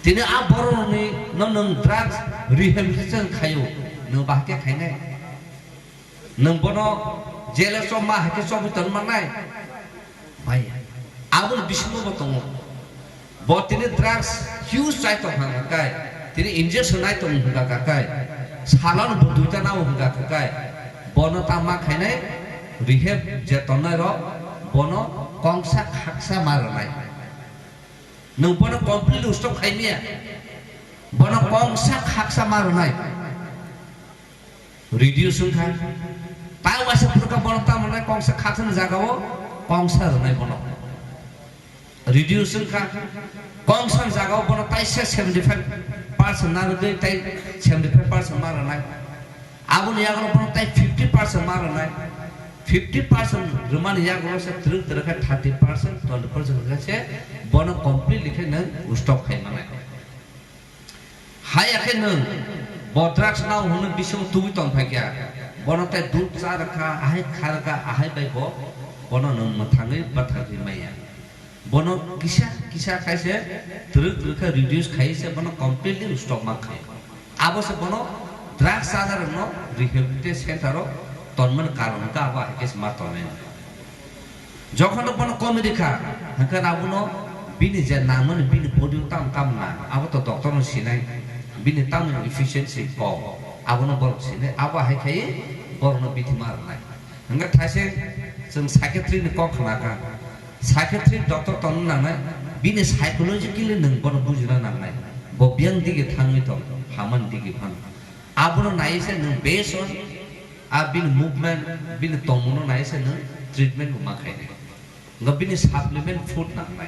Tini a borokni no nwng drugs rehabilitation khaio, nwng bahai khe khainai? Nwng bono jail o chopma hai khe chopwi tong mannai? Maya. Aboni bisingo bo tongo. Bo tini drugs use chai tong hwnka kai, tini injection nai tong hwnka kai, salon bo duita nao hwnka kai, bono ta ma khainai, rehab je tongnai rok, bono kongsa khaksa ma rwnai. Nwng bono completely stop khai miya, bono kongsa khaksa ma rwnai. Reduce wngkha. Tai waisa phuru kha bono tamo nai kongsa khaksani jagao kongsa rwnai bono. Reduce wngkha. Kongsa jagao bono taisa seventy five percent na rwgwi tai seventy five percent ma rwnai. Aboni yagulo bono tai fifty percent ma rwnai. Fifty percent rwmani yagulo se twrwk twrwk khe thirty percent, twenty percent rwkha se bono completely khe nwng stop khai manai. Haiya khe nwng bo drugs nao hwnwi bisingo tubui tong phai kha. Bono tai dudh cha rwkha, ahai kha rwkha, ahai bai bo bono nwng mwthangwi bwthagwi maya. Bono kisa kisa khai se twrwk twrwk khe reduce khai se bono completely stop ma khai. Abo se bono drugs chanarokno rehabilitation center o tonmani karon hwnkhe abo hai khe se ma tongnai. Jokhon bono komiri kha, hwnkhe abono bini je nangmani bini body o tamo tamo nang, abo to doctor no sinai, bini tamo efficiency kom, abono borok sinai, abo hai khai borokno bithi ma rwnai. Hwnkhe thaise chwng psychiatry ni kok khna kha, psychiatry doctor tongna nangnai, bini psychologically nwng bono bujina nangnai, bo biyang dige thangwi tong, hamani dige phano. Abono nai se nwng based on a bini movement, bini tongmungno nai se nwng treatment bo ma khainai. Hwnkhe bini supplement food nangnai.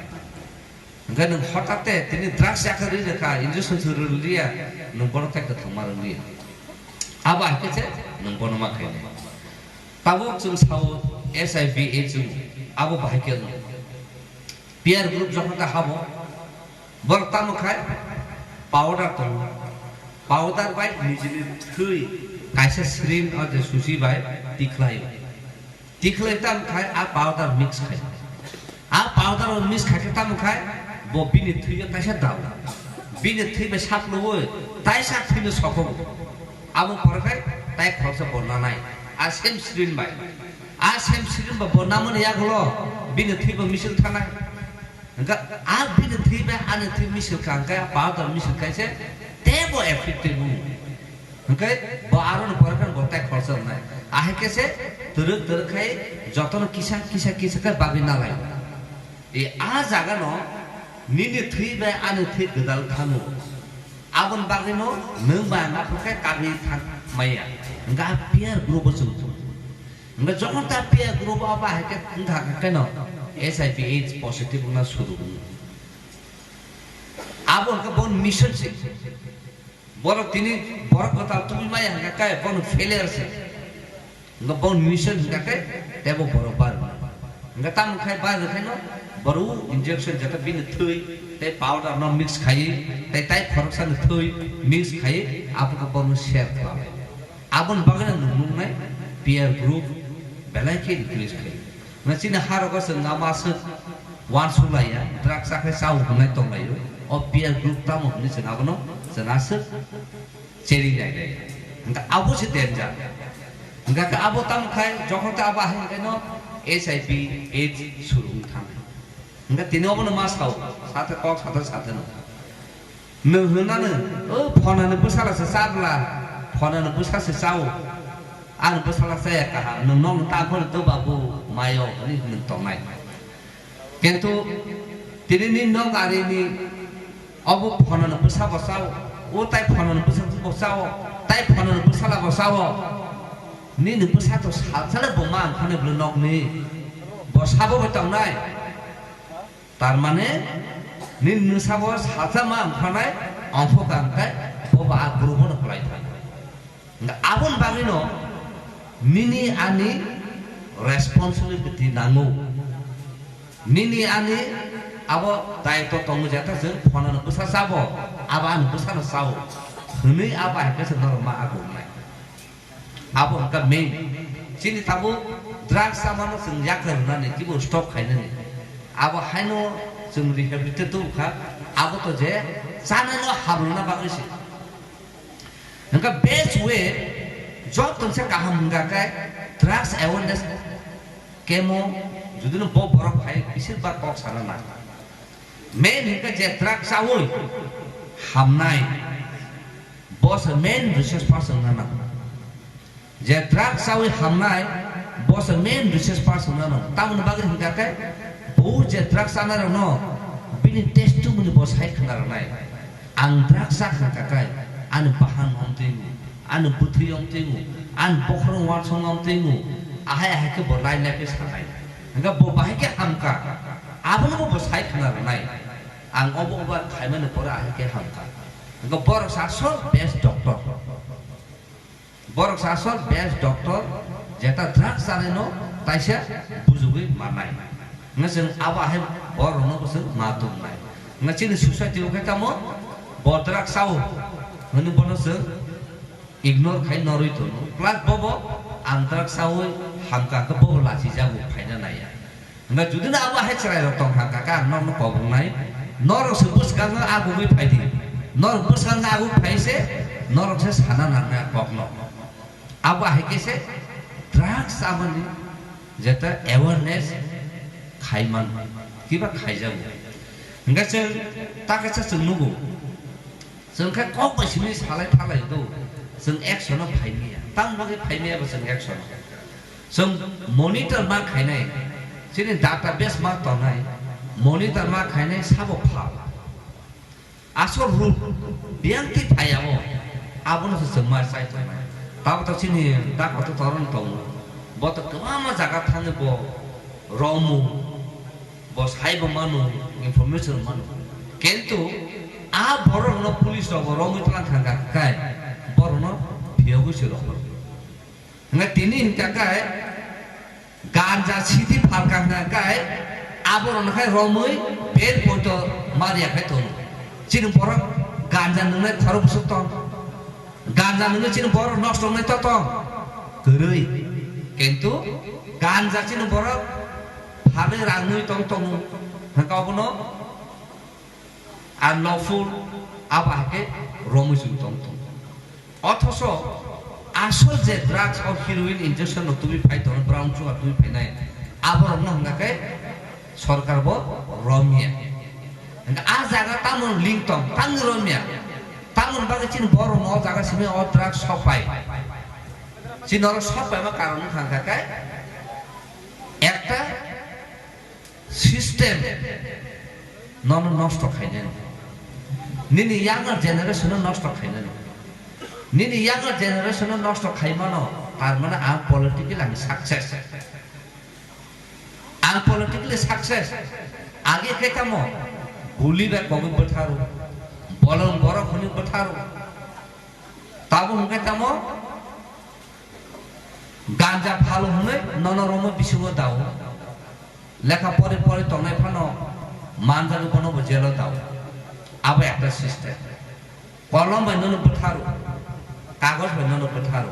Hwnkhe nwng hotate tini drugs yakhe rwi rwkha, injection se rwliya, nwng bono tei kwthang ma rwliya. Abo hai khe se nwng bono ma khainai. Tabuk chwng sao H I V AIDS wng, abo bahai khe wng. Peer group jokhon ta habo, borok tamo khai powder tongo. Powder bai nijini thwi kaisa syringe o je susi bai tikhlaio. Tikhlai tamo khai a powder mix khai. A powder o mix khai khe tamo khai bo bini thwi o kaisa dao. Bini thwi bai saplubui taisa thwino sokogo. Abo pore khai tai khoroksa bo nanai. A same syringe bai. A same syringe bai bo namani yagulo bini thwi bo misil thanai. Hwnkhe a bini thwi bai ani thwi misil kha, hwnkhe a powder misil khai se teibo effective wng. Hwnkhe bo aroni pore khe bo tai khoroksa rwnai. Ahai khe se twrwk twrwk khai jotono kisa kisa kisa khe bagwi nalai. E a jaga no nini thwi bai ani thwi gwdal thangwi. Aboni bagwi no nwng bai ang aphuru khe kagwi thang maya. Hwnkhe a peer group o chwng thung. Hwnkhe jokhon ta peer group o abo hai khe wngkha khe no H I V AIDS positive wngna suru wngo. Abo hwnkhe bo mission se. Borok tini borok kwtal tubui maya hwnkhe kai bono failure se. Hwnkhe bo mission hwnkhe khe teibo borok bar. Hwnkhe tamo khai bar hwnkhe no borok injection jeta bini thwi tei powder no mix khai tei tai khoroksani thwi mix khai abo khe bono share khlai. Aboni bagwi no nwng nuknai peer group belai khe increase khai. Na chini harogo chwng amo aswk uansuk laiya, drugs chakhai chao hwnwi tong laio. O peer group tamo hwnwi chwng abono chwng aswk cheri nai nai. Hwnkhe abo se danger. Hwnkhe abo tamo khai jokhon ta abo hai hwnkhe no H I V AIDS suru wng thang. Hwnkhe tini obono ma sao, sathe kok sathe sathe no. Nwng hwnna nwng, o phonani bwsala se chabla, phonani bwsa se chao. Ani bwsala chaya kaham, nwng nokni ta phone to babu mayo hwnwi nwng tongnai. Kintu tini ni nok arini obo phonani bwsa bo chao, o tai phonani bwsa bo chao, tai phonani bwsala bo chao. Nini bwsa to salsale bo ma ang khani bwlwi nokni. Bo sabo bai tongnai. Tar mane, nini nwsa bo salsa ma wngkhanai, ongkho kang khe, bo ba a group no kwlai thang. Hwnkhe aboni bagwi no nini ani responsibility nango. Nini ani abo daitw tongo, jeta chwng phonano bwsa chabo, abo ani bwsano chao hwnwi abo hai khe se norok ma a group nai. Abo hwnkha main. Chini tabuk drugs chamano chwng yakar rwnani, kibo stop khainani. Abo haino chwng rehabilitate tubu kha, abo to je chanaino hamrwna bagwi se. Hwnkha best way, joto se kaham hwnkha khe drugs awareness camp o, jodi no bo borok phai, bisir ba kok sana na. Main hwnkha je drugs chaui hamnai, bo se main resource person na nango. Je drugs chaui hamnai, bo se main resource person no. Tamoni bagwi hwnkha khe, bo je drugs chanai rokno bini testimony bo sai khna rwnai. Ang drugs cha khna kha khe, ani bahan om twi mu, ani bwthwi om twi mu, ani bokhorok uansong om twi mu, ahai ahai khe bo line life sanai. Hwnkha bo bahai khe hamkha, abono bo sai khna rwnai. Ang obo obo khaimani pore ahai khe hamkha. Hwnkha borok sa asol best doctor. Borok sa asol best doctor, jeta drugs chanai no taisa bujugwi manai. Nga chwng abo hai borok no bwswk ma tumnai. Nga chini society o khe tamo bo drugs chao hwnwi bono chwng ignore khai norwi tono. Plus bobo ang drugs chaui hamkha khe bobo lachi jago phaina naiya. Hwnkhe judino abo hai chwrairok tongkha, kaka, ang norokno kok wngnai, norok se bwskango agugwi phaidi, norok bwskango agugwi phai se, norok se sana nangnai kokno. Abo hai khe se drugs aboni jeta awareness khaiman, kiba khaijago. Hwnkhe chwng takasa chwng nugo, chwng khe kok bai simi salai thalai do, chwng action o phaimiya, tamni bagwi phaimiya bo chwng action o. Chwng monitor ma khainai, chini database ma tongnai, monitor ma khainai sabo phal. Asol root, biyang twi phai abo, abono se chwng ma chai tongnai. Tabo to chini dakoto toron tongo. Bo to kwbangma jaga thangwi bo romu, bo saibo mano, information mano. Kintu a borokno police rok bo romwi twlang thangkha khe borokno phiyogwi se rokho. Hwnkhe tini hwnkha khe ganja sidi phalkha hwnkha khe aborokno khe romwi bel poito mariya khe tongo. Chini borok ganja nwngnai khoro bwswk tong? Ganja nungwi chini borok nosto wngnai to tong? Kwrwi. Kintu ganja chini borok phalwi rangwi tong tongo. Hwnkha obono unlawful, abo hai khe romwi chwng tong tongo. Othoso asol je drugs o heroin injection no tubui phai tongo, brown sugar tubui phainai, aborokno hwnkha khe sorkar bo romya. Hwnkhe a jaga tamoni link tong, tamni romya. Tamoni bagwi chini borokno o jaga simi o drugs sok pai. Chini oro sok paima karon wngkha khe ekta system nono nosto khainani. Nini younger generation no nosto khainani. Nini younger generation no nosto khaimano, tar mane ang politically ang success. Ang politically success. Age khe tamo guli bai kogwi bwtharo, bolong borok hwnwi bwtharo. Tabo hwnkhe tamo ganja phalo hwnwi nono romwi bisingo dao. Lekha pori pori tongnai phano manjagwi bono bo jelo dao. Abo ekta system. Kolom bai nono bwtharo, kagoj bai nono bwtharo.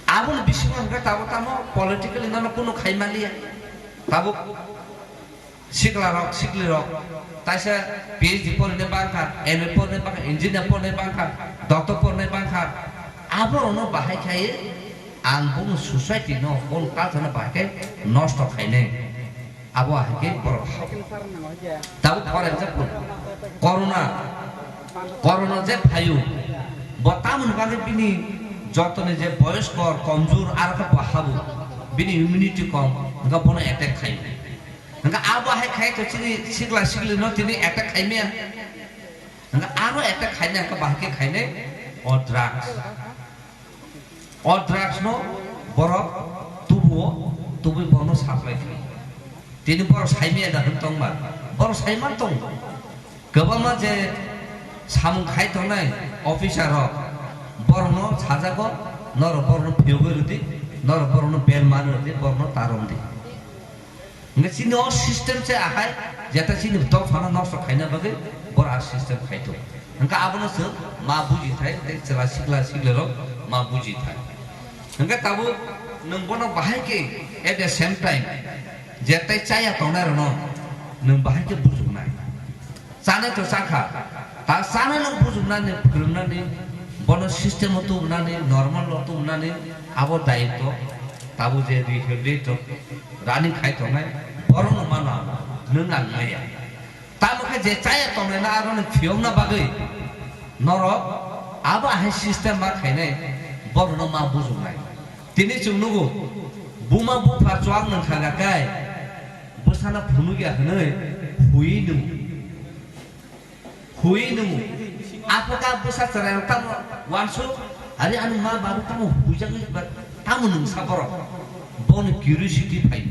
Aboni bisingo hwnkhe tabo tamo politically nono kunu khai manliya. Tabuk sikla rok, sikli rok, taisa P H D porine bangkha, M A porine bangkha, engineer porine bangkha, doctor porine bangkha. Aborokno bahai khai ang bono society no, bono culture no bahai khai nosto khainai. Abo hai khe borok hai. Tabuk for example, corona, corona je phaio, bo tamoni bagwi bini jotoni je boyoskor, komjur, aro khe bo habo, bini immunity kom, hwnkhe bono attack khaio. Hwnkhe abo hai khai to chini sikla sikli no tini attack khaimaya. Hwnkhe aro attack khainai hwnkhe bahai khe khainai o drugs. O drugs no borok tubuo, tubui borokno supply khlai. Tini borok saimaya da hwn tongma, borok saiman tongo. Kwbangma je samung khai tongnai officer rok, borokno sajago, norok borokno phiyogwi rwdi, norok borokno bel man rwdi, borokno ta romdi. Hwnkhe chini o system se ahai, jeta chini dophano nosto khaina bagwi bor a system khai tongo. Hwnkhe abono chwng ma buji thai, tei chwla sikla sikla rok Ma buji thai. Hingke tabuk nwng bono bahai khe at the same time je tai chaya tongnai rokno nwng bahai khe bujuknai. Chanai to chakha. Ta chanai no bujuknani, phwrwngnani, bono system o tubunani, normal o tubunani, abo dayitwo. Tabuk je rehabilitate running khai tongnai, borokno mano ang, nwng ang maya. Tamo khe je chaya tongnaino aroni phiyokna bagwi norok abo ahai system ma khainai borokno ma bujuknai. Tini chwng nugo, buma bupha chuak nwng kha kai bwsano phunukya hwnwi hui nung. Hui nung. Aphaka bwsa chwrairok tamo wansuk, ari ani ma babu tamo huijagwi ba tamo nungsa borok. Bono curiosity phai.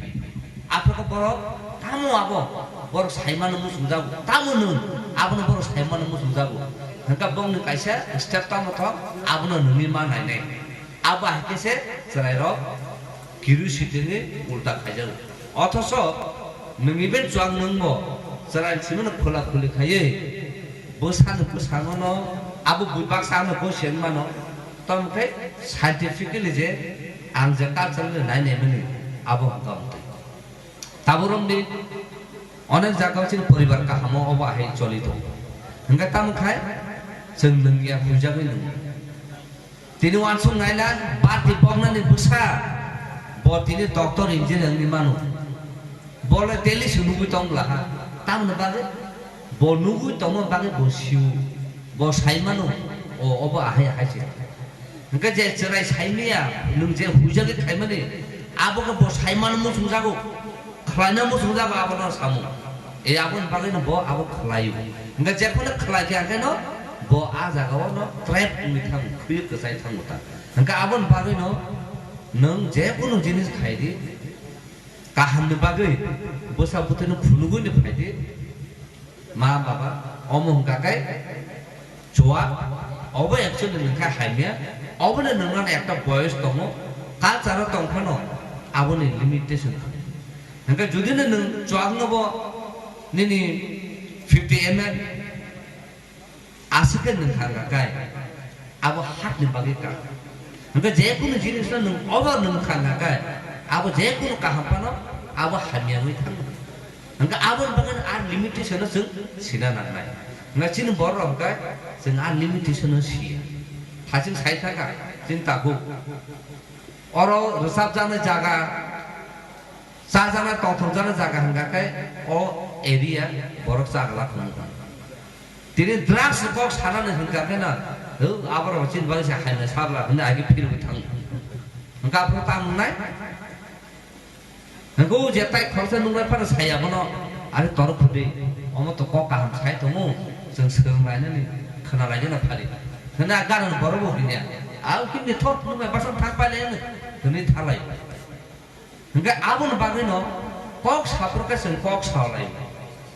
Aphaka borok tamo abo, borok saimano muchungjago. Tamo nwng, abono borok saimano muchungjago. Hwnkha bongni kaisa step tamo thok, abono nungwi ma nainai. Abo hai khe se chwrairok curiosity ni ulta khaijago. Othoso nwng even chuak nwngbo chwrai simano khula khuli khaiwi bwsano bwsano no abo bui baksa ano bo se wngmano. Tamo khe scientifically je ang je culturally nai naimani abo hwnkha wngtwi. Taborokni onek jagao chini poribar kahamo obo ahai choli tongo. Hwnkhe tamo khai chwng nwngya huijagwi nwngo. Tini wansuk naila bati poknani bwsa bo tini doctor engineer ni manu. Bo le daily se nugwi tong bwla ha. Tamoni bagwi bo nugwi tongma bagwi bo siu. Bo sai mano, o, obo ahai ahai se. Hwnkhe je chwrai saimaya, nwng je huijagwi khaimani, abo khe bo saimano muchungjago, khlaina muchungjago abono samung. E aboni bagwino bo abo khlaio. Hwnkhe jephano khlai khe hwnkhe no bo a jagao no trap wngwi thango, khuyuk kwchai thango ta. Hwnkhe aboni bagwino nwng jekunu jinis khai di, kahamni bagwi bwsa bwtwino phunugwino phai di. Ma baba, omo hwnkha khe chuak, obo actually nwng khe hamya, obono nwng nang ekta boyos tongo, culture o tong phano aboni limitation tongo. Hwnkhe jodi no nwng chuak no bo nini fifty M L aswk khe nwng kha hwnkha khe, abo hakni bagwi kaham. Hwnkhe jekunu jinis no nwng over nwng kha hwnkha khe, abo jekunu kaham phano abo hamya wngwi thango. Hwnkhe aboni bagwi ar limitation no chwng sina nangnai. Hwnkhe chini borok rok hwnkhe chwng ar limitation no siya. Haching sai thangkha chini tabuk. Oro rwchapjaknai jaga, chajaknai tongthokjaknai jaga hwnkha khe o area borok chagla thwngkha. Tini drugs ni kok sanani hwnkha khe na, hw, aborok chini bagwi se haino sabla hwnwi agi phirwi thango. Hwnkha aphuru tamo wngnai? Hwnkha o je tai khoroksa nuknai phano saya bono, "Ari torok khudi, omo to kok kaham sai tongo, chwng swrwng lainani, khwna lainani phari." Hwnwi a ganani borok bo hwnya, "Au himni thok nuknai bwsang thang pailai," hwnwi thalai. Hwnkhe aboni bagwino kok saphuru khe chwng kok salai,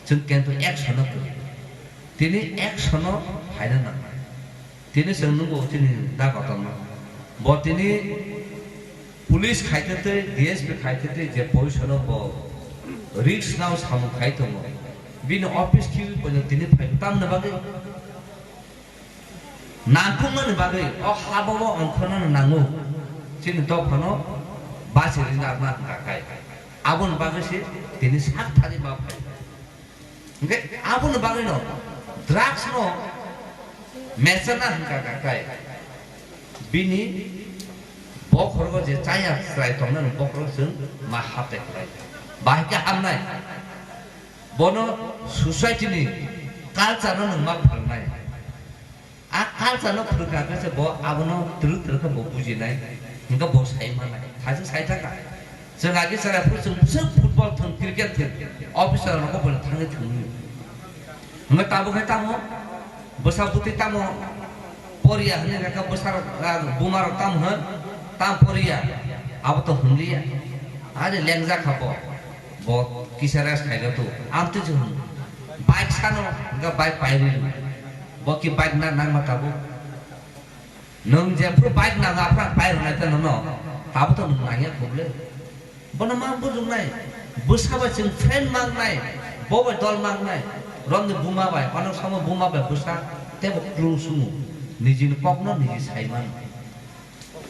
chwng kintu action-o kwrwi. Tini action-o phaina nang. Tini chwng nukgo chini da kotorma. Bo tini police khai tei tei, D S P khai tei tei je position-o bo risk nao samung khai tongo. Bini office khibi poino tini phai tamni bagwi. Nangkukmani bagwi o habao ongkhornani nango, chini dophano bachirwi narwkna hwnkha khe. Aboni bagwi se tini sak thani ma phai. Hwnkhe aboni bagwino drugs no mechana hwnkha khe bini bokhorogo je chaya chwrai tongnani bokhorogo chwng ma haptai khlai. Bahai khe hamnai. Bono society ni culture no nwng ma phrwngnai. A culture no phwrwngkha khe se bo abono twrwk twrwk khe bo bujinai, hwnkhe bo sai manai, khaisa sai thangkha. Chwng agi chwrai phuru chwng bwswk football thwng, cricket thwng, officer rokbo bono thangwi thwngwi. Hwnkhe tabuk khe tamo bwsa bwtwi tamo poriya hwnwi khe bwsarok, ah, bumarok tamo hwn, tamo poriya, abo to hwnliya. Are lengjak kha bo, bo kisa rest khaikha tu, amtwi se hwn. Bike sano hwnkhe bike pairwi. Bo ki bike na nangma tabuk? Nwng jephru bike nango, aphuru ang pai rwnai tei nono, tabuk to nwng nangya khuble. Bono ma bujuknai, bwsa bai chwng friend mangnai, bo bai dol mangnai, romni buma bai, onek somo buma bai bwsa teibo klung sungo, nijini kokno niji sai mano.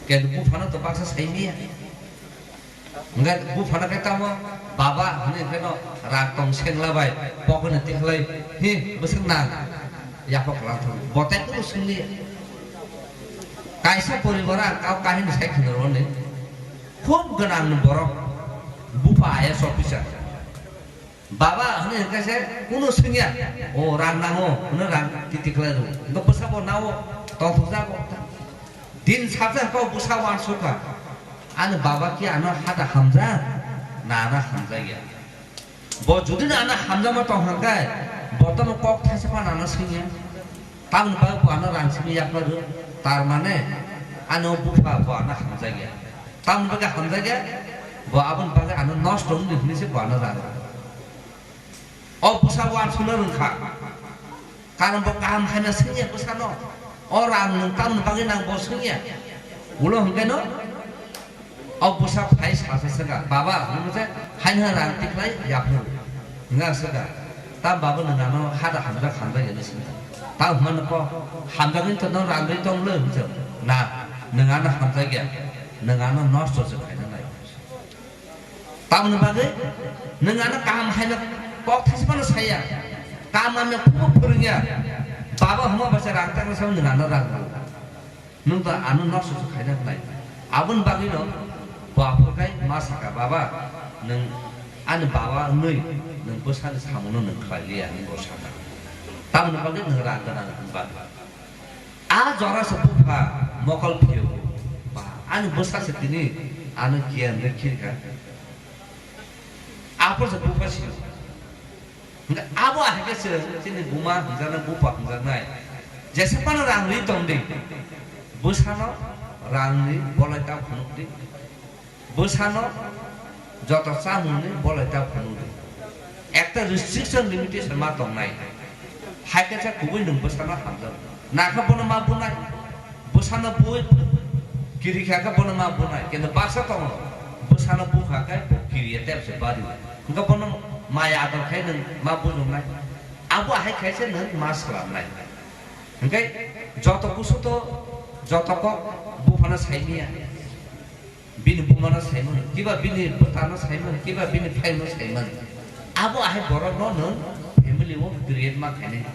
Khe buphano to baksa saimiya. Hwnkhe buphano khe tamo baba hwnwi khe no rang tong sengla bai pokno tikhlai, hi bwswk nang yapha kwlang thang. Bo tei kunu swngli. Kaisa poribar ang kau kahini sai khwna rwni. Khub gwnang ni borok, bupha I A S officer. Baba hwnwi hwnkhe se kunu swngya, o rang nango hwnwi rang titi khlai rw. Hwnkhe bwsa bo nao tongthokjago. Din sajak kok bwsa uansukha. Ani baba ki ano hada hamjak, na ano hamjakya. Bo jodi na ano hamjakma tong hwnkhe, bo tamo kok thaisa phano ano swngya. Tamoni bagwi bo ano rang simi yapharwi, tar mane ano bupha bo ano hamjakya. Tamoni bagwi hamjakya, bo aboni bagwi ano nosto wngdi hwnwi se bo ano rang rw. O bwsa uansukna rwngkha. Karon bo kaham haino swngya bwsano. O rang nwng tamoni bagwi nang bo swngya. Ulo hwnkhe no o bwsa phai sasa swkha, "Baba," hwnwi se, "haino rang tikhlai yaphuru." Hwnka swkha, "Tam baba nwng ano hada hamjak hamjak yani swngkha." Tam hwnmano kok, "Hamjak wngthono rang rwi tong le," hwnwi se, "Na, nwng ano hamjakya, nwng ano nosto se khaina nai." Tamoni bagwi nwng ano kaham haino kok thaisa phano saya, kaham hamya phungo phwrwngya, baba hwnma bai se rang tangna sao nwng ano rang rw. Nwng to ano nosto se khaina nai. Aboni bagwino bo aphuru khai ma sakha, "Baba, nwng ani baba wnwi nwng bwsani samungo nwng khlai liya," hwnwi bo sakha. Tamoni bagwi nwng rang gwnang hwnba. A jora se bupha mokol phiyo. Ba, ani bwsa se tini ano giyan rikhi kha. Aphuru se bupha siyo. Hwnkhe abo ahai khe chwng chini buma hwnjaknai, bupha hwnjaknai. Jesa phano rang ri tong di. Bwsano rang ri bolai ta phunuk di. Bwsano joto chamungni bolai ta phunuk di. Ekta restriction, limitation ma tongnai. Hai khe se kubui nwng bwsano hamjak. Nakha bono ma bunai. Bwsano bui kiri kha khe bono ma bunai. Kintu baksa tongo. Bwsano bukha khe bo kiriya tepse bari. Hwnkhe bono maya ador khai nwng ma bujoknai. Abo ahai khai se nwng ma swlamnai. Hwnkhe joto kusu to joto kok buphano saimiya. Bini bumano saimano, kiba bini bwtano saimano, kiba bini phaino saimano. Abo ahai borokno nwng family o create ma khainai.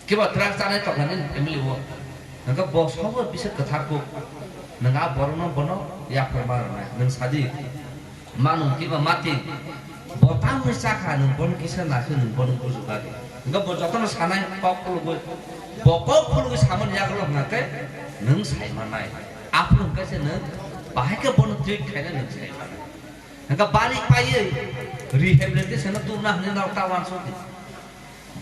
Kiba drugs chanai tongkha nini family o. Hwnkhe bo sobo bisa kwthar kuk. Nwng a borokno bono yaphar ma rwnai. Nwng sadi. Manung kiba mati. Bo tamni chakha nwng bono kisa naising nwng bono bujugo di. Hwnkhe bo jotono sanai kok khulugwi. Bo kok khulugwi samani yagulo hwnkhe nwng saimanai. Aphuru hwnkhe se nwng bahai khe bono treat khaina nwng saimanai. Hwnkhe bari paiwi rehabilitation no tubuna hwnwi norok ta uansukdi.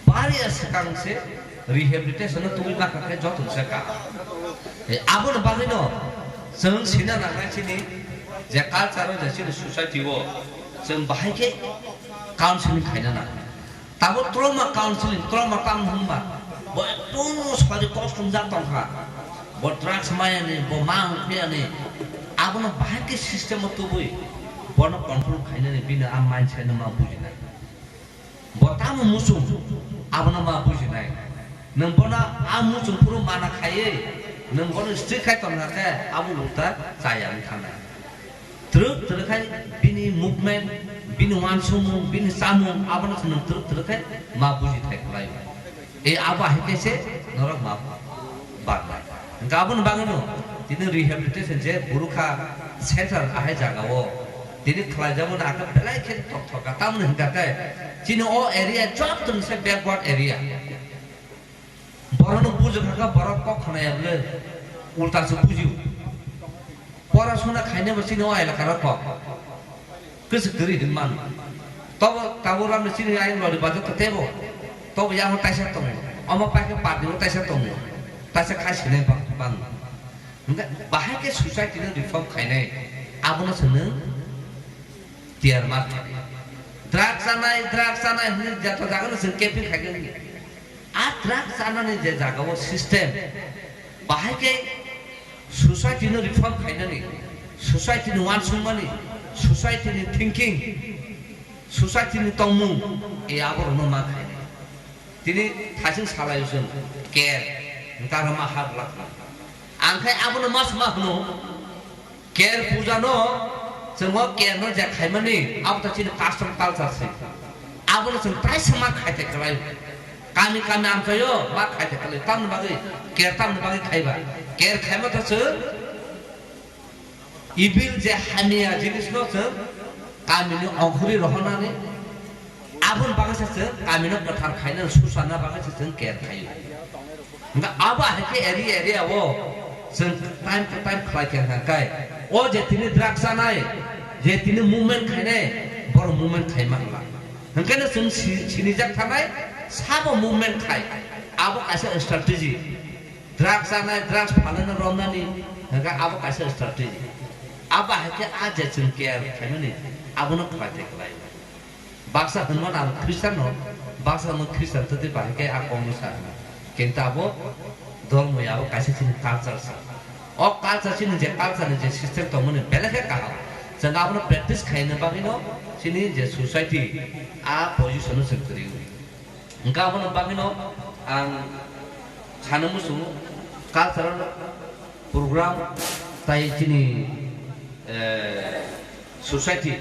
Bari a swkang se rehabilitation no tubui bakha khe joto se kaham. E, aboni bagwino chwng sina nangnai chini je culture o je chini society o chwng bahai khe counseling khaina nangnai. Tabuk trauma counseling, trauma tamo hwnba bo ekdom sori kosto wngjak tongkha. Bo drugs mayani, bo ma wngphiyani, abono bahai khe system o tubui bono control khainani bini a mindset no ma bujinai. Bo tamo muchung, abono ma bujinai. Nwng bono a muchung phuru mana khaiwi, nwng bono strict khai tongkha khe abo ulta chaya wng thangnai. Twrwk twrwk khai bini movement, bini uansukmung, bini chamung, abono se nwng twrwk twrwk khai ma buji thai khlai. E abo hai khe se norok ma barnai. Hwnkhe aboni bagwino tini rehabilitation je Burukha center ahai jaga o tini khlai jabo na khe belai khe tokthok kha. Tamoni hwnkha khe chini o area joto ni se backward area. Borokno bujukha khe borok kok khna ya bwle ulta se bujio. Pora suna khainai bo chini o elaka rok kok. Kwchwk kwrwi hwn mano. Tobo tabuk ramni chini ayang lori bajar to tebo. Tobo yang taisa tongo. Omo paikhe party o taisa tongo. Taisa khai sinai bang, bang. Hwnkhe bahai khe society no reform khainai. Abono se nwng tiyar ma khainai. Drug chanai, drug chanai hwnwi jata jaga no chwng campaign khaikhe wngya. A drug chanani je jaga o system, bahai khe society no reform khainani, society ni uansukmani, society ni thinking, society ni tongmung, e aborokno ma khainai. Tini thasing salai chwng care, hwnkhe ma ha bwlak. Ang khai abono ma sama hwno, Ker puja no, chwng o ker no je khaimani, abo to chini custom culture se. Abo no chwng tai se ma khai te kwlai. Kami kami amchaio ma khai te kwlai. Tamni bagwi ker tamni bagwi khaiba. Ker khaima to chwng evil je hamya jinis no chwng kami ni ongkhorwi rohornani. Aboni bagwi se chwng kami no kwthar khaina, susanna bagwi se chwng ker khaio. Hingkhe abo hai khe area area o chwng time to time khlai khe hwnka khe, o je tini drugs chanai, je tini movement khainai, borok movement khai mangla. Hingkhe no chwng si-, sinijak thanai, sabo movement khai. Abo kaisa strategy. Drugs chanai, drugs phalano romnani, hingkhe abo kaisa strategy. Abo hai khe a je chwng care khaimani, abono khlai te khlai. Baksa hwnmano ang Christian no, baksa hwnmano Christian twtwi bahai khe a kok no sa hwnwi. Kintu abo dhormo ya, abo kaisa chini culture sa. O culture chini je culture ni je system tongmani belai khe kaham. Chwng abono practice khaina bagwi no chini je society a position no chwng kwrwi. Hwnkhe aboni bagwino ang sana muchungo cultural program tai chini, eh, society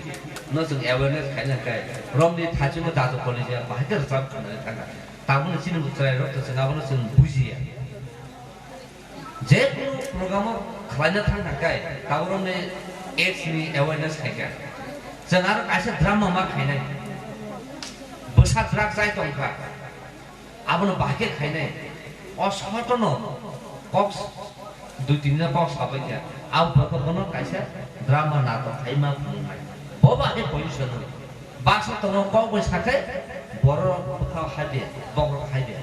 no chwng awareness khaina khe romni thachimo dato college bahai khe rwchap khwna thangkha. Tabukno chini bo chwrairok to chwng abono chwng bujiya. Je kunu program o khlaina thang thang khe taborokni AIDS ni awareness khai kha. Chwng aro kaisa drama ma khainai. Bwsa drug chai tong kha. Abono bahai khe khainai. O sohotono kok s-, dui tin jora kok sabai kha. Abo bono kaisa drama natok khai ma phunuknai. Bo bahai position o. Baksa tongo kok bai sakhe borok bwkha haibe, bokrok haibe.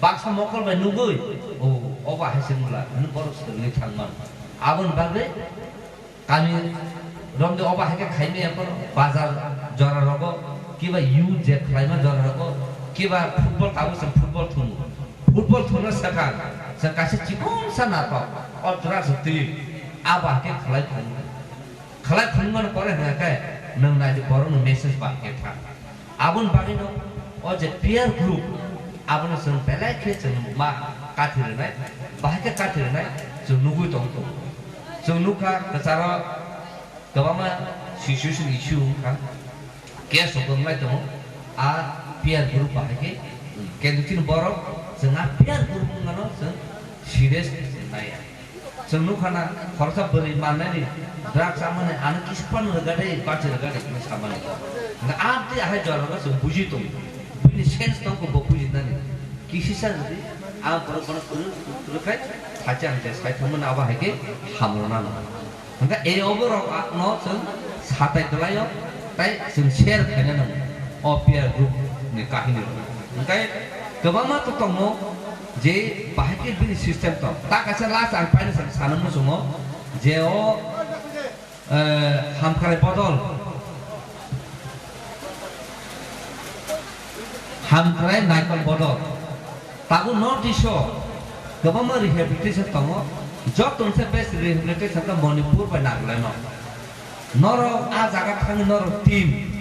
Baksa mokol bai nugui, o, obo hai se mula, hwnwi borok swrwngwi thangman. Aboni bagwi kami romde obo hai khe khaimaya phano bazar jora rogo, kiba youth je khlaima jora rogo, kiba football tabuk se football thungo. Football thungna swkang, se kaisa chikonsa natok, o drugs twi, abo hai khe khlai thungo. Khlai phunukmani pore hwnkha khe nwng nai di borokno message bai khe thang. Aboni bagwino o je peer group abono chwng belai khe chwng ma kathi rwnai, bahai khe kathi rwnai chwng nugui tong tongo. Chwng nukha kwcharo kwbangma situation issue wngkha, case rok wnglai tongo, a peer group bahai khe, kintu chini borok chwng a peer group wngmano chwng serious naiya. Chwng nukha na, khoroksa bwrwi mannani, drugs chamani, ano kisa phano rwgade, bachi rwgade hinwi samani. Hwnkhe amtwi ahai jorano chwng buji tongo. Bini sense tongkho bo bujinani. Kisisa jodi ang borok bono kwrwi, kwrwi khai, sachi ang je sai thangmani abo hai khe hamrwnano. Hwnkhe e oborok no chwng satai twlaio, tai chwng share khaina nango o peer group ni kahini rok. Hwnkhe kwbangma to tongo, je bahai khe bini system tong. Ta kaisa last ang paina sa-, sana muchungo je o, eh, hamkrai bodol, hamkrai naikol bodol. Tabuk North East o kwbangma rehabilitation tongo. Joto se best rehabilitation khe Manipur bai Nagaland o. Norok a jaga thangwi norok team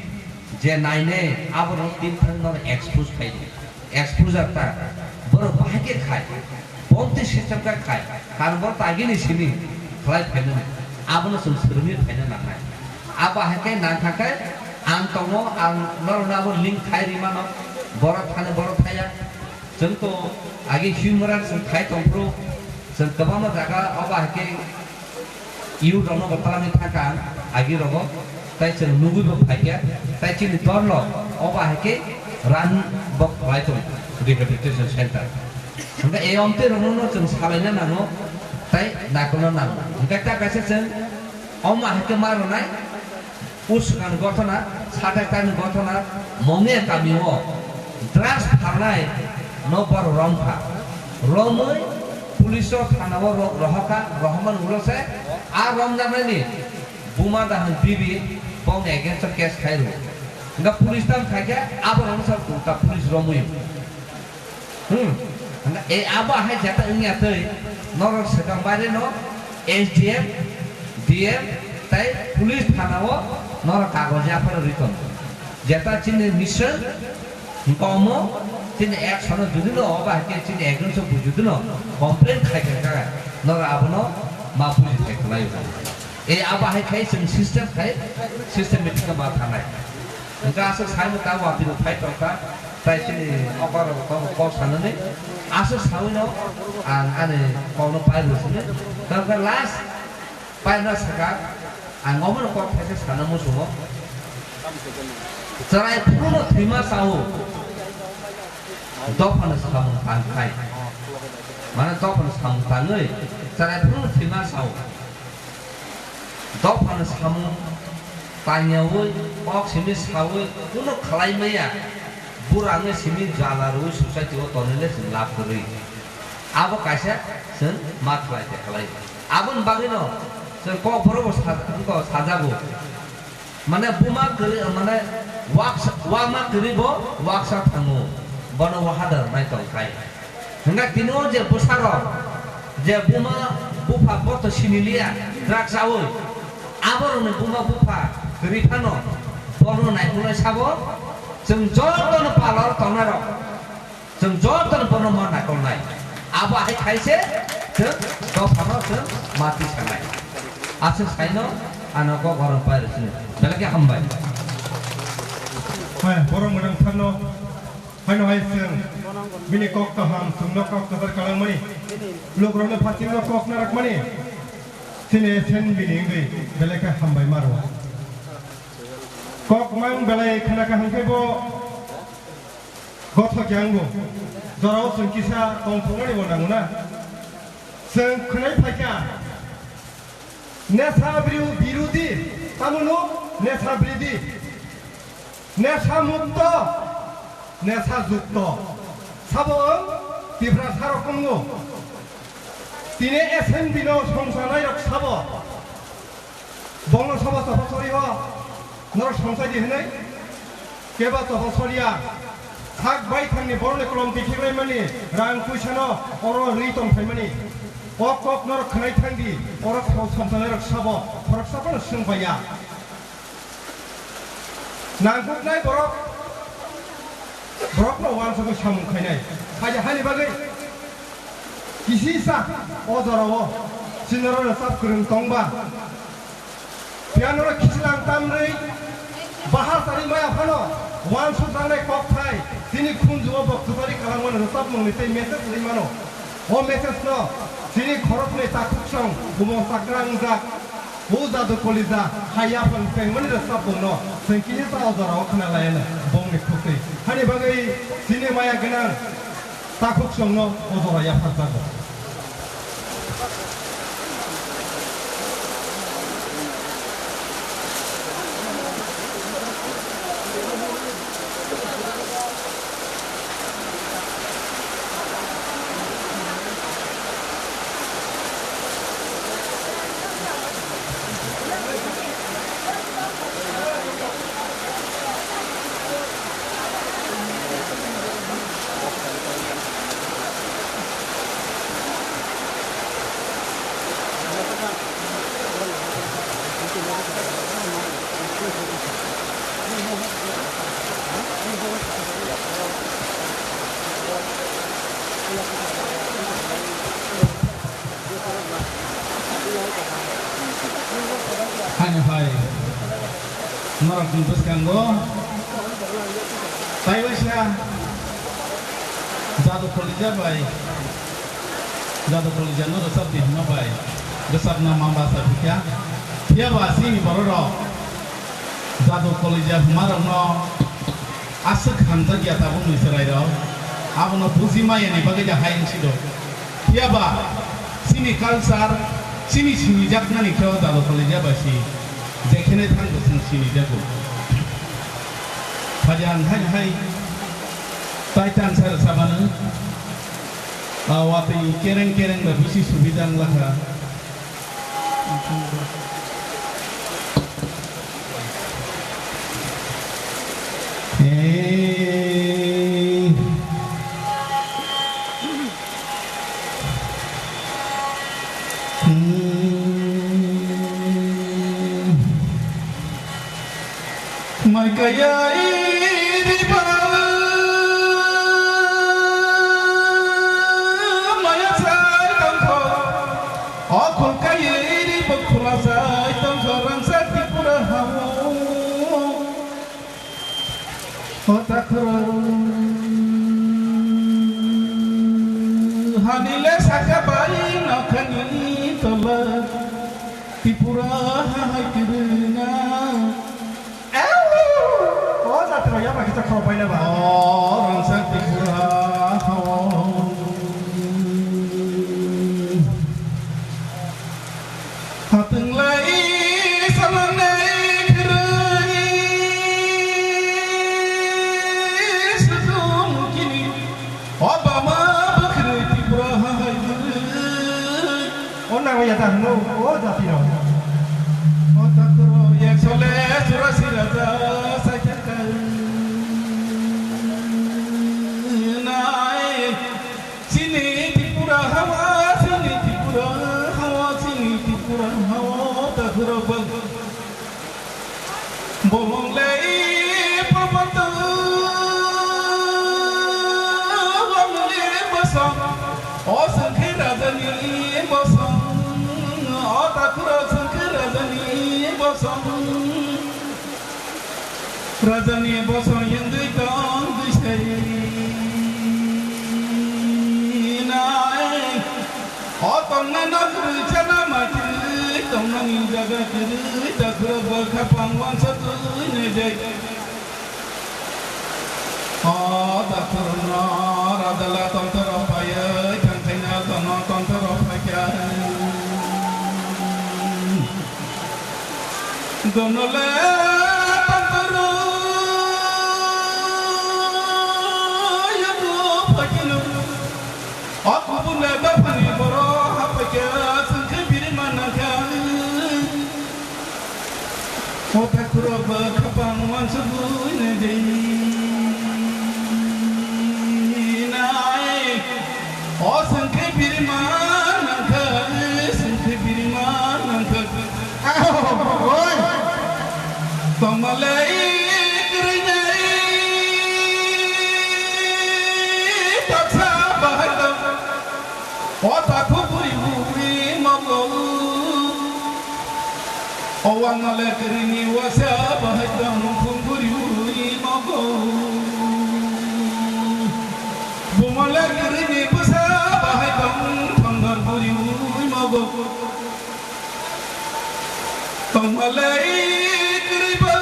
je nainai, abo norok team thangwi norok expose khai di. Exposure ta borok bahai khe khai, bomti system khe khai, karon borok to agini simi khlai phainani, abono chwng swrwngwi phaina nangnai. Abo hai khe nang kha khe ang tongo, ang norokno abo link khai ri mano, borok thani borok thaya. Chwng to agi humor chwng khai tong phuru, chwng kwbangma jaga obo hai khe youth rokno bo twlangwi thangkha ang agi rogo, tai chwng nugwi bo phaikha, tai chini dol rok obo hai khe run bo khlai tong rehabilitation center. Hwnkhe e omtwi rokno chwng salaina nango, tai naikolna nango. Hwnkhe ta kaisa chwng omo hai khe ma rwnai, Usukani gothona, satai tani gothona, Mongya kamio drugs phalnai no borok romkha. Romwi police o thana o ro-, rohorkha, rohormani ulo se a romjaknaini buma dahan bibi bongni against o case khai rwo. Hwnkha police tam khaikhe abo romsa ta police romwi. Hmm. Hwnkhe e abo hai jeta wngya twi norok swkang baire no S D M, D M tai police thana o norok kagoj yaphar rwi tongo. Jeta chini mission komo chini action o jodi no obo hai khe chini against o bujudi no complain khai kha kha norok abono ma buji thai khlai o. E abo hai khai chwng system khai, system meeting ma thanai. Hwnkhe aswk sai no ta watwi no phai tong kha, tai chini okor rok kok sanani aswk sawi no ang ani kok no pai rw sini. Tongkha last pai no saka ang omo no kok thaisa sana muchungo. Chwrai phuru no thwima sao. Dophano samung tang khai. Mane dophano samung tangwi chwrai phuru no thwima sao. Dophano samung tangyawi, kok simi sawi, kuno khlai maya. Bura wngwi simi jala rwwi society o tonwi le chwng lab kwrwi. Abo kaisa chwng ma khlai te khlai. Aboni bagwino chwng kok borok bo sa-, wngkha sajago. Mane buma kwrwi, mane waksa-, wama kwrwi bo waksa thango. Bono wahadar nai tong khai. Hwnga tini o je bwsarok, je buma bupha boto siniliya, drugs chawi, aborokni buma bupha kwrwi phano bono naikolnai sabo, chwng jotono palor tongnarok, chwng jotono bono ma naikolnai. Abo hai khaise chwng dophano chwng mati sanai. Aswk saino ano kok gorok pai rwsini. Belai khe hambai. Hai, borok mwrang tharno. Haino hai chwng bini kok kaham, chwngno kok kwchar kalangmani, lukurokno phasingo kok narakmani, chini S N B ni wngwi belai khe hambai ma rwo. Kok mang belai khna kaham khe bo gothok yang bo. Jorao chwng kisa tongthokmani bo nango na. Chwng khwnai phaikha, nesha biru-, birudi, tamo no nesha birudi, nesha mukto, nesha jukto. Sabo wng Tiprasa rok wngo. Tini S N B no songsanai rok sabo. Bongno sabo chopha sori ho. Norok songchai di hwnwi kebo chopha soriya. Sak bai thangni borokni kolom tikhiklaimani rang puisano oro rwi tongphaimani. O kok norok khwnai thang di, oro kho-, songchalairok sabo khoroksa phano swng bai ya. Nangkuknai borok, borokno uansugwi samung khainai. Haja hani bagwi kisisa o jorao chini oro rwchap kwrwng tongba. Phiya norok khichilang tamrwi bahar chari maya phano uansuk nangnai kok thai chini khunju o bo kwchari kalangmani rwchapmungni tei message rwi mano. O message no chini khoroknwi takhuksong bumung chakra wngjak o Jadu Kolija hai yaphang pengmani rwchapmungno chwng kisa o jorao khna laianw bongni khukwi. Hani bagwi chini maya gwnang takhuksongno o jorao yapharjago. Haino hai norokni bwskango tai waisa Jadu Kolija bai, Jadu Kolija no rwchap di hwnma bai rwchapna ma basa phikha. Phiya ba chini borok rok Jadu Kolija hwnma rok no aswk hamjak ya tabuk ni chwrai rok, abono buji maya ni bagwi da hai wng si do. Phiya ba chini culture, chini sinijaknani khe o Jadu Kolija bai si, jekhene thang bo chwng sinijago. Phaidi ang hai hai tai tan sa rwchapmano, ah, watwi kereng kereng bai bisi subida wng lakha. Mai kaya iri ba maya sai tongkho, o khulkai iri bo khula sai Takhro hanile saka bai nokhani tola Tripura hai kirina. O jati rok yapra kisa khorok bai na ba. O rangsa Tripura hao. Hatung lai salang nai khirui sudum kini. O bama bwkhwrwi Tripura hai bwrwi. O nangmaya ta hwno, o jati rok. O takhro ekso le churasi raja saithang kai nai. Chini Tripura hawa, chini Tripura hawa, chini Tripura hawa, takhro bang. Bolong lei papato wamle bosong, o sengkhe rajani bosong, o takhro sengkhe rajani bosong, rajani bosong yengdui tong dui sai nai. O tongnai no kwrwi chana ma kwrwi tongnani jaga kwrwi takhro bwkha pang wansa twi nai jai. O takhro no rajala tontoro phaiwi thangkhaina tono tontoro phaikha. Gonole tantaro yago phakino. O kubun le dophani boro hapakya sengkhe biri manakha. O takhro ba khapang wansugui ne dei. Nai. O sengkhe birima nangkha, sengkhe birima nangkha. Oi. Tongmalai kwrwinai toksa bahai tong. O takhuk buri buri mogo. O wangmale kwrwini wasa bahai tong khum buri buri mogo. Bumale kwrwini bwsa bahai tong thongdor buri buri mogo. Tongmale kwrwi ba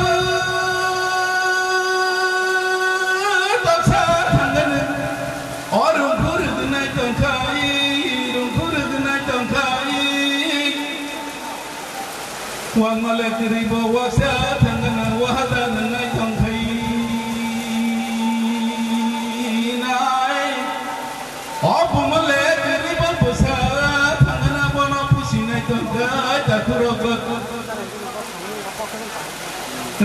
toksa thangani. O rungkhur rwgwnai tongkhai, rungkhur rwgwnai tongkhai. Wangmale kwrwi bo waksa thangana wahada nwngnai tongkhai nai. O bumale kwrwi bo bwsa thangana bono pusinai tongkhai takhurok.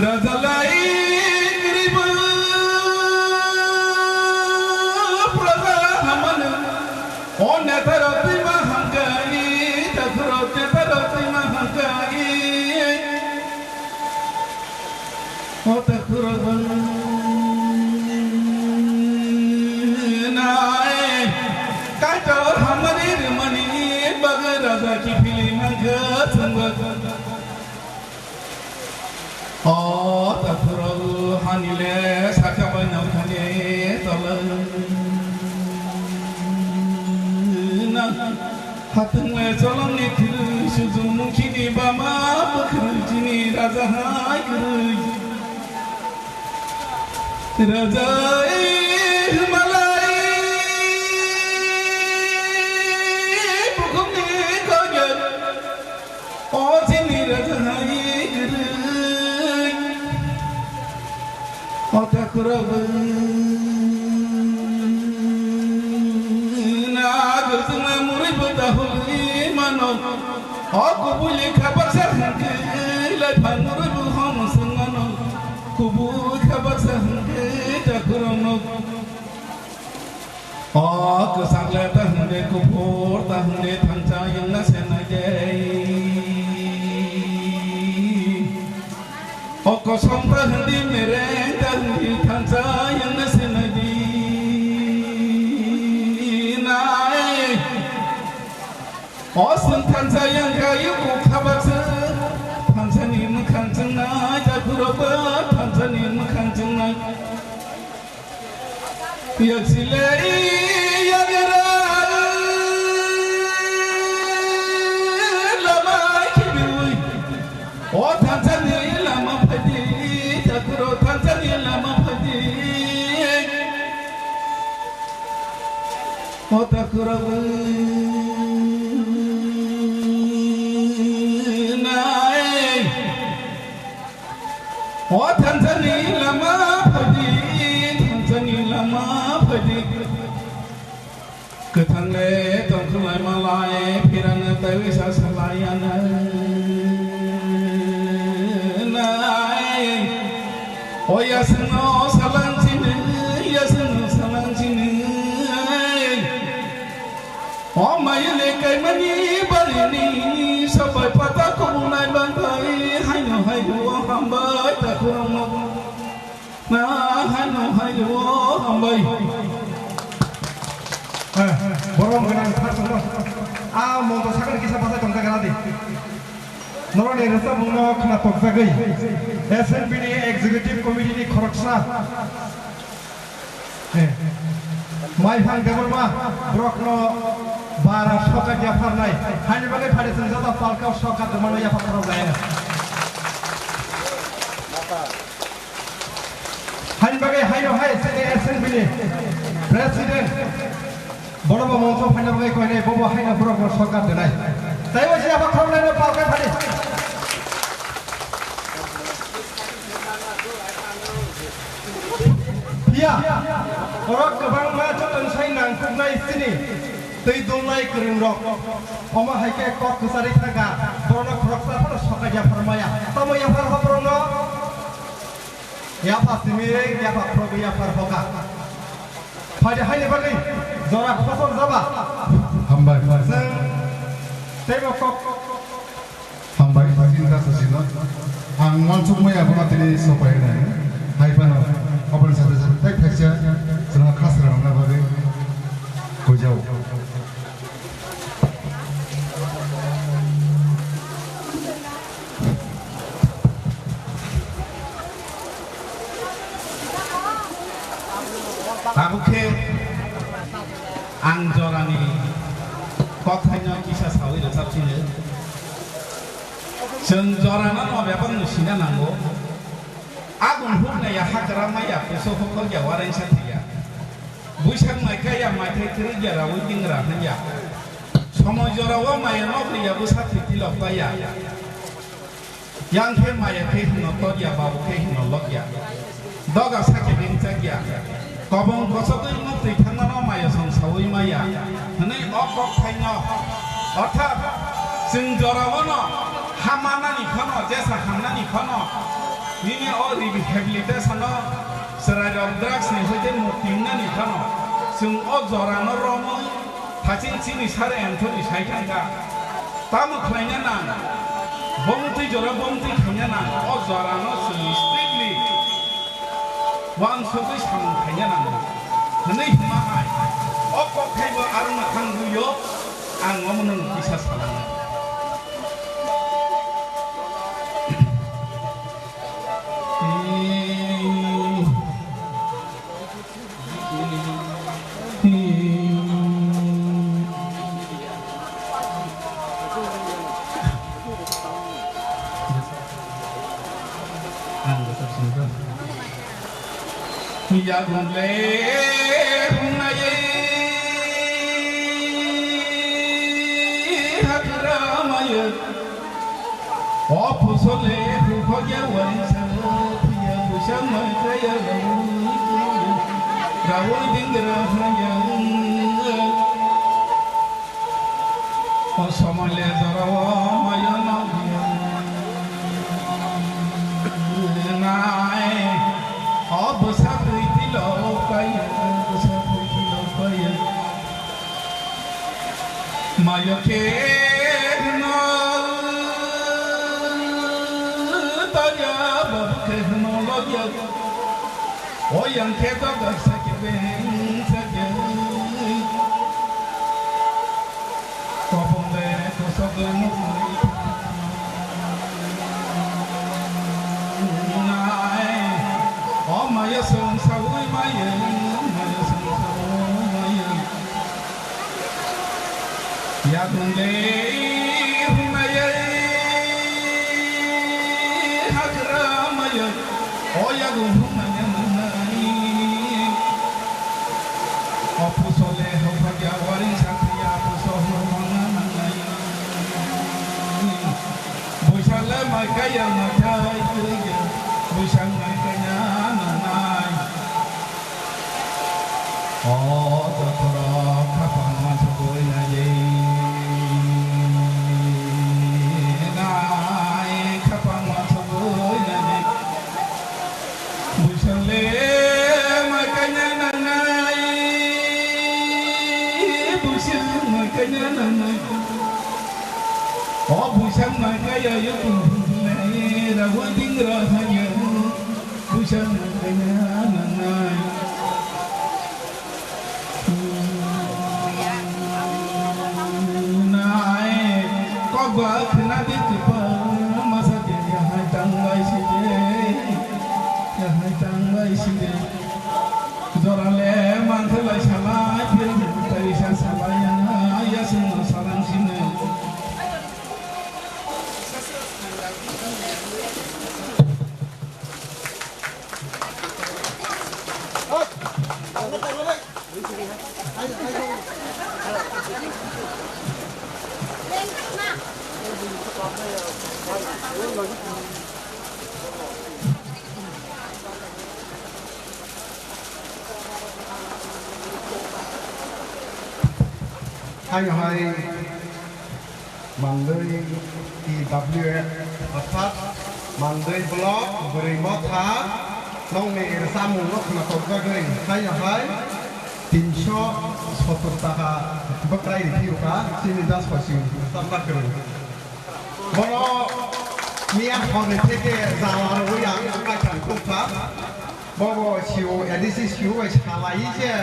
Rajalai kwrwi bo praja hamani. O netarok twi ma hamkai, takhurok netarok twi ma hamkai. O takhurok nai. Kaitor hamani rwmani bagwi raja kiphilwi mankha chwngbo. O takhurok hanile sakha bai nangkhani tolai na. Hatung le cholong ni khirwi sujung mungkhini bama bwkhwrwi chini raja hai kwrwi. Raja e Himalai bukhumni koyar. O chini raja hai kwrwi, o takhurok bwna gurjuma murwi bo dahulwi mano. O kubui lekha baksa hwnkhe lai phan murwi bo hom swng mano. Kubui kha baksa hwnkhe takhurokno. O kwchak le ta hwnde, kuphur ta hwnde, thansa yungna se nai de. O kosom ta hwnde, mereng ta hwnde, thansa yungna se nai de. Nai. O chwng thansa yang kha, yuku kha baksa thansani mwkhang chwngnai, takhurok ba thansani mwkhang chwngnai. Yaksilei yagra lama khibiwi. O thansani lama phadi, takro thansani lama phadi. O takro nai. O thansani lama phadi, thansani lama phadi. Kwthangle tongkhlai malai phirang taiwi sa salai anai. O yasno salang chini, yasno salang chini. O mayile kaimani barini sabai pata kubunai bangkai haino haino hambai takhurang no. Na haino haino hambai. Eh, borom gwnang thar songno. A monto sakni kisa bachai tongkha gana di. Norokni rwchapmungno khna tokjagwi S N P ni Executive Committee ni khoroksa, eh, Maiphang Debbarma borokno bara sokat yapharnai. Haini bagwi phade chwng joto palka sokat rwmano yapharkhorok lai. Haini bagwi haino hai chini S N P ni President. Bono bo mungsa phaina bagwi koinai, bobo haino borokno sorkar denai. Taibo se abo khoroknaino palkai phani. Phiya, borok kwbangma jotono sai nangkuknai chini twi dulnai kwrwngrok. Omo hai khe kok kwcharwi thangkha, borokno khoroksa phano sokat yaphar maya. Tamo yaphar ho borokno? Yapha simi, yapha khoroknwi yaphar hoka. Phaidi haini bagwi jora khosor jaba. Hambai. Chwng teibo kok. Hambai, Sachin da Sachin no. Ang wansukmaya abono tini sopai nai. Hai phano, aboni sate sate tei phaisa chwla khasra rwna bagwi kujao. Tabuk khe ang jorani kokthaino kisa sawi rwchapsino. Chwng jorano no bebakno sina nango. Agung huknaya hakra maya puso hokol ya warengsa thaya. Buisak mai kaya maithai kwrwi ya rawi dingra hanya. Somoi jorao maya nokri ya bwsa thwi tilok paya. Yang khe maya khe hino tokya, babu khe hino lokya. Doga sakya bengchakya. Kobong kosogwi muktwi thangmano maya song sawi maya. Hwnwi o kok phaino. Orthat chwng jorao no hamanani phano, jesa hamnani phano. Nini o rehabilitation no chwrairok drugs ni hoite mukti wngnani phano. Chwng o jorano romwi Thaching chini sar Anthony sai thangkha, tamo khlaina nang, bongtwi jora bongtwi khaina nang, o jorano chwng strictly uansugwi samung khaina nango hwnwi hwnma hai, o kok thaibo arwngna thangwi o, ang omo nwng kisa salanai. Yagung le hwnnaye hagra maye. O phusole hukhokya waisa phiya busa maikaya rawi dingra haya. O somole jorao maya nai. O bwsa twi tilo kaya, bwsa twi tilo kaya. Mayo khe hwno tanya, babu khe hwno lobya. O yang khe tokak sakya beng sakya. Kopong le kosok le muknai. O maya song sawi maya, maya song Hunle hunayai hagra mayai, o yago hunaya nangnai. O pusole hokhagia waring sathaya puso hurmana nangnai. Buisale maikaya maikai kwrwngya, buisang maikaya nangnai. O jotorok khapang mansugwi nai, nai khapang mansugwi nai. Buisale maikanya nangnai, buisang maikanya nangnai. O buisang maikaya yukung nai, rawi ding ra hanya. Buisang maikanya nangnai. Nai, kokba khna di kwpal masa de, yahai tang bai si de, yahai tang bai si de. Jorale manthe lai salai, phir tai sa salai, ya, ya sung salang sini. Hai, hai. Mandwi T W F, orthat Mandwi block, Bwrwi Motha, nokni rwchapmungno khwnathokjagwi haino hai tinsho sottor taka bwkrai riphiukha chini das hosi rwchapma kwrwi. Bono miya horni theke jala rwui ang baithang tongkha. Bobo C O, A D C C O bai salai je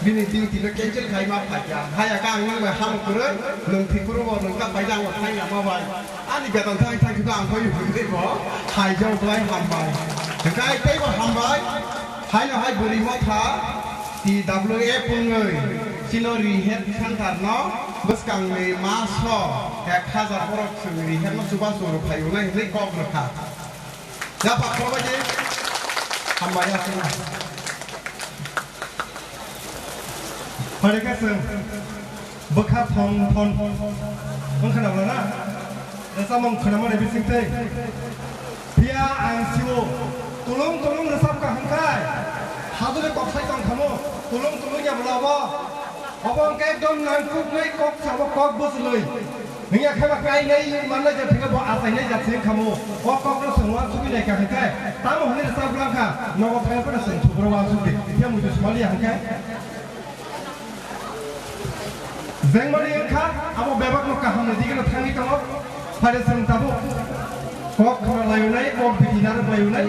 bini duty no cancel khai ma phaikha. Haya ka ang nang bai hamuk kwrwi, nwng thikuru bo nwng ka paida ang bo thai lama bai. Ani beton thang thang khe ang bai hwnwi bo hai jao belai hambai. Hwnkhe tei bo hambai. Haino hai Bwrwi Motha T W F wngwi chino rehab center no bwskangni maso ek hajar borok chwng rehab no chubachu rw phai wnai hwnwi kok rwkha. Yapha khorokbaidi hambai aswkno. Phaikhe chwng bwkha thon thon wngkha na, na? Rwchapmung khwnamani bisingtwi. Phiya ang sio tulung tulung rwchapkha hwnkhai, haduri koksai tongthamo, tulung tulung ya bwla bo. Obo hwnkhe ekdom nangkuknai kok sabo kok bwchwlwi. Hwnya khe ba kainai mannai je thwngkhe bo achainai jat se wngkha mo. O kokno chwng uansugwi naikha hwnkhe tamo hwnwi rwchapglangkha, nogo thangwi phano chwng thubro uansukdi. Phiya muitu swmaliya hwnkhe jengmani wngkha abo bebakno kahamni digino thangwi tongo. Phai de chwng tabuk kok khna laiyunai, kok biti narwk laiyunai,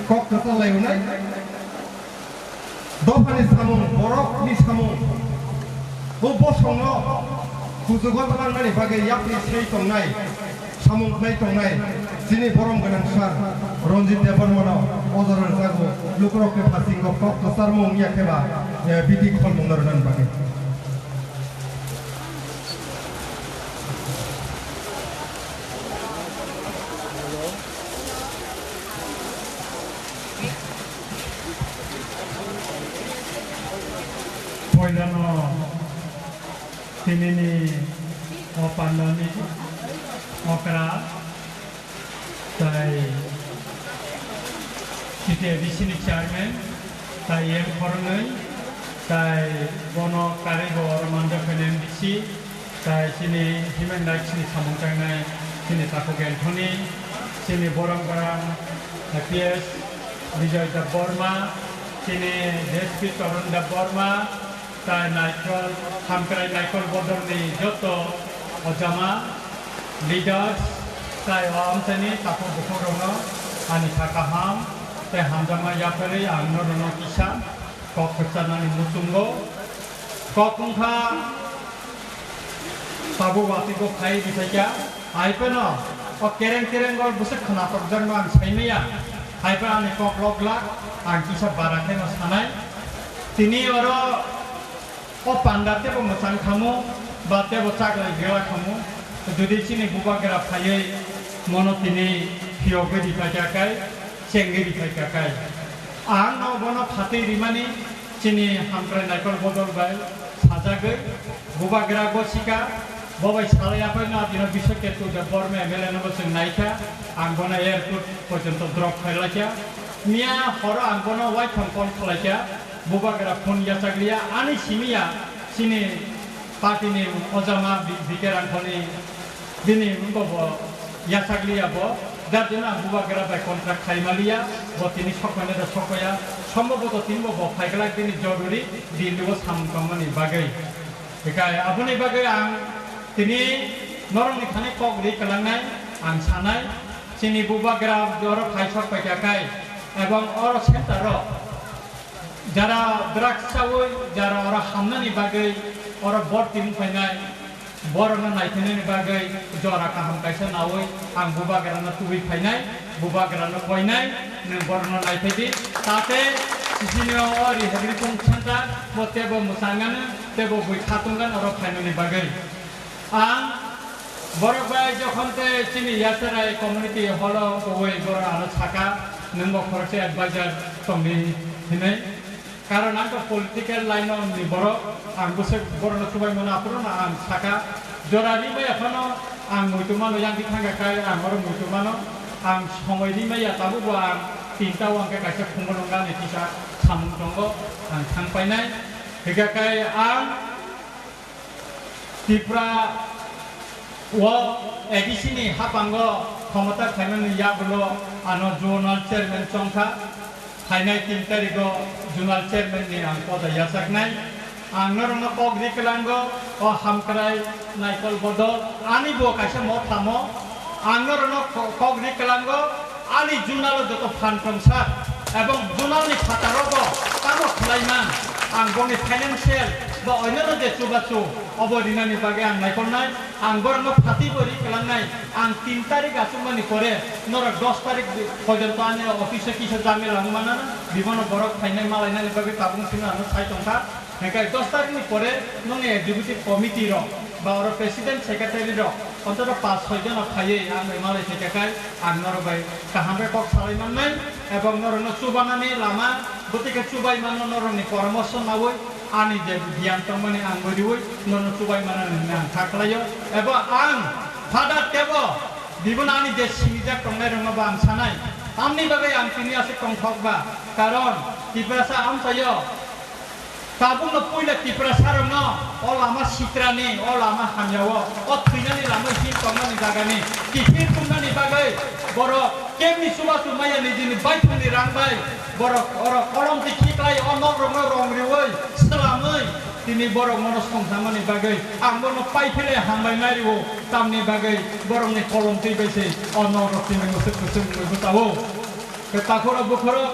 kok kwchal laiyunai. Dophani samung, borokni samung, o bosongno kuchugo twlangmani bagwi yapri sei tongnai, samung khlai tongnai chini borom gwnang sir Ranjit Debbarmano o jora rwjago, lukurokni phasingo kok kwcharmung wngya khe ba, eh, bidi kholmungno rwnani bagwi. Poilano tinini o pandani okra tai C T A D C ni chairman tai M Khornoi tai bono karwi bo oro manjak phaina M D C. Tai chini human rights ni samung tangnai chini takhuk Anthony, chini borom gwnang I P S Bijoy Debbarma, chini D S P Tarun Debbarma, tai Naikol, Hamkrai Naikol bodol ni joto ojama, leaders, tai o amchaini takhuk bukhuk rokno ani kha kaham tai hamjakma yapharwi ang norokno kisa kok kwcharnani muchungo. Kok wngkha tabuk watwi kok khai rwphaikha. Hai phano o kereng kereng o bwswk khwnathokjakno ang saimaya. Hai phano ani kok lok glak, ang kisa bara kheno sanai. Tini oro o panda teibo mwchang thangmo, Ba tebo chaklai gela khamu, jodi chini bubagra phaiwi mono tini phiyogwi riphaikha kai, chengwi riphaikha kai. Ang no bono phatwi rimani chini hamkrai Naikol Bodol bai sajagwi bubagra gosika, bo bai salai aphai no abino Biswa Ketu Debbarma M L A no bo chwng naikha, ang bono airport porjonto drop khailaikha. Miya horo ang bono waitham call khwlaikha, bubagra phone yachakliya, ani simiya chini party ni ojama Bi-, B K Rangkhol ni bini wngbo bo yachakliya bo, jar jeno ang bubagra bai contract khaimaliya, bo tini sokmani da sokya, somboboto tini bo bo phaiglak bini joruri Delhi o samung tongmani bagwi. Hikai aboni bagwi ang tini norokni thani kok ri kwlangnai, ang sanai, chini bubagra oro phai sok paikha kai, ebong oro center o jara drugs chawi, jara oro hamnani bagwi oro borti wng phainai, borokno naithainani bagwi jora kaham kaisa nawi ang bubagrano tubui phainai, bubagrano koinai, nwng borokno naithai di, tate sisini o rehabilitation center bo tebo mwchangano, tebo bui khatunggan oro phainani bagwi. Ang borok bai jokhon te chini Yasarai community hall o kuwi borok ano saka, nwng bo khoroksa advisor tongdi hinwi. Karon ang to political line o ni borok, ang bwswk borokno chubai mano, aphuru no ang saka, jora ri maya phano ang muitu mano, yang di thangka kai ang oro muitu mano, ang somoi ri maya, tabuk bo ang tinta o ang khe kaisa khumulwng gani kisa samung tongo, ang thang painai. Hika kai ang Tripura o A D C ni hapango khomota khlaimani yagulo ano zonal chairman chongkha, phainai tin tarigo zonal chairman ni ang poda yachaknai. Ang norokno kok ri kwlango, o hamkrai Naikol Bodol ani bo kaisa mothamo, ang norokno ko-, kok ri kwlango, ani zonal o joto phan tongsa ebong zonal ni phataro bo tamo khlaiman, ang bongni financial ba oinano je chubachu obo rinani bagwi ang naikolnai, ang borokno phatwi bo ri kwlangnai, ang tin tarik achukmani pore norok dos tarik porjonto ani office o kisa jamila wngmana, bibono borok phainai malainani bagwi tabuk chini ano sai tongkha. Hingke dos tarikni pore nongni executive committee rok ba oro president secretary rok ontoto pas soi jona phaiwi ang bai malai thai khe kai ang norok bai kaham khe kok salai mannai ebong norokno chubanani lama bwtwi khe chubai mano norokni poramorsho naui ani je giyan tongmani ang bo riui norokno chubai mano hinwi ang kha khlaio ebo ang Father tebo bibono ani je sinijak tongnai rokno bo ang sanai tamni bagwi ang tini aswk tongthok ba karon Tiprasa amchaio Tabukno puila Tiprasarokno o lama sitrani, o lama hamyao, o thwinani lama hin tongmani jagani kiphil tongmani bagwi borok kemni chubachu maya nijini baithangni rang bai borok oro kolom twi khiklai o nokrokno rong riui swlamwi tini borok mono songjakmani bagwi ang bono paiphile hambai nai rio tamni bagwi borokni kolom twi bai se o nokrok tini mwswk mwswk wngwi bwtao. Khe takhorok bukhorok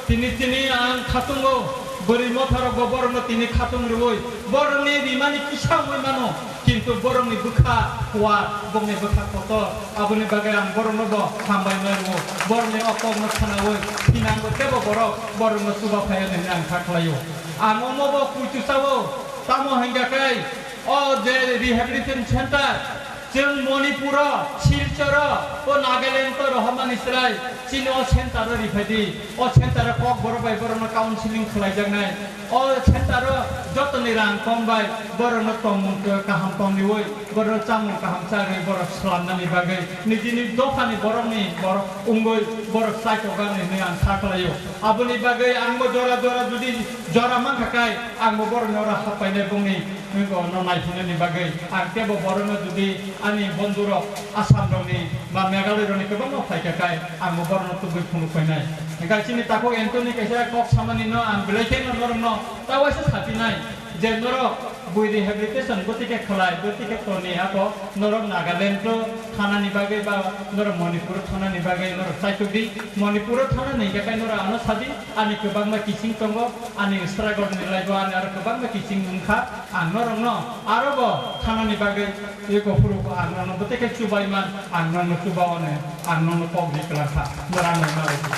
tini tini ang khatungo, bwrwi motharokbo borokno tini khatung rwui, borokni rimani kisa wngwi mano, kintu borokni bwkha kuar, bongni bwkha kotor, aboni bagwi ang boroknobo hambai nai rwo, borokni o kokno khwnaui, thinango teibo borok borokno chuba phai hwnwi ang kha khlaio. Ang omobo kuitu sao, tamo hwnkha khe o je rehabilitation center, Chwng Manipuro, Silchoro, o Nagalando rohormani chwrai chini o centero riphai di. O centero kok borok bai borokno counseling khlaijaknai. O centero jotoni rang kom bai borokno tongmung kaham tongriui, borokno chamung kaham chariui borok swlamnani bagwi nijini dophani borokni borok wngwi borok chaitok gani hwnwi ang kha khlaio. Aboni bagwi angbo jora jora jodi jora mankha kai angbo borokni oro happainai bongni Nokno naiphunani bagwi ang teibo borokno jodi ani bondhurok Assamrokni ba Meghalairokni kwbangma phaikha khe angbo borokno tubui phunuk phainai. Hwnkhe chini takhuk Anthony kaisa kok samanino ang belai kheno norokno ta waisa saphinai je norok bui rehabilitation bwtwi khe khlai, bwtwi khe toni, abo norok Nagaland-o thanani bagwi ba norok Manipur-o thanani bagwi norok chaitok di. Manipur-o thanani hwnkhe norok ano sadi, ani kwbangma kiching tongo, ani struggle-ni life-o ani aro kwbangma kiching wngkha. Ang norokno arobo thanani bagwi eko phuru ang norokno bwtwi khe chubai man, ang norokno chuba-o ne, ang norokno kok ri kwlang kha, norok ang norokno.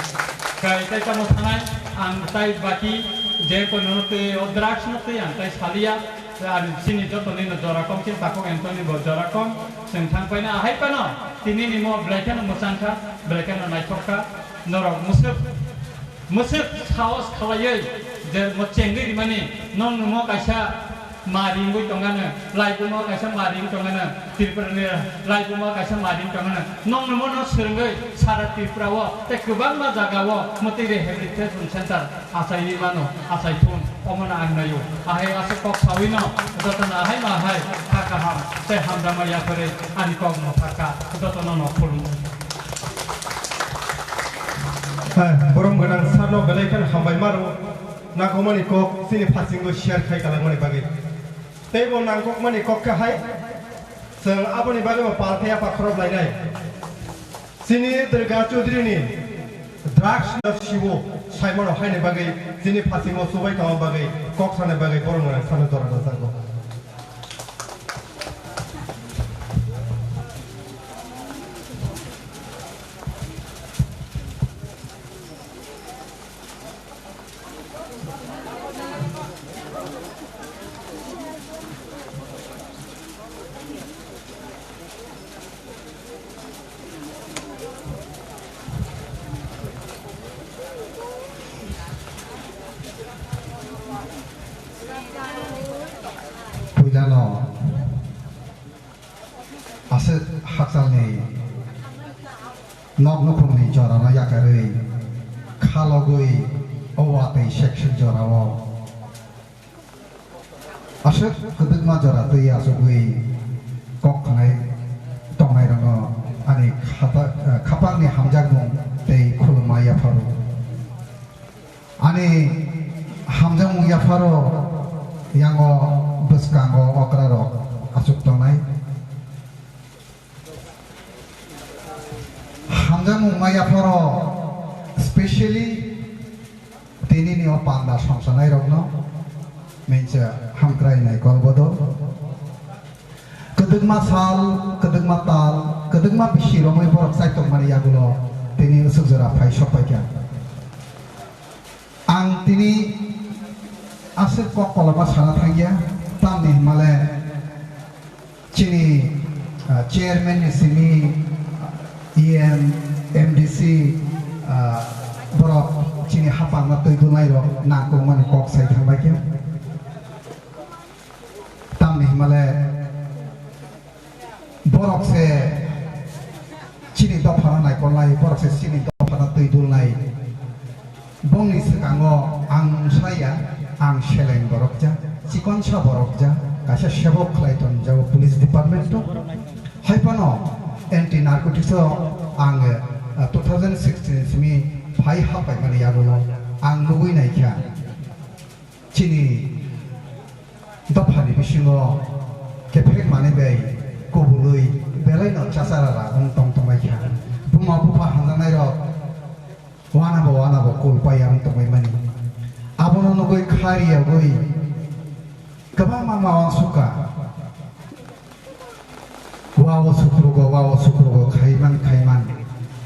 Kai tai tamo thanai, ang tai baki je ko norokno twi o drugs no twi ang tai saliya, Ar chini joto nino jora kom, chini takhuk Anthony bo jora kom, chwng thang paina ahai pano, tini ni mo belai kheno mwchang kha, belai kheno naithok kha, norok mwswk, mwswk sahos khalaiwi je mo chengwi rimani, nong nungmo kaisa ma ringwi tongano, laibuma kaisa ma ring tongano, Tripura ni laibuma kaisa ma ring tongano, nong nungmo no swrwngwi sara Tripura o tei kwbangma jaga o mwtwi rehabilitation center achaiwi mano, achai thun, omono ang naio. Ahai aswk kok sawi no, jotono ahai ma hai kha kaham tei hamjakma yapharwi ani kok no thaka, jotono no khulumwi. Hai, borom gwnang sir no belai kheno hambai maro, nangkukmani kok chini phasingo share khai kalangmani bagwi. Tei bo nangkukmani kok khe hai, chwng aboni bagwi bo pal khe yapha khorop lainai. Chini Durga Chaudhary ni drugs no sibo saimano haini bagwi chini phasingo chubai tongma bagwi kok sana bagwi borom gwnang sir no jora rwchapgo. Puilano aswk hakchalni nok nukhungni jorano yakarwi khalogwi o watwi sekswk jorao aswk kwdwkma jora twi achugwi kok khanai tongnairokno ani khata-, khapangni hamjakmung tei khulumma yapharo. Ani hamjakmung yapharo yango bwskango okrarok achuk tongnai. Hamjakmung ma yapharo specially tinini o panda songchanairokno mengsa hamkrai nai kol bodo. Kwdwkma sal, kwdwkma tal, kwdwkma bisi romwi borok chai tongmani yagulo tini aswk jora phai sok paikha. Ang tini aswk kok koloma sana thangya, tamni hwnmale chini, ah, chairman ni simi, E M, M D C, ah, borok chini hapangma twi dulnai rok nangkukmani kok sai thangbai khe. Tamni hwnmale borok se chini dophano naikolnai, borok se chini dophano twi dulnai. Bongni swkango ang mungsa ya, ang seleng borok ja, chikonsa borok ja, kaisa sebok khlai tonjago police department o. Hai phano anti narcotics o ang, eh, two thousand sixteen simi phai hapaimani yagulo ang nugui naikha. Chini dophani bisingo kephek manwi bai kubului belaino chacharara wng tong tongbaikha. Buma bupha hamjaknairok wanabo wanabo kul paiya wng tongbaimani. Abono nugui kha riyagwi kwbangma ma uansukha. Wa o sukrugo, wa o sukrugo, khaiman, khaiman.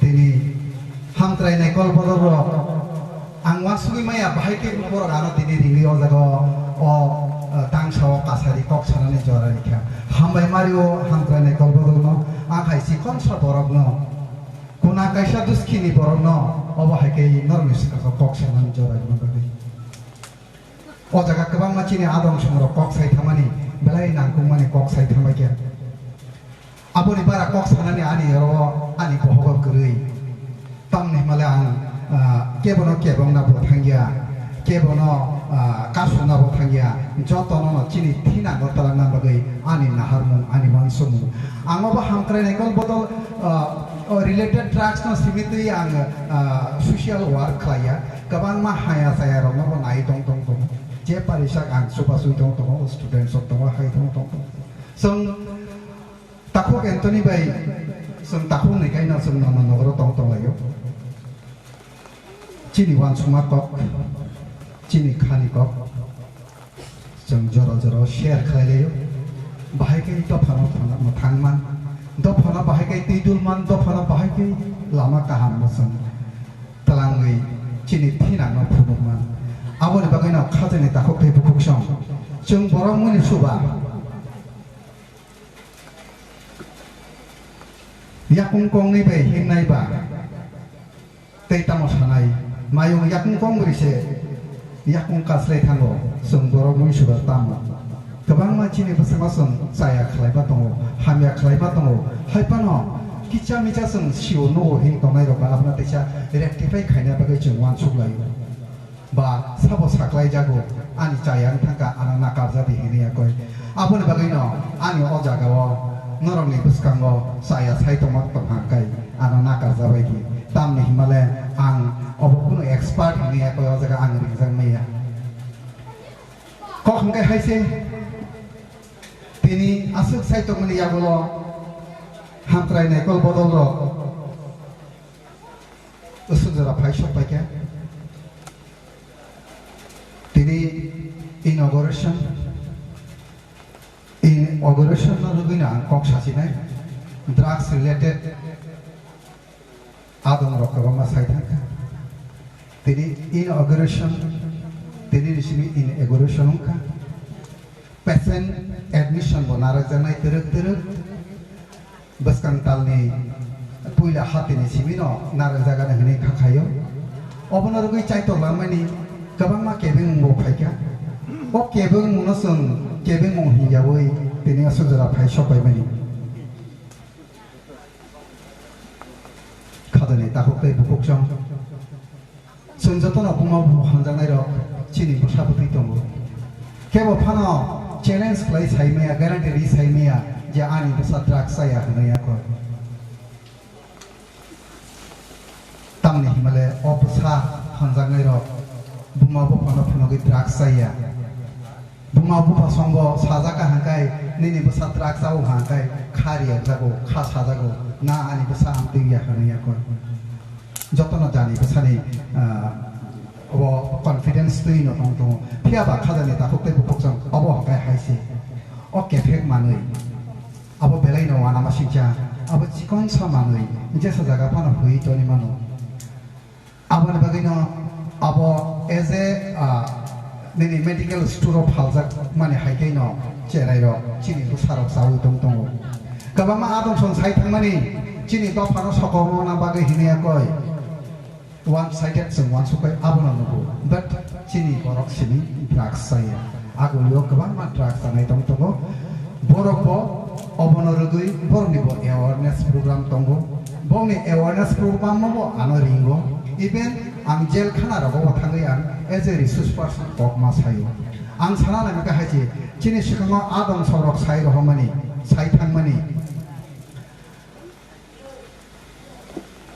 Tini hamkrai naikol bodol rok. Ang uansugui maya, bahai khe borok ano tini ringwi o jaga o, o, eh, tangsa o kasari kok sanani jora rikha. Hambai mari o hamkrai naikol bodol no, ang hai chikonsa borok no, kuna kaisa duskini borok no, obo hai khe norokni swkang o kok sanani jora rikha bagwi. O jaga kwbangma chini adong songrok kok sai thangmani, belai nangkukmani kok sai thangbai khe. Aboni bara kok sanani ani oro ani bohogo kwrwi. Tamni hwnmale ang, ah, kebono kebongna bo thangya, kebono, ah, kasukna bo thangya, jotono no chini thinango twlangna bagwi ani naharmung, ani uansukmung. Ang obo hamkrai naikol bodol, ah, o related drugs no simi twi ang, ah, social work khlaiya. Kwbangma haya chaya rokno bo nai tong tong tongo. Je parisak ang chubachu tong tongo, student rok tongo, hai tong tong tongo. Chwng takhuk Anthony bai, chwng takhuk ni kaino chwng nono nogoro tong tong laio. Chini uansukma kok, chini khani kok. Chwng jora jora share khlai laio. Bahai khe dophano phano mwthang man. Dophano bahai khe twi dul man, dophano bahai khe lama kaham mwsang twlangwi chini thinangno phunuk man. Aboni bagwino khajani takhuk tei bukhuk song Chwng borok muni suba. Yakung kongni bai himnai ba. Tei tamo sanai. Mayung yakung kong bwrwi se yakung kaslai thango. Chwng borok muni suba tamo. Kwbangma chini bwskango chwng chaya khlaiba tongo, hamya khlaiba tongo. Hai phano kicha micha chwng sio nugo hin tongnai rok ba abono teisa rectify khaina bagwi chwng uansuk laio. Ba sabo saklai jago, ani chaya wng thangkha, ano nakarjadi hinwi yakoi. Aboni bagwino ani o jagao norokni bwskango chaya sai tongma tongkha hwnkhe ano nakarjabai di. Tamni himale ang obo kunu expert hinwi yakoi o jaga ang ringjak maya. Kok hwnkhe hai se tini aswk sai tongmani yagulo hamkrai naikol bodol rok usuk jora phai sok paikha. Tini inauguration, inauguration no rwgwino ang kok sasinai, drugs related adong rok kwbangma sai thangkha. Tini inauguration, tini ni simi inauguration wngkha. Patient admission bo narwkjaknai twrwk twrwk. Bwskang talni puila hatini simino narwkjakgani hwnwi kha khaio. Obono rwgwi chaitok langmani kwbangma kebengmung bo phaikha. O kebengmungno chwng kebengmung hinyawi tini aswk jora phai sokpaimani. Khajani takhuk tei bukhuk chwng. Chwng jotono buma buphang hamjaknairok chini bwsa bwtwi tongo. Kebo phano challenge khlai saimaya, guarantee ri saimaya je ani bwsa drugs chaya hwnwi yakho. Tamni himale o bwsa hamjaknairok buma buphano phunugwi drugs chaya. Buma bupha songbo sajak ka hangkai, nini bwsa truck chao hangkai, kha riyakjago, kha sajago, na ani bwsa amtwi ya hwnwi yakho. Jotono jani bwsani, ah, obo confidence twi no tong tongo. Phiya ba khajani takhuk tei bukhuk chwng obo hwnkhe hai se. O kephek manwi. Abo belai no uanama singcha, abo chikonsa manwi, jesa jaga phano hwi toni mano. Aboni bagwino abo as a, ah, nini medical store o phaljak mani hai khe no cherai rok chini bwsa rok chawi tong tongo. Kwbangma adong song sai thangmani chini dophano sokomona bagwi hini yakoi one sided chwng uansukwi abono nugo. But chini borok simi drugs chaya. Agulio kwbangma drugs chanai tong tongo. Borok bo obono rwgwi borokni bo awareness program tongo. Bongni awareness program bo ano ringo. Even ang jail khana rogo bo thangwi ang as a resource person kok ma sayo. Ang sana nai maka hai je chini swkango adong sorok sai rohormani, sai thangmani.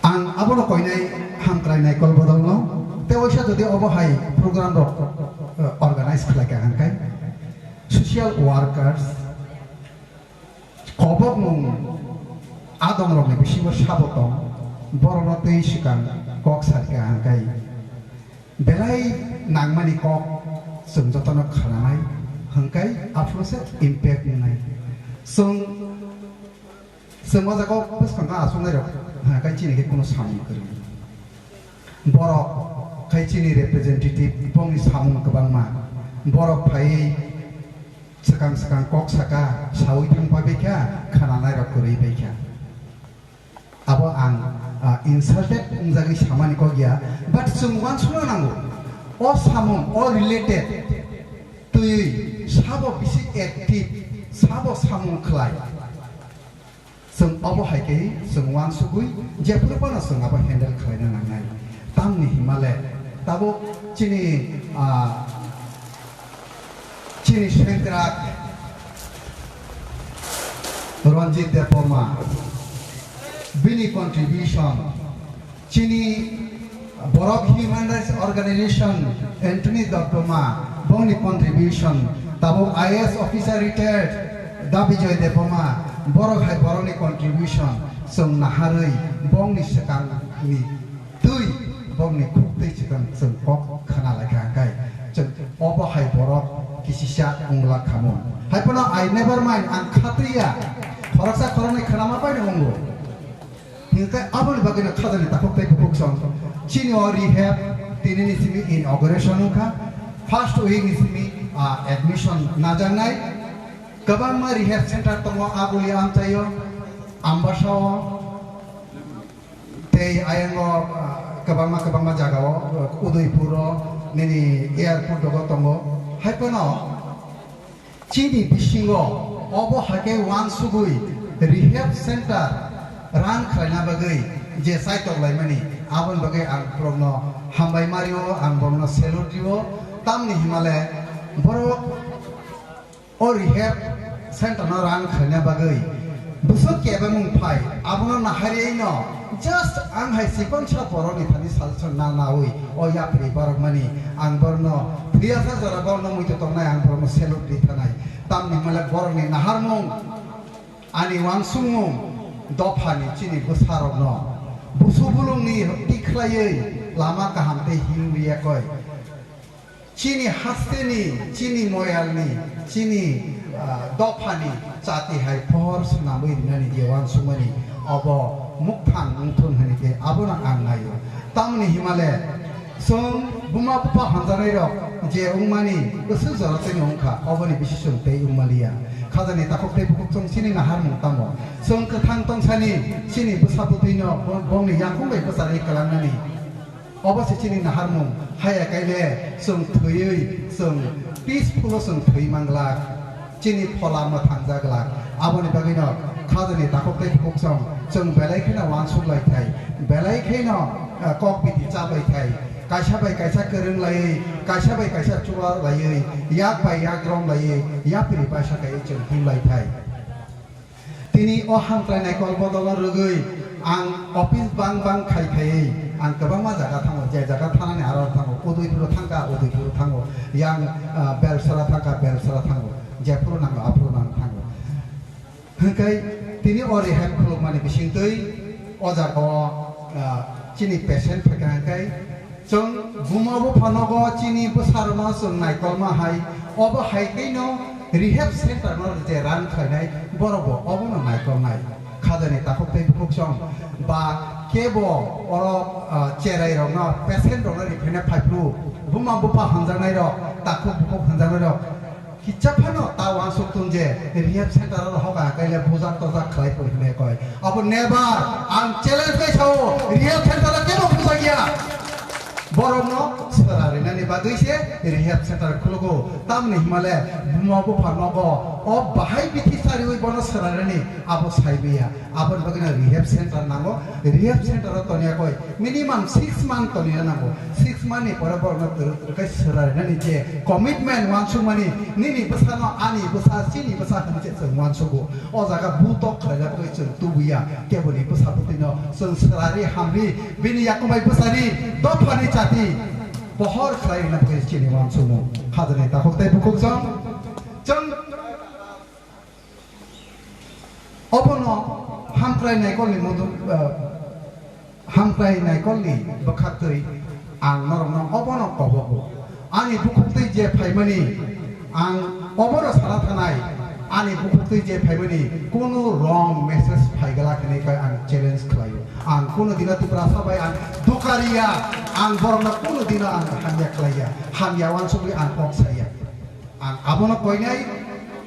Ang abono koinai hamkrai naikol bodolno, tei waisa jodi obo hai program rok, eh, organize khlai kha hwnkhai, social workers, kobokmung adong rokni bisingo sabo tong, borokno tei swkang kok sari kha hwnkhai, belai nangmani kok chwng jotono khananai hwnkhai, aphuru se impact wngnai. Chwng Chwng o jaga o bwskango achuknai rok, ha, kai chini khe kunu samung kwrwi. Borok khai chini representative, bongni samung kwbangma. Borok phaiwi swkang swkang kok saka, sawi thang pai bai kha, khananai rok kwrwi bai kha. Abo ang, ah, insulted wngjagwi samani kok ya, but chwng uansukna nango. O samung, o related twiwi sabo bisi active, sabo samung khlai. Chwng obo hai khe chwng uansugwi jephuru phano chwng abo handle khlaina nangnai. Tamni himale tabuk chini, ah, chini sengkrak Ranjit Debbarma bini contribution, chini Borok Human Rights Organization Anthony Debbarma, bongni contribution, tabuk I A S officer retired Dabijoy Debbarma, borok hai borokni contribution, chwng naharwi bongni swkangni twi, bongni khuktwi swkang chwng kok khna lai kha, hwnkhe chwng obo hai borok kisisa wngla khamu. Hai phano I never mind, ang khatriya, khoroksa khoroknwi khnama bai no wngo. Hinkhe aboni bagwino khajani takhuk tei bukhuk song. Chini o rehab, tini ni simi inauguration wngkha. First week ni simi Ah, admission najaknai kwbangma rehab center tongo, Aguli amchaio, Ambasao, tei ayango, ah, kwbangma kwbangma jagao, Udaipuro, nini airport dogo tongo. Hai phano chini bisingo obo hakhe uansugwi rehab center run khlaina bagwi je chaitok laimani, aboni bagwi ang borokno hambai mario, ang borokno salute rio. Tamni himale borok o rehab center no run khlaina bagwi bwswk kebengmung phai, abono naharwi no just ang hai chikon sa borokni thani suggestion na nawi o yapri borok mani ang borokno thwiya sa jora borokno muitu tongnai, ang borokno salute ri thanai. Tamni himale borokni naharmung, ani uansukmung dophani chini bwsarokno busu bulungni tikhlaiwi lama kaham tei himwi yakoi. Chini hasteni, chini moyalni, chini, ah, dophani chati hai pohor swnamwi rinani je uansukmani obo mukthang wngthun hwnwi khe abono ang naio. Tamoni himale chwng buma bupha hamjaknairok je wngmani bwswk jora tei wngkha, oboni bisi chwng tei wngmaliya. Khajani takhuk tei bukhuk chwng chini naharmung tamo. Chwng kwthang tongsani chini bwsa bwtwino bo-, bongni yakung bai bwcharwi kwlangnani. Obo se chini naharmung, haya kaile chwng thwiwi, chwng peaceful o chwng thwi manglak, chini phola mwthangjaglak. Aboni bagwino khajani takhuk tei bukhuk chwng, chwng belai kheno uansuk lai thai, belai kheno, eh, kok biti cha bai thai, kaisa bai kaisa kwrwng laiwi, kaisa bai kaisa chuba laiwi, yak bai yak rom laiwi, yapri bai sakai chwng him lai thai. Tini o hamkrai naikol bodol rwgwi ang office bang bang khai khaiwi ang kwbangma jaga thango, je jaga thanani aro thango, Udaipuro thangkha, Udaipuro thango, yang, ah, Belsara thangkha, Belsara thango, jephuru nango aphuru nang thango. Hwnkhe tini o rehab khulukmani bisingtwi o jaga o, ah, chini patient phaikha hwnkhe Chwng buma bupha nogo chini bwsarokno chwng naikolma hai, obo hai khe no rehab center no je run khlainai borok bo obono naikolnai. Khajani takhuk tei bukhuk chwng ba kebo oro, ah, cherai rokno, patient rokno riphaina phaiphru, buma bupha hwnjaknai rok, takhuk bukhuk hwnjaknai rok, Kicha phano ta uansuk tong je rehab center o rohok a kaile bujak tojak khlai pori hwnwi koi. Abo never, ang challenge khai sao, rehab center o kebo bujak ya. Borokno swra rinani bagwi se rehab center khulugo. Tamni himale buma bupha nogo o bahai bithi sariwi bono swra rini abo saibiya. Aboni bagwino rehab center nango. Rehab center o toniya koi minimum six month toniya nango. Six month ni pore borokno twrwk twrwk khe swra rinani je commitment uansukmani, nini bwsano ani bwsa, chini bwsa hwnwi se chwng uansugo. O jaga butok khlaijak bai chwng tubuya. Keboni bwsa bwtwino chwng swrari hamri, bini yakumbai bwsani dophani chati pohor khlai rwna bagwi chini uansukmung. Khajani takhuk tei bukhuk chwng, chwng Obono hamkrai naikolni mudu, eh, hamkrai naikolni bwkhaktwi ang norokno obono kobogo. Ani bukhuktwi je phaimani, ang obono sana thanai, ani bukhuktwi je phaimani kunu wrong message phaiglak hinwi khe ang challenge khlaio. Ang kunu dino Tiprasa bai ang dukariya, ang borokno kunu dino ang hamya khlaiya, hamya uansugwi ang kok saya. Ang abono koinai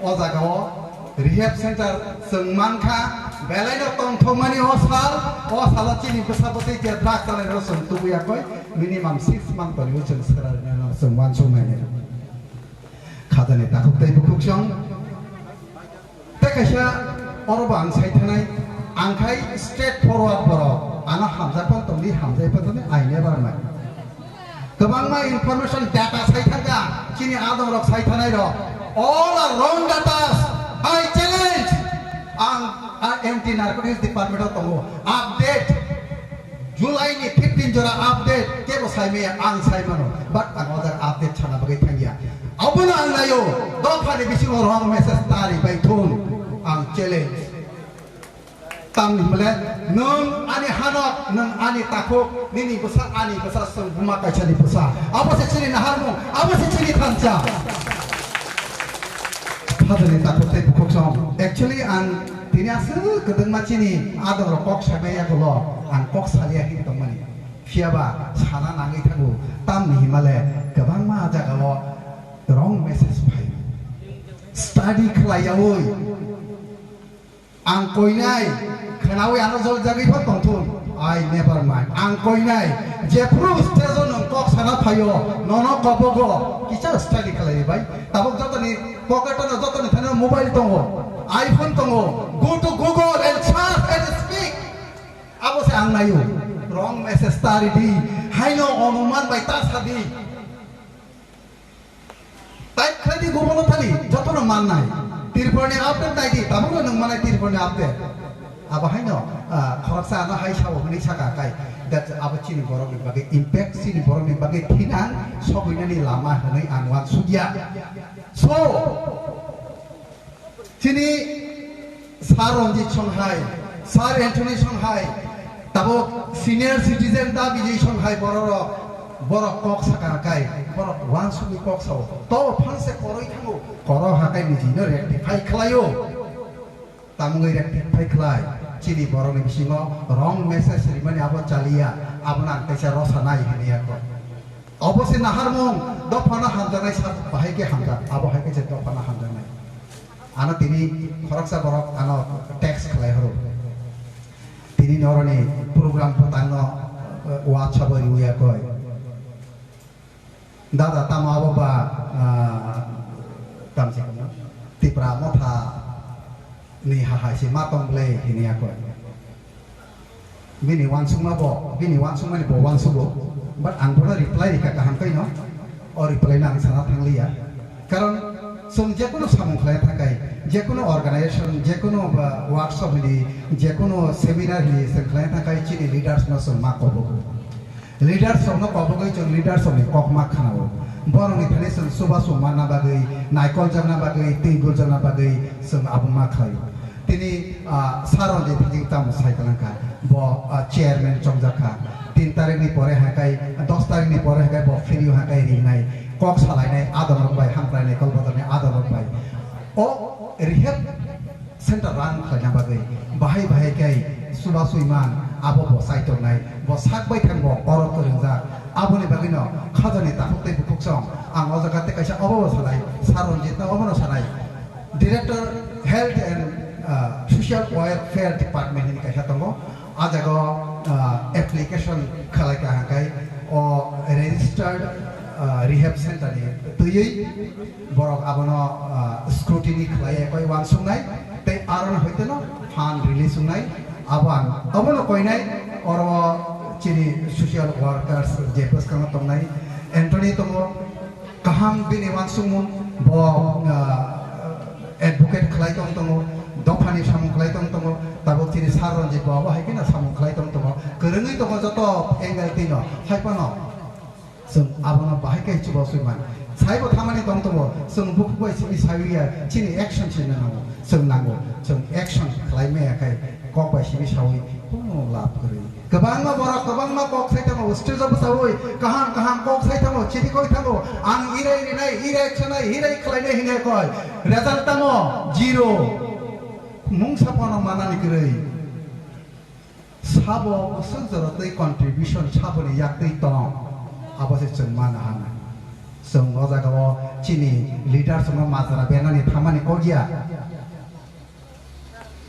o jagao rehab center chwng mankha, belaino tongthokmani o sal, o salo chini bwsa bwtwi je drug chalainai chwng tubuya koi, minimum six month toniwi chwng swra rinani chwng uansuknai. Khajani takhuk tei bukhuk chwng. Tei kaisa oro bo ang sai thanai, ang khai straight forward borok, ano hamjak pan tongdi, hamjai pan tongdi, I never mind. Kwbangma information data sai thangkha, chini adongrok sai thanai rok. All are wrong datas. I challenge. Ang, ang anti narcotics department o tongo. Update. July ni fifteen jora update kebo sai maya ang sai mano, but ang o jaga update sana bagwi thangya. Abono ang nayo, dophani bisingo wrong message tari bai thun, ang challenge. Tamni hwnle nwng ani hanok, nwng ani takhuk, nini bwsa ani bwsa, chwng buma kaisani bwsa. Abo se chini naharmung, abo se chini thansa. Phajani takhuk tei bukhuk song. Actually ang tini aswk kwdwngma chini adongrok kok saimaya ulo ang kok salia hin tongmani. Phiyaba sana nangwi thango, tamni himale kwbangma jagao Wrong message phai. Study khlaiyaui. Ang koinai, khwnaui ano jol jagwi pha tongthun. I never mind. Ang koinai, jephru stage o nwng kok sana phaio, nono kobogo, kisa study khlai bai. Tabuk jotoni pocket o jotoni thani mobile tongo, iPhone tongo. Go to Google and search and speak. Abo se ang naio. Wrong message ta ridi. Haino onuman bai ta sadi. Type khlai di Google o thani, jotono mannai. Tirpurani update nai di, tabukno nwng manai Tirpurani update. Abo haino, ah, khoroksa ano hai sao hwnwi saka kai. That abo chini borokni bagwi impact, chini borokni bagwi thinang, sobuinani lama hwnwi ang uansukya. So, chini Sir Ranjit song hai, Sir Anthony song hai, tabuk senior citizen ta Vijay song hai bororok, borok kok saka kai, borok uansukni kok sao. To phanse koroi thango, koro hakai nijino rectify khlaio. Tamungwi rectify khlai, chini borokni bisingo wrong message rimani abo chaliya, abono ang kaisa rosa nai hwnwi ya kok. Obo se naharmung, dophano hamjaknai sa bahai khe hamjak, abo hai khe se dophano hamjaknai. Ano tini khoroksa borok ano text khlai horo. Tini noroni program phatangno, eh, WhatsApp o riwi ya koi. Dada tamo abo ba, ah, tamsi kono Tipra Motha ni hahai se ma tong ble hini ya koi. Bini uansukma bo, bini uansukmani bo uansugo. But ang bono reply rikha kaham kaino. O reply no ang sana thangliya. Karon chwng jekunu samung khlai thakai, jekunu organization, jekunu ba workshop hini, jekunu seminar hini chwng khlai thakai chini leaders no chwng ma kobogo. Leaders rokno kobogwi chwng leaders rokni kok ma khnao. Borokni thani chwng chubachu manna bagwi, naikoljakna bagwi, twi guljakna bagwi chwng abo ma khlaio. Tini, ah, Sir Ranjit Hajing tamo sai kwlangkha, bo, ah, chairman chongjak kha. Tin tarikni pore hakai, dos tarikni pore hakai bo phirwi hakai ringnai, kok salainai adamrok bai, hamkrainai kolbodorni adamrok bai. O rehab center run khlaina bagwi bahai bahai khe chubachu man abo bo chaitornai, bo sak bai thang bo oro kwrwngjak. Aboni bagwino khajani takhuk tei bukhuk song ang o jaga tei kaisa obo bo sanai, Sir Ranjit no obono sanai. Director Health and, uh, Social Welfare Department hini kaisa tongo. A jaga o, uh, application khlai ka hangkai o registered, uh, rehab center ni twiwi borok abono, uh, scrutiny khlai koi uansuknai tei aro hoiteno fund release wngnai. Abo ang abono koinai oro chini social workers je bwskango tongnai Anthony tongo. Kaham bini uansukmung bo, ah, advocate khlai tong tongo, dophani samung khlai tong tongo, tabuk chini Sir Ranjit bo abo hai kheno samung khlai tong tongo, kwrwngwi tongo joto angle tino, hai phano chwng abono bahai khe chuba sui man. Saibo thamani tong tongo, chwng bukhuk bai simi sawi ya, chini action chini nango, chwng nango, chwng action khlai maya khai kok bai simi sawi kuno lab kwrwi. Kwbangma borok kwbangma kok sai thango, stage o bwchaui kaham kaham kok sai thango, chiri koi thango, ang irai rinai, irai khanai, irai khlainai hinwi koi. Result tamo zero. Mungsa phano manani kwrwi. Sabo bwswk jora tei contribution saboni yak tei tong. Abo se chwng mana hana. Chwng o jaga o chini leaders no majra benani thamani kok ya.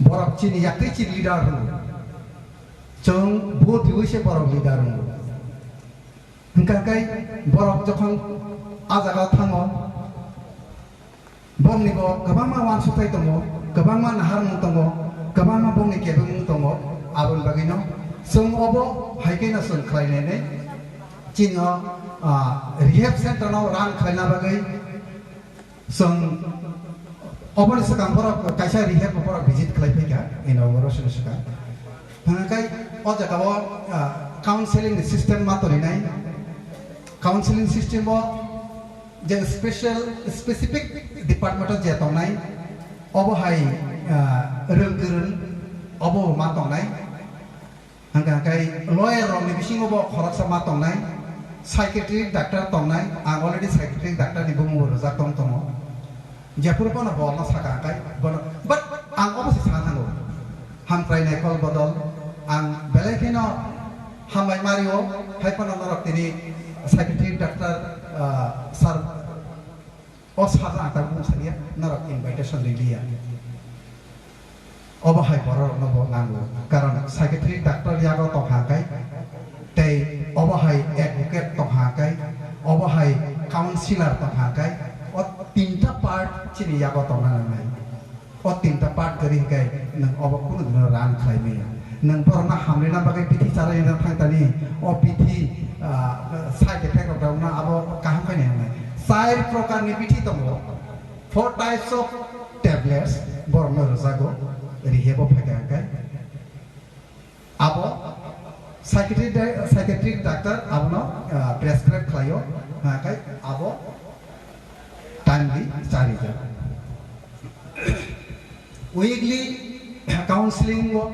Borok chini yak tei chini leader hwno. Chwng vote riwi se borok leader wngo. Hwnkha khe borok jokhon a jaga o thango, bongni bo kwbangma uansukthai tongo, kwbangma naharmung tongo, kwbangma bongni kebengmung tongo, aboni bagwino chwng obo hai kheno chwng khlainai nai. Chini o, ah, rehab center no run khlaina bagwi Chwng oboni swkang borok kaisa rehab borok visit khlai phaikha inauguration swkang. Hwnkhai o jaga o, ah, counseling ni system ma torinai. Counseling system o je special, specific department o je tongnai, obo hai, ah, rwng kwrwng obo ma tongnai. Hwnka khe lawyer rokni bisingo bo khoroksa ma tongnai, psychiatric doctor tongnai, ang already psychiatric doctor ni bumung bo rwjak tong tongo. Jephuru bono bolno saka khe bono, but ang obo se sa thango, hamkrai naikol bodol ang belai kheno hambai mario, hai phano norok tini psychiatric doctor, ah, sir O sajak ang tabuk mung saliya, norok invitation riliya. Obo hai borok rokno bo nango. Karon psychiatric doctor yago tongha kai, tei obo hai advocate tongha kai, obo hai counselor tongha kai, o tinta part chini yago tongna nangnai. O tinta part kwrwi hwnkhe nwng obo kunu dino run khlai maya. Nwng borokno hamrina bagwi bithi chalaina thang tani, o bithi, ah, side effect rok rokno abo kaham khe nai hwnwi. Char prokarni bithi tongo, four types of tablets borokno rwjago, rehab o phaikha hwnkhe. Abo psychiatric, psychiatric doctor abono, ah, prescribe khlaio, hwnkhe abo timely charijak. Weekly counseling o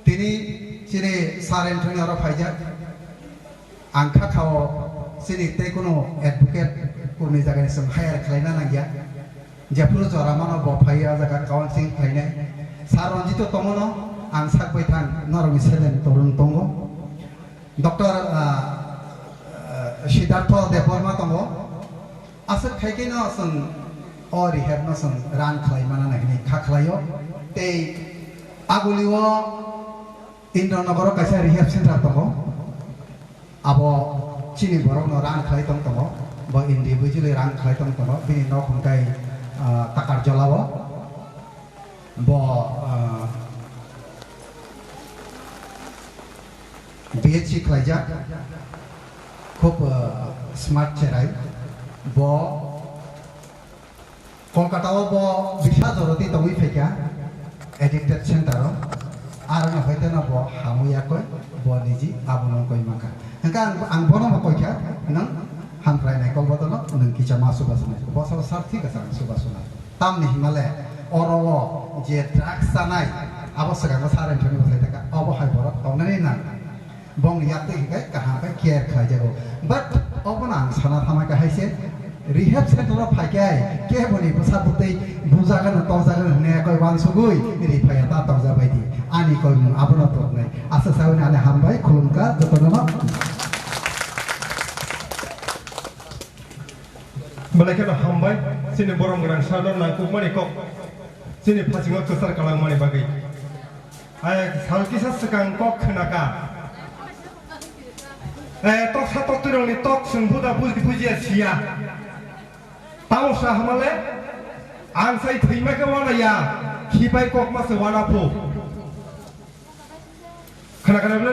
tini chini Sir Anthony oro phaijak. Ang kha khao chini tei kuno advocate kunu jagani chwng hire khlaina nangya. Jephuru jora mano bo phai o jaga counseling khlainai. Sir Ranjito tongono ang sak bai thang norokni seleng torung tongo. Doctor, ah, ah, Siddhartho Debbarma tongo. Aswk khai khe no chwng o rehab no chwng run khlai mana nai hwnwi kha khlaio. Tei Aguli o Indranagar o kaisa rehab center tongo. Abo chini borok no run khlai tong tongo. Bo individually run khlai tong tongo. Bini nok hwnkhe, ah, Takarjala o. Bo, ah, B H C khlaijak. Khub, ah, smart cherai. Bo Kolkata o bo bisa joroti tongwi phaikha, addicted center o. Aro no hoite no bo hamwi yakoi, bo niji abono wngkoi mankha. Hwnkhe ang, ang bono bo koikha, nwng hamkrai nai kol bodono nwng kisa ma subasunai. Bo sabo sar thik asa ang subasunai. Tamni himale oro o je drugs chanai, abo swkango Sir Anthony bo sai thaka, obo hai borok tongnani nang. Bongni yaktwi hwnkhe kaham khe care khlaijago. But obono ang sana thangma khe hai se rehab center o phai khe keboni bwsa bwtwi bujagano tokjagano hwnwi koi uansugwi ri phaiya ta tokjabaidi. Ani koimung abono toknai. Asa sawi ani hambai khulumkha jotono no. Belai kheno hambai, chini borom gwnang salo nangkukmani kok, chini phasingo kwchar kalangmani bagwi. Ai, sal kisa swkang kok khwnaka. Eh, toksa toktwirokni tok chwng buda buji bujiya siya. Tamo sa hamale, ang sai thwima khe wanaya, khipai kokma se wana phu. Khwnakha na?